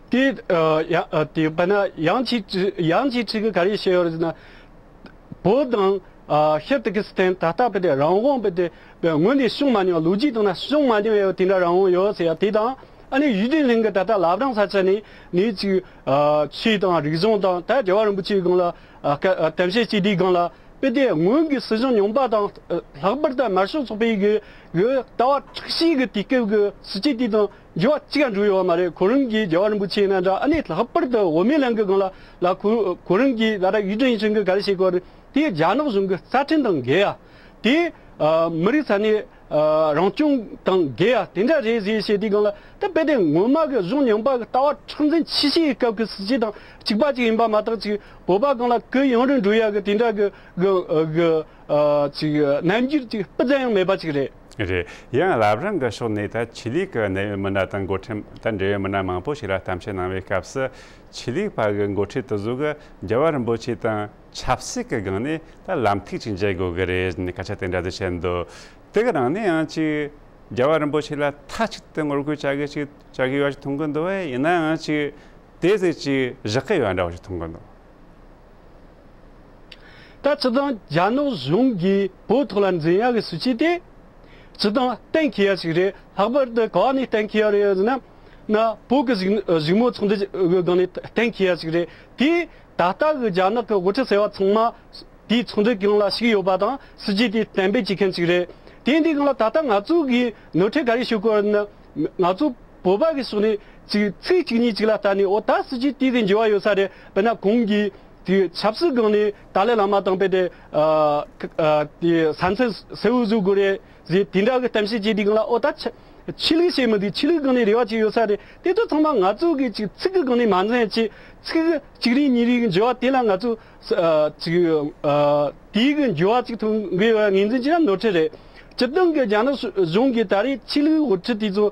དེ། ཨ། ཡ། ཨ། དེ་དཔེར་ན་ཡང་ཅེ་ཁྲི། ཡང་ཅེ་ཁྲི་གིས་ག་རེ་བཤད་ཡོད་རེད་ཟེར་ན། བོད་དང་། ཨ། ཤར་ཏུར་ཀི་སི་ཐན་ད་ལྟ་རྦད་དེ་རང་དབང་རྦད་དེ་སྔོན་ནས་བྱུང་མ་མྱོང་། ལོ་རྒྱུས་སྟེང་ན་བྱུང་མ་མྱོང་ཡ་དེ་འདྲ་རང་དབང་ཡོད་ཟེར་ཡ་དེ་དང་། ཨ་ནི་ཡུས་ཀྲིན་ཧྲིན་གིས་ད་ལྟ་བླ་བྲང་ས་ཆ་ནས་ནས་ཅིག་ཨ། ཆོས་དང་རིག་གཞུང་དང་། ད་རྒྱལ་བ་རིན་པོ་ཆེའི་སྒང་ལ། ཨ། ཀ། ཨ། གཏམ་བཤད་བྱེད་དུས་སྒང་ལ། དཔེ་དེ་སྔོན་གྱི་སྲིད་གཞུང་རྙིང་པ་དང་། ལྷག་པར་དུ་དམར་ཤོག་ཚོགས་པའི་གི་གི་ལྟ་བ་དྲག་ཤོས་གི་དུས་སྐབས་གི་སྲིད་ཇུས་དེ་དང་འགྱུར་བ་གཅིག་ཀྱང་འགྲོ་ཡོད་མ་རེད། ཁོ་རང་གིས། རྒྱལ་བ་རིན་པོ་ཆེ་ཡིན་ན་འདྲ། ཨ་ནི་ལྷག་པར་དུ་འོས་མི་ལྷན་ཁང་གི་སྒང་ལ་ལ་ཁོ་ཁོ་རང་གིས་ད་ལྟ་ཡུས་ཀྲིན་ཧྲིན་གིས་ག་རེ་བཤད་གོ་རེད། དེ་རྒྱ་ནག་གཞུང་གི་རྩ་ཁྲིམས་དང་འགལ་ཡ། དེ། ཨ། མི་རིགས་ས་གནས། ཨ། རང་སྐྱོང་དང་འགལ་ཡ་དེ་འདྲ་རེད་ཟེར་བཤད་དུས་སྒང་ལ། ད་དཔེ་དེ་སྔོན་མ་གི་གཞུང་རྙིང་པ་གི་ལྟ་བ་མཁྲེགས་འཛིན་ཆེ་ཤོས་ཀྱི་སྐབས་ཀྱི་སྲིད་ཇུས་དང་གཅིག་པ་ཅིག་ཡིན་པ་མ་གཏོགས། ཅིག་བོད་པ་སྒང་ལ་གུ་ཡངས་རུ་འགྲོ་ཡ་གི་དེ་འདྲ་གི་གི་གི། ཨ། ཅིག་རྣམ་འགྱུར་ཅིག་སྤུ་ཙམ་ཡང་མེད་པ་ཅིག་རེད། རེད། ཡང་བླ་བྲང་གི་ཕྱོགས་ནས་ད་ཆོས་ལུགས་ཀྱི་གནད་ཡོད་མི་སྣ་དང་འགོ་ཁྲིད་ད་འབྲེལ་ཡོད་མི་སྣ་མང་པོ་ཞིག་ལ་གཏམ་བཤད་གནང་བའི་སྐབས་སུ། ཆོས་ལུགས་པ་གི་འགོ་ཁྲིད་དེ་ཚོ་གི་རྒྱལ་བ་རིན་པོ་ཆེ་དང་ཆབ་སྲིད་ཀྱི་སྒང་ནས་ད་ལམ་ཐིག་ཅིག་འཇལ་དགོས་ཀྱི་རེད་ནས་སྐད་ཆ་དེ་འདྲ་དེ་བཤད་འདུག་དེ་གི་ནང་ནས་ཡང་ཅིག་རྒྱལ་བ་རིན་པོ་ཆེ་ལ་མཐའ་གཅིག་ཏུ་ངོ་རྒོལ་བྱ་གི་ཅིག་བྱ་གི་ཡོད་ཅིག་མཐོང་གི་འདུག་བས། ཡིན་ན་ཡང་ཅིག་དེ་ཟིག་ཅིག་བཞག་གི་ཡོད་འདྲ་བ་ཅིག་མཐོང་གི་འདུག་ད་སྤྱིར་བཏང་རྒྱ་ནག་གཞུང་གིས་བོད་ཐོག་ལ་འཛིན་ཡག་གི་སྲིད་བྱུས་དེ། སྤྱིར་བཏང་གཏན་འཁེལ་ཡ་ཞིག་རེད། ལྷག་པར་དུ་ག་བ་ནས་གཏན་འཁེལ་ཡ་རེད་ཟེར་ན། ན་བོད་ཀྱི་གཞིགས་གཞིགས་མོལ་ཚོགས་འདུ་གི་སྒང་ནས་གཏན་འཁེལ་ཡ་ཞིག་རེད། དེས་ད་ལྟ་གི་རྒྱ་ནག་གི་དབུ་ཁྲིད་ཟེར་བ་ཚང་མ་དེའི་ཚོགས་འདུའི་སྒང་ལ་ཞུགས་ཡོད་པ་དང་། སྲིད་བྱུས་དེ་གཏན་འབེབས་བྱེད་མཁན་ཞིག་རེད། དེ་འདི་སྒང་ལ་ད་ལྟ་ང་ཚོ་གིས་ནོར་འཁྲུལ་ག་རེ་ཤོད་དགོས་ན། ང་ཚོ་བོད་པ་གི་ཕྱོགས་ནས་ཅིག་ཚིག་གཅིག་གཉིས་ཅིག་ལ་ལྟ་ནས། འོ་ད་སྲིད་བྱུས་དེ་དེ་འགྱུར་བ་ཡོད་ས་རེད། དཔེར་ན་གོང་གི་དེ་ཆབ་སྲིད་སྒང་ནས་ཏཱ་ལའི་བླ་མ་དང་དཔེ་དེ་ཨ་ཨ་དེ་ས་མཚམས་གསལ་བོ་བཟོ་དགོས་རེད་ཟེར། དེ་འདྲ་གི་གཏམ་བཤད་བྱས་དུས་སྒང་ལ། འོ་ད་ཆ་ཆོས་ལུགས་བཤད་མི་འདུག་ཆོས་ལུགས་སྒང་ནས་རེ་བ་བྱས་ཡོད་ས་རེད། དེ་ཚོ་ཚང་མ་ང་ཚོ་གི་ཅིག་ཚིག་གི་སྒང་ནས་མ་འཛིན་ཅིག་ཚིག་གཅིག་རེ་གཉིས་རེ་གི་འགྱུར་བ་དེ་ལ་ང་ཚོ་ཨ་ཅིག་ཨ་དེའི་གི་འགྱུར་བ་ཅིག་ཐོན་གི་ཡོད་ངོས་འཛིན་བྱས་ན་ནོར་འཁྲུལ་རེད། སྤྱིར་བཏང་གི་རྒྱ་ནག་གཞུང་གིས་ད་རེས་ཆོས་ལུགས་དབུ་ཁྲིད་དེ་ཚོ་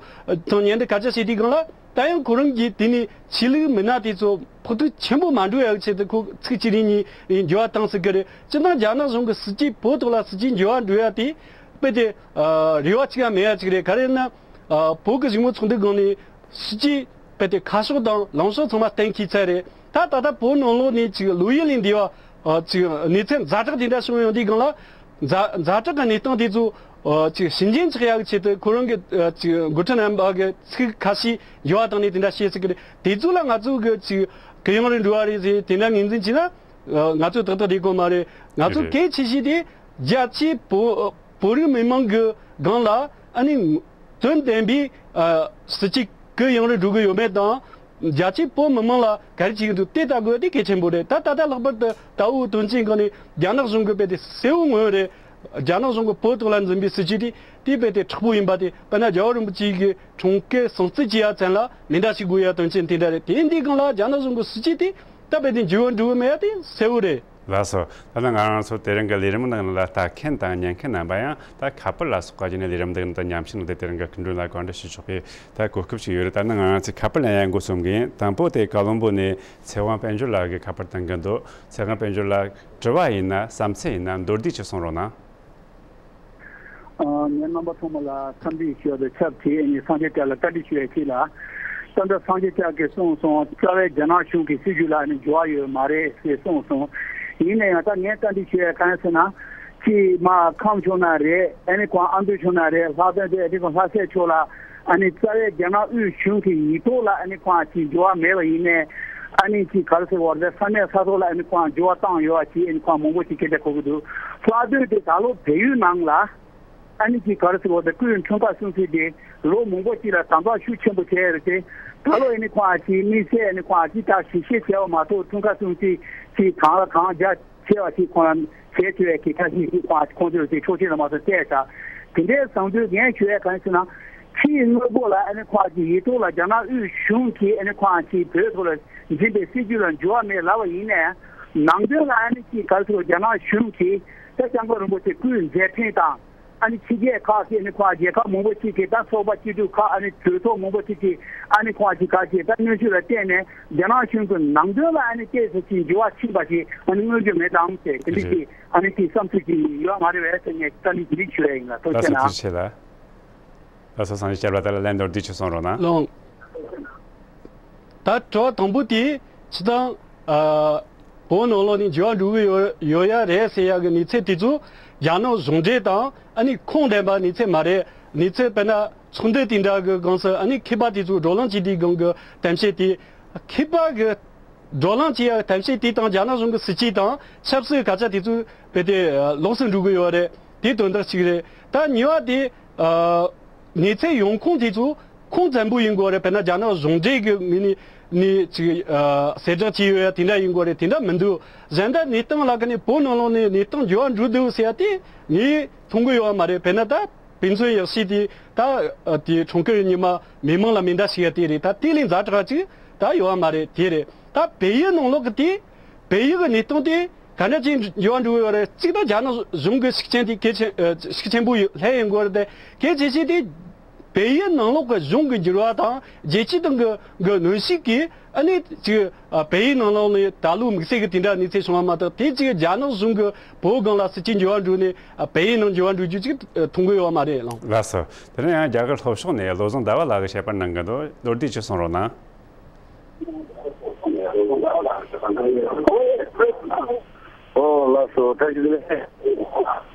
དང་མཉམ་དུ་སྐད་ཆ་བཤད་དུས་སྒང་ལ། ད་ཡང་ཁོ་རང་གིས་དེ་ནས་ཆོས་ལུགས་མི་སྣ་དེ་ཚོ་ཕོག་ཐུག་ཆེན་པོ་མ་འགྲོ་ཡག་ཆེད་དུ་ཁོ་ཚིག་གཅིག་རེ་གཉིས་འགྱུར་བ་བཏང་སྲིད་གི་རེད། སྤྱིར་བཏང་རྒྱ་ནག་གཞུང་གི་སྲིད་བྱུས། བོད་ཐོག་ལ་སྲིད་བྱུས་འགྱུར་བ་འགྲོ་ཡ་དེ་དཔེ་དེ་ཨ་རེ་བ་གཅིག་ཡང་མེད་ཡ་གཅིག་རེད། ག་རེ་ན་ཨ་བོད་ཀྱི་གཞིགས་མོལ་ཚོགས་འདུའི་སྒང་ནས་སྲིད་བྱུས་དཔེ་དེ་ཁ་ཕྱོགས་དང་ལངས་ཕྱོགས་ཚང་མ་གཏན་འཁེལ་ཚར་རེད། ད་ད་ལྟ་བོད་ནང་ལོགས་ནས་ཅིག་ལོ་ཡི་ལས་འདས་པ་ཨ་ཅིག་གནས་ཚུལ་ཛ་དྲག་དེ་འདྲ་བྱུང་ཡོང་དུས་སྒང་ལ། ཛ་ཛ་དྲག་གི་གནས་སྟངས་དེ་ཚོ་ཨ་ཅིག་ཞི་འཇམ་ཆགས་ཡག་གི་ཆེད་དུ་ཁོ་རང་གི་ཨ་ཅིག་འགོ་ཁྲིད་རྣམ་པ་གི་ཚིག་ཁ་ཤས་འགྱུར་བ་བཏང་ནས་དེ་འདྲ་བཤད་སྲིད་གི་རེད། དེ་ཚོ་ལ་ང་ཚོ་གི་ཅིག་གུ་ཡངས་རུ་འགྲོ་བ་རེད་ཟེར་དེ་འདྲ་ངོས་འཛིན་བྱས་ན། ཨ་ང་ཚོ་ཏག་ཏག་རེད་གོ་མ་རེད། ང་ཚོ་རེད། གལ་ཆེ་ཤོས་དེ་རྒྱ་ཆེའི་བོད་བོད་རིགས་མི་མང་གི་སྒང་ལ་ཨ་ནི་དོན་ལྡན་པའི་ཨ་སྲིད་བྱུས་གུ་ཡངས་རུ་འགྲོ་གི་ཡོད་མེད་དང་། རྒྱ་ཆེའི་བོད་མི་མང་ལ་ག་རེ་བྱེད་ཀྱི་འདུག་དེ་ལྟ་དགོས་དེ་གལ་ཆེན་པོ་རེད། ད་ད་ལྟ་ལྷག་པར་དུ་ད་འོ་དོན་ཚན་སྒང་ནས་རྒྱ་ནག་གཞུང་གི་དཔེ་དེ་གསལ་བོ་མངོན་རེད། རྒྱ་ནག་གཞུང་གི་བོད་ཐོག་ལ་འཛིན་པའི་སྲིད་བྱུས་དེ་དེ་དཔེ་དེ་མཁྲེགས་པོ་ཡིན་པ་དེ། དཔེར་ན་རྒྱལ་བ་རིན་པོ་ཆེ་གི་འཁྲུངས་སྐར་སྲུང་བརྩི་བྱེད་ཡ་ཚན་ལ་མེ་མདའ་ཞིག་དགོས་ཡ་དོན་ཚན་དེ་འདྲ་རེད། དེ་འདི་སྒང་ལ་རྒྱ་ནག་གཞུང་གི་སྲིད་བྱུས་དེ་ད་དཔེ་དེ་འགྱུར་བ་འགྲོ་གི་མེད་ཡ་དེ་གསལ་བོ་རེད། ལགས་སོ། ད་ལྟ་ང་རང་ཚོ་དེ་རིང་གི་ལས་རིམ་ནང་ལ་ལྟ་མཁན་དང་ཉན་མཁན་རྣམ་པ་ཡང་ད་ཁ་པར་ལ་སོགས་པ་བརྒྱུད་ནས་ལས་རིམ་འདི་ནང་དུ་མཉམ་ཞུགས་གནང་སྟེ། དེ་རིང་གི་སྐུ་མགྲོན་ལ་བཀའ་འདྲི་ཞུ་ཆོག་པའི་ད་གོ་སྐབས་ཤིག་ཡོད་རེད། ད་ནི་ང་རང་ཚོས་ཁ་པར་ལེན་ཡ་འགོ་རྩོམ་གི་ཡིན། དང་པོ་དེ་ཀ་ལོན་པོ་ནས་ཚེ་དབང་དཔལ་འབྱོར་ལགས་ཀྱིས་ཁ་པར་བཏང་གི་འདུག་ཚེ་དབང་དཔལ་འབྱོར་ལགས། དྲི་བ་ཡིན་ན། བསམ་ཚུལ་ཡིན་ན། མདོར་བསྡུས་ཅིག་གསུང་རོགས་གནང་། ཨ་ངས་རྣམ་པ་ཚང་མ་ལ་འཚམས་འདྲི་ཞུ་བ་དང་ཆབས་ཅིག་ཨ་ནི་སངས་རྒྱས་སྐྱབས་ལ་བཀའ་འདྲི་ཞུ་ཡ་ཅིག་ལ། ད་ལྟ་སངས་རྒྱས་སྐྱབས་ཀྱིས་གསུངས་སོང་། རྩ་བའི་རྒྱ་ནག་གཞུང་གི་སྲིད་བྱུས་ལ་ཨ་ནི་འགྱུར་བ་ཡོད་མ་རེད་ཟེར་གསུངས་སོང་། ཡིན་ན་ཡང་ད་ངས་བཀའ་འདྲི་ཞུ་ཡ་གང་ཡིན་ཟེར་ན། ཅིག་མ་ཁམས་བྱུང་ན་རེད། ཨ་ནི་ཁོང་ཨ་མདོ་བྱུང་ན་རེད། ལྷག་དོན་དེ་ཨ་ནི་ཁོང་ལྷ་སའི་ཕྱོགས་ལ་ཨ་ནི་རྩ་བའི་རྒྱ་ནག་དབུས་གཞུང་གི་ཡིག་ཐོག་ལ་ཨ་ནི་ཁོང་ཅིག་འགྱུར་བ་མེད་པ་ཡིན་ནའི། ཨ་ནི་ཅིག་ག་རེ་ཟེར་བ་རེད། ས་གནས་ས་ཐོག་ལ་ཨ་ནི་ཁོང་འགྱུར་བ་བཏང་ཡོད་པ་ཅིག་ཨ་ནི་ཁོང་མང་པོ་ཅིག་སྐད་ཆ་གོ་གི་འདུག་ལྷག་དོན་དེ་ད་ལོ་བལ་ཡུལ་ནང་ལ་ཨ་ནི་ཅིག་ག་རེ་ཟེར་བ་རེད། སྐུའི་འཁྲུངས་སྐར་སྲུང་བརྩི་དེ་ལོ་མང་པོ་ཅིག་ལ་དམ་དྲག་ཤུགས་ཆེན་པོ་བྱས་ཡོད་རེད་དེ། ད་ལོ་ཨ་ནི་ཁོང་ཅིག་དམིགས་བསལ་ཨ་ནི་ཁོང་ཅིག་ད་ཞིབ་བཤེར་བྱས་པ་མ་གཏོགས། འཁྲུངས་སྐར་སྲུང་བརྩི་ཅིག་གང་ལ་གང་རྒྱ་ཆེ་བ་ཞིག་ཁོང་རང་བྱས་ཆོག་ཡ་གི་ཁ་ཤས་ཤིག་ཁོང་ཁོང་ཚོས་དེ་ཆོག་མཆན་ལ་མ་སོང་བལྟས་ཤག་དེ་འདྲའི་བཟང་འདོད་ངས་ཞུ་ཡ་གང་ཡིན་ཟེར་ན། ཕྱིའི་དངོས་པོ་ལ་ཨ་ནི་ཁོང་གི་ཡིག་ཐོག་ལ་རྒྱ་ནག་དབུས་གཞུང་གིས་ཨ་ནི་ཁོང་གི་བོད་ཐོག་ལ་འཛིན་པའི་སྲིད་བྱུས་ལ་འགྱུར་བ་མེད་ལབ་པ་ཡིན་ནའི། ནང་དོན་ལ་ཨ་ནི་ཅིག་ག་རེ་ཟེར། རྒྱ་ནག་གཞུང་གིས་ད་སྐྱབས་མགོན་རིན་པོ་ཆེ་སྐུའི་མཛད་འཕྲིན་དང་། ཨ་ནི་ཕྱི་རྒྱལ་ཁག་གིས་ཨ་ནི་ཁོང་རྒྱལ་ཁབ་མང་པོ་ཅིག་གིས་ད་ཚོགས་པ་སྐྱིད་སྡུག་ཁག་ཨ་ནི་གྲོས་ཚོགས་མང་པོ་ཅིག་གིས་ཨ་ནི་ཁོང་ཅིག་ག་ཅིག་ད་གནོན་ཤུགས་ལ་བརྟེན་ནས་རྒྱ་ནག་གཞུང་གི་ནང་དོན་ལ་ཨ་ནི་ཏོག་ཙམ་ཅིག་འགྱུར་བ་ཕྱིན་པ་ཞིག་ཨ་ནི་མངོན་གྱི་མེད་དམ་ཟེར། དེ་འདྲ་ཅིག་ཨ་ནི་དེ་བསམ་ཚུལ་ཅིག་ཡོད་མ་རེད་པས་ཟེར་ངས་བཀའ་འདྲི་དེ་འདྲ་ཞུ་ཡ་ཡིན་ལ། ཐུགས་རྗེ་ཆེ་ལགས། ལགས་སོ། ཐུགས་རྗེ་ཆེ་ལགས། ལགས་སོ། སངས་རྒྱས་སྐྱབས་ལགས། ད་ལན་མདོར་བསྡུས་ཅིག་གསུང་རོགས་གནང་། ལགས། ད་དྲི་བ་དང་པོ་དེ་སྤྱིར་བཏང་ཨ་བོད་ནང་ལོགས་ནས་འགྱུར་བ་འགྲོ་གི་ཡོད་ཡོད་ཡ་རེད་ཟེར་ཡ་གི་གནས་ཚུལ་དེ་ཚོ་རྒྱ་ནག་གཞུང་འབྲེལ་དང་ཨ་ནི་ཁུངས་ལྡན་པ་གནས་ཚུལ་མ་རེད། གནས་ཚུལ་དཔེར་ན་ཚོགས་འདུ་དེ་འདྲ་གི་སྒང་སུ་ཨ་ནི་མཁས་པ་དེ་ཚོ་བགྲོ་གླེང་བྱེད་དུས་སྒང་གི་གཏམ་བཤད་དེ། མཁས་པ་གི་བགྲོ་གླེང་བྱེད་ཡ་གི་གཏམ་བཤད་དེ་དང་རྒྱ་ནག་གཞུང་གི་སྲིད་བྱུས་དང་ཆབ་སྲིད་སྐད་ཆ་དེ་ཚོ་རྦད་དེ་ལོགས་སུ་འགྲོ་གི་ཡོད་རེད། དེ་དོན་དག་གཅིག་རེད། ད་གཉིས་པ་དེ་ཨ་གནས་ཚུལ་ཡོང་ཁུངས་དེ་ཚོ་ཁུངས་བཙན་པོ་ཡིན་དགོས་རེད། དཔེར་ན་རྒྱ་ནག་གཞུང་འབྲེལ་གྱི་ངོས་ནས་ནས་ཅིག་ཨ་གསལ་བསྒྲགས་བྱས་ཡོད་ཡ་དེ་འདྲ་ཡིན་དགོས་རེད། དེ་འདྲ་མི་འདུག་གཞན་དག་གནས་སྟངས་ལ་ཁ་ནས་བོད་ནང་ལོགས་ནས་གནས་སྟངས་འགྱུར་བ་འགྲོ་འདུག་ཟེར་ཡ་དེ་ངས་མཐོང་གི་ཡོད་པ་མ་རེད། དཔེར་ན་ད་དཔེ་མཚོན་ཡག་ཤོས་དེ་ད་ཨ་དེ་འཁྲུངས་སྐར་ཉི་མ་མི་མང་ལ་མེ་མདའ་བཤིག་ཡ་དེ་རེད། ད་དེ་ལས་ཛ་དྲག་ཅིག་ད་ཡོད་པ་མ་རེད། དེ་རེད། ད་བལ་ཡུལ་ནང་ལོགས་ཀྱི་དེ་བལ་ཡུལ་གྱི་གནས་སྟངས་དེ། ག་འདྲ་ཅིག་འགྱུར་བ་འགྲོ་གི་ཡོད་རེད། གཅིག་ད་རྒྱ་ནག་གཞུང་གི་ཤུགས་རྐྱེན་དེ་གལ་ཆེན་ཨ་ཤུགས་ཆེན་པོ་ཡོད་སླེབས་ཡོང་གི་ཡོད་རེད་དེ། གལ་ཆེ་ཤོས་དེ་བལ་ཡུལ་ནང་ལོགས་ཀྱི་གཞུང་གི་འགྱུར་བ་དང་རྒྱལ་སྤྱིའི་སྟེང་གི་གི་གནོན་ཤུགས་ཀྱིས་ཨ་ནི་ཅིག་ཨ་བལ་ཡུལ་ནང་ལོགས་ནས་ད་ལོ་དམིགས་བསལ་གྱི་དེ་འདྲ་གནས་ཚུལ་བྱུང་བ་མ་གཏོགས། དེ་ཅིག་རྒྱ་ནག་གཞུང་གི་བོད་སྒང་ལ་སྲིད་ཇུས་འགྱུར་བ་འགྲོ་ནས་ཨ་བལ་ཡུལ་ནང་འགྱུར་བ་འགྲོ་རྒྱུ་ཅིག་ཨ་མཐོང་གི་ཡོད་མ་རེད་ལགས། ལགས་སོ། དེ་རིང་ཡང་རྒྱ་གར་ལྷོ་ཕྱོགས་ནས་བློ་བཟང་ཟླ་བ་ལགས་ཀྱིས་བཤད་པ་གནང་གི་འདུག། མདོར་བསྡུས་ཅིག་གསུང་རོགས་གནང་། ཨོ་ལགས་སོ། བཀྲ་ཤིས་བདེ་ལེགས།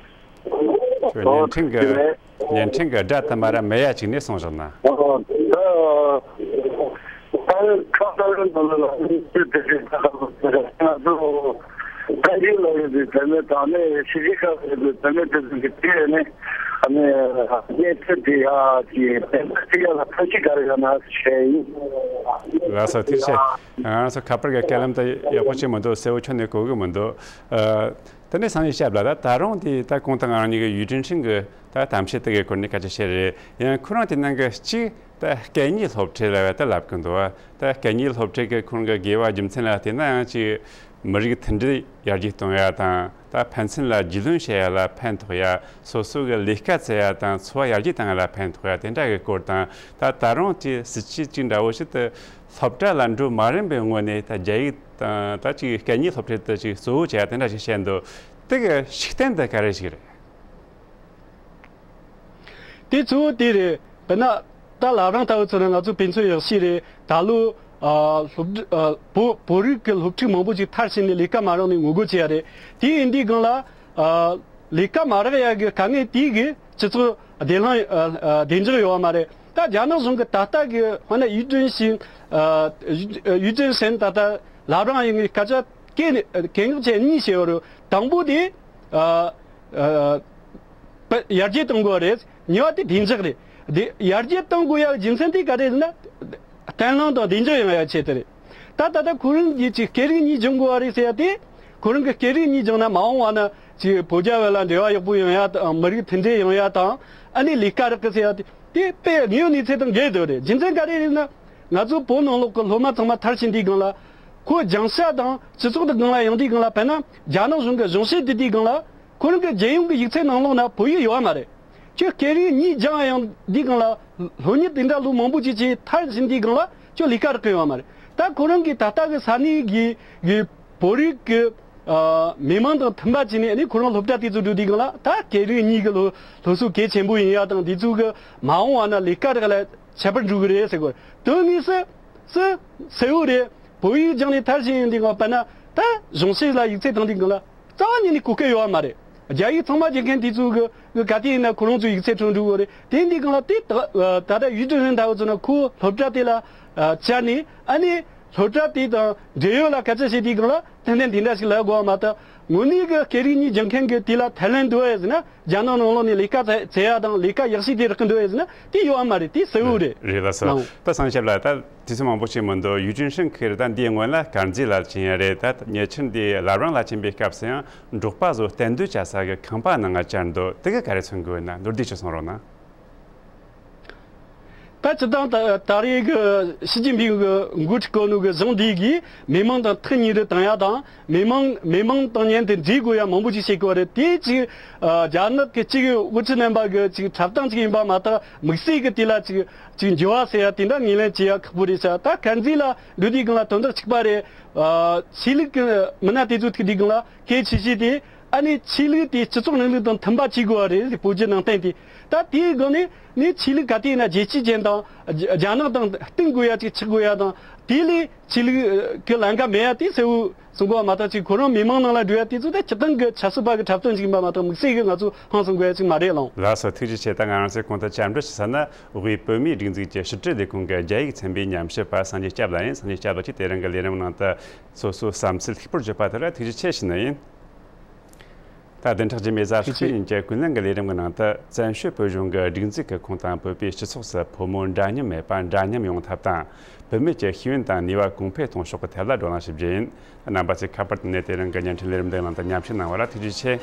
ཁྱོད་ཨོ་བརྙན་འཕྲིན་གྱི་བཀྲ་ཤིས་བདེ་ལེགས། བརྙན་འཕྲིན་གྱི་སྒྲ་དེ་མར་མེད་ཡ་བྱས་ནས་གསུང་བཞག་ན། ཨོ་ད་ད་ཁ་ས་རེ་ནང་ལ་ལ་ནི་ཅི་དེ་དེ་ད་ད་ང་ཚོ་བཀའ་འགྱུར་ལ་ཡོད་པའི་བུད་མེད་དང་ནི་ཕྱི་རྒྱལ་ཁག་ལ་ཡོད་པའི་བུད་མེད་དེ་ཚོ་གི་དེ་ནི་ཨ་ནི་གནས་ཚུལ་དེ་ཡ་གི་བདེན་པ་ཅི་ཡ་ལ་ཐབས་ཤེས་ག་རེ་ཡོད་ན་ཞེས་ཡིན། ལགས་སོ། ཐུགས་རྗེ་ཆེ། ང་རང་ཚོ་ཁ་པར་གྱི་སྐད་ལམ་དེ་ཡག་པོ་ཅིག་མི་འདུག། གསལ་བོ་ཁྱོན་ནས་གོ་གི་མི་འདུག། ཨ། དེ་ནས་སངས་རྒྱས་སྐྱབས་ལགས། ད་ད་རུང་དེ་ད་གོང་དུ་ང་རང་གཉིས་ཀྱི་ཡུས་ཀྲིན་ཧྲིན་གྱི་ད་གཏམ་བཤད་དེ་གའི་སྐོར་ནས་སྐད་ཆ་བཤད་རེད། ཡང་ཁོ་རང་དེ་ནང་གི་གཅིག་ད་སྐད་གཉིས་སློབ་ཁྲིད་ལབ་ཡ་ད་ལབ་གི་འདུག། ད་སྐད་གཉིས་སློབ་ཁྲིད་ཀྱི་ཁོ་རང་གི་དགོས་པ་རྒྱུ་མཚན་ལ་བལྟས་ན་ཡང་ཅིག་མི་རིགས་མཐུན་སྒྲིལ་ཡར་རྒྱས་གཏོང་ཡ་དང་། ད་ཕན་ཚུན་ལ་རྒྱུས་ལོན་བྱེད་ཡ་ལ་ཕན་ཐོགས་ཡ། སོ་སོ་གི་ལས་ཀ་བཙལ་ཡ་དང་འཚོ་བ་ཡར་རྒྱས་བཏང་ཡ་ལ་ཕན་ཐོགས་ཡ་དེ་འདྲ་གི་སྐོར་དང་། ད་ད་རུང་ཅིག་སྲིད་ཇུས་ཅིག་འདྲ་བོ་ཞིག་ཏུ་སློབ་གྲྭ་ལ་འགྲོ་མ་རན་པའི་སྔོན་ནས་ད་རྒྱ་ཡིག་དང་ད་ཅིག་སྐད་གཉིས་སློབ་ཁྲིད་དེ་ཅིག་གཙོ་བོ་བྱས་ཡ་དེ་འདྲ་ཞིག་བཤད་འདུག། དེ་གི་ཤུགས་རྐྱེན་དེ་ག་རེ་ཞིག་རེད། དེ་གཙོ་བོ་དེ་རེད། དཔེར་ན་ད་ལབ་རང་ལྟ་བུ་ཚོ་ནི་ང་ཚོ་དཔེ་མཚོན་ཡག་ཤོས་རེད། ད་ལོ་ཨ་སློབ་ཨ་བོད་བོད་རིགས་ཀྱི་སློབ་ཕྲུག་མང་པོ་ཅིག་མཐར་ཕྱིན་ནས་ལས་ཀ་མ་རག་ནས་ངོ་རྒོལ་བྱས་ཡ་རེད། དེ་ཡིན་དུས་སྒང་ལ་ཨ་ལས་ཀ་མ་རག་ཡ་གི་དཀའ་ངལ་དེ་གིས་སྤྱི་ཚོགས་བདེ་བླག་ཨ་ཨ་བདེ་འཇགས་ཡོད་བ་མ་རེད། ད་རྒྱ་ནག་གཞུང་གི་ད་ལྟ་གི་དཔེར་ན་ཡུས་ཀྲིན་ཧྲིན་ཨ་ཡུས་ཀྲིན་ཧྲིན་ད་ལྟ་ལབ་རང་ཡིན་གི་སྐད་ཆ་སྐད་ནས་གན་གི་ཆེ་གཉིས་བཤད་ཡོད་རེད། དང་པོ་དེ་ཨ་ཨ་ཡར་རྒྱས་གཏོང་དགོས་རེད། གཉིས་པ་དེ་བདེ་འཇགས་རེད། དེ་ཡར་རྒྱས་གཏོང་དགོས་ཡ་རྒྱུ་མཚན་དེ་ག་རེ་རེད་ན། བརྟན་ལྷིང་དང་བདེ་འཇགས་ཡོང་ཡ་ཆེད་དུ་རེད། ད་ད་ལྟ་ཁོ་རང་གིས་ཅིག་སྐད་རིགས་གཉིས་སྦྱོང་དགོས་བ་རེད་ཟེར་ཡ་དེ། ཁོ་རང་གི་སྐད་རིགས་གཉིས་སྦྱོང་ན་མ་འོངས་བ་ན་ཅིག་བོད་རྒྱ་བར་ལ་འབྲེལ་བ་ཡག་པོ་ཡོང་ཡ་དང་། མི་རིགས་མཐུན་སྒྲིལ་ཡོང་ཡ་དང་། ཨ་ནི་ལས་ཀ་རག་གི་ཟེར་ཡ་དེ་དེ་དཔེ་དངོས་ཡོད་གནས་ཚུལ་དང་འགལ་འདུག་རེད། རྒྱུ་མཚན་ག་རེ་རེད་ན། ང་ཚོ་བོད་ནང་ལོགས་ཀྱི་སློབ་མ་ཚང་མ་མཐར་ཕྱིན་དུས་སྒང་ལ། ཁོ་སྦྱང་ས་དང་སྤྱི་ཚོགས་དེ་སྒང་ལ་ཡོང་དུས་སྒང་ལ། དཔེར་ན་རྒྱ་ནག་གཞུང་གི་གཞུང་བཞེས་བསྡུས་དུས་སྒང་ལ། ཁོ་རང་གི་རྒྱལ་ཡོངས་ཀྱི་ཡིག་ཚད་ནང་ལོགས་ན་བོད་ཡིག་ཡོད་བ་མ་རེད། ཁྱོད་སྐད་རིགས་གཉིས་སྦྱང་ཡང་འདི་སྒང་ལ། སློབ་གཉེར་དེ་འདྲ་ལོ་མང་པོ་ཅིག་བྱས་མཐར་ཕྱིན་དུས་སྒང་ལ་ཁྱོད་ལས་ཀ་རག་གི་ཡོད་བ་མ་རེད། ད་ཁོ་རང་གིས་ད་ལྟ་གི་ས་གནས་ཀྱི་གི་བོད་རིགས་ཀྱི་ཨ་མི་མང་དང་མཐུན་པ་བྱས་ནས། ཨ་ནི་ཁོ་རང་སློབ་གྲྭ་དེ་ཚོ་འགྲོ་དུས་སྒང་ལ། ད་སྐད་རིགས་གཉིས་ཀྱི་སློབ་སློབ་གསོ་གལ་ཆེན་པོ་ཡིན་ཡ་དང་། འདི་ཚོ་གི་མ་འོངས་བ་ན་ལས་ཀ་རག་ལ་ཁྱད་པར་འགྲོ་གི་རེད་ཟེར་གོ། དོན་དངོས་སུ་སུ་གསལ་བོ་རེད། བོད་ཡིག་སྦྱངས་ནས་མཐར་ཕྱིན་ཡོང་དུས་སྒང་། དཔེར་ན་ད་གཞུང་བཞེས་ལ་ཡིག་ཚད་བཏང་དུས་སྒང་ལ། རྩ་བ་ཉིད་ནས་གོ་སྐབས་ཡོད་བ་མ་རེད། རྒྱ་ཡིག་ཚང་མ་སྦྱང་མཁན་དེ་ཚོ་གི་ག་དུས་ཡིན་ན་ཁོ་རང་ཚོའི་ཡིག་ཚད་མཐོ་འགྲོ་གི་རེད། དེ་འདི་སྒང་ལ་དེ་ད་ད་ལྟ་ཡུས་ཀྲིན་ཧྲིན་ལྟ་བུ་ཚོ་ན་ཁོ་སློབ་གྲྭ་དེ་ལ་བཅར་ནས། ཨ་ནི་སློབ་གྲྭ་དེ་དང་འབྲེལ་ཡོད་ལ་སྐད་ཆ་བཤད་དུས་སྒང་ལ་ཏན་ཏན་དེ་འདྲ་ཞིག་ལབ་དགོས་བ་མ་གཏོགས། དངོས་གནས་ཀྱི་སྐད་རིགས་གཉིས་སྦྱང་མཁན་གྱི་དེ་ལ་ཐའི་ལན་འདུག་ཨེ་ཟེར་ན། རྒྱ་ནག་ནང་ལོགས་ནས་ལས་ཀ་བཙལ་ཡ་དང་ལས་ཀ་ཡག་ཤོས་དེ་རག་གི་འདུག་ཨེ་ཟེར་ན། དེ་ཡོད་བ་མ་རེད། དེ་གསལ་བོ་རེད། རེད་ལགས་སོ། ལགས། ད་སངས་རྒྱས་ལགས། ད་དུས་ཚོད་མང་པོ་ཞིག་མི་འདུག། ཡུས་ཀྲིན་ཧྲིན་ཁིར་ད་འདིའི་སྔོན་ལ་དཀར་མཛེས་ལ་ཕྱིན་ཡ་རེད། ད་ཉེ་ཆར་འདི་བླ་བྲང་ལ་ཕྱིན་པའི་སྐབས་སུ་ཡང་འབྲོག་པ་ཚོ་གཏན་སྡོད་བྱ་ས་གི་ཁང་པ་ནང་ང་བཅར་འདུག། དེ་ག་ག་རེ་མཚོན་གི་ཡོད་ན་མདོར་བསྡུས་ཤིག་གསུང་རོགས་གནང་། ད་སྤྱིར་བཏང་ད་ད་རེས་གི་ཞི་ཅིན་ཕིང་གི་འགོ་ཁྲིད་གོ་ནོ་གི་གཞུང་འདི་གིས་མི་མང་དང་ཐག་ཉེ་རུ་བཏང་ཡ་དང་། མི་མང་མི་མང་དང་མཉམ་དུ་འདྲེས་དགོས་ཡ་མང་པོ་ཅིག་བཤད་གི་ཡོད་རེད། དེ་ཅིག་ཨ་རྒྱ་ནག་གི་གཅིག་དབུ་ཁྲིད་རྣམ་པ་གི་ཅིག་འཁྲབ་སྟངས་ཅིག་ཡིན་པ་མ་གཏོགས། དམིགས་བསལ་གི་དེ་ལ་ཅིག་ཅིག་འགྱུར་བ་ཟེར་ཡ་དེ་འདྲ་ངོས་ལེན་བྱེད་ཡ་ཁག་པོ་རེད་ཤག། ད་དཀར་མཛེས་ལ་འགྲོ་དུས་སྒང་ལ་དོན་དག་གཅིག་པ་རེད། ཨ་ཆོས་ལུགས་གི་མི་སྣ་དེ་ཚོ་ཐུག་དུས་སྒང་ལ་གལ་ཆེ་ཤོས་དེ། ཨ་ནི་ཆོས་ལུགས་དེ་སྤྱི་ཚོགས་རིང་ལུགས་དང་མཐུན་པ་བྱེད་དགོས་པ་རེད། བོད་བརྒྱུད་ནང་བསྟན་དེ། ད་དེའི་སྒང་ནས་ནི་ཆོས་ལུགས་ག་དུས་ཡིན་ན་རྒྱལ་སྤྱིའི་རྒྱན་དང་རྒྱ་རྒྱ་ནག་དང་བསྟུན་དགོས་ཡ་ཅིག་ཆགས་དགོས་ཡ་དང་། དེ་ལས་ཆོས་ལུགས་ཀྱི་ལམ་ཁ་མེད་ཡ་དེ་གསལ་བོ་གསུང་གི་ཡོད་མ་གཏོགས། ཅིག་ཁོ་རང་མི་མང་ནང་ལ་འགྲོ་ཡ་དེ་ཚོ་ད་སྤྱིར་བཏང་གི་ཆབ་སྲིད་པ་གི་འཁྲབ་སྟོན་ཅིག་ཡིན་པ་མ་གཏོགས། དམིགས་བསལ་གི་ང་ཚོ་ཧང་སང་དགོས་ཡ་ཅིག་མ་རེད་ལགས། ལགས་སོ། ཐུགས་རྗེ་ཆེ། ད་ང་རང་ཚོས་གོང་དུ་བཅར་འདྲི་ཞུ་ས་ནི་དབུས་བོད་མིའི་སྒྲིག་འཛུགས་ཀྱི་ཕྱི་དྲིལ་ལས་ཁུངས་ཀྱི་རྒྱ་ཡིག་ཚན་པའི་ཉམས་ཞིབ་པ་སངས་རྒྱས་སྐྱབས་ལགས་ཡིན། སངས་རྒྱས་སྐྱབས་ལགས་ཀྱིས་དེ་རིང་གི་ལས་རིམ་ནང་དུ་སོ་སོའི་བསམ་ཚུལ་ལྷུག་པོར་བརྗོད་པ་དེ་ལ་ཐུགས་རྗེ་ཆེ་ཞུ་ནི་ཡིན། ད་བདུན་ཕྲག་རྗེས་མའི་གཟའ་ལྷག་པའི་ཉིན་གྱི་ཀུན་གླེང་གི་ལས་རིམ་གྱི་ནང་དུ། བཙན་བྱོལ་བོད་གཞུང་གི་སྒྲིག་འཛུགས་ཀྱི་ཁོངས་དང་བོད་པའི་སྤྱི་ཚོགས་སུ་ཕོ་མོ་འདྲ་མཉམ་མེད་པ་འདྲ་མཉམ་ཡོང་ཐབས་དང་། བུད་མེད་ཀྱི་ཤེས་ཡོན་དང་ནུས་པ་གོང་འཕེལ་གཏོང་ཕྱོགས་ཀྱི་ཐད་ལ་བགྲོ་གླེང་ཞུ་རྒྱུ་ཡིན། རྣམ་པ་ཚོས་ཁ་པར་དུ་ནས་དེ་རིང་གི་བརྙན་འཕྲིན་ལས་རིམ་འདིའི་ནང་དུ་མཉམ་ཞུགས་གནང་བ་ལ་ཐུགས་རྗེ་ཆེ།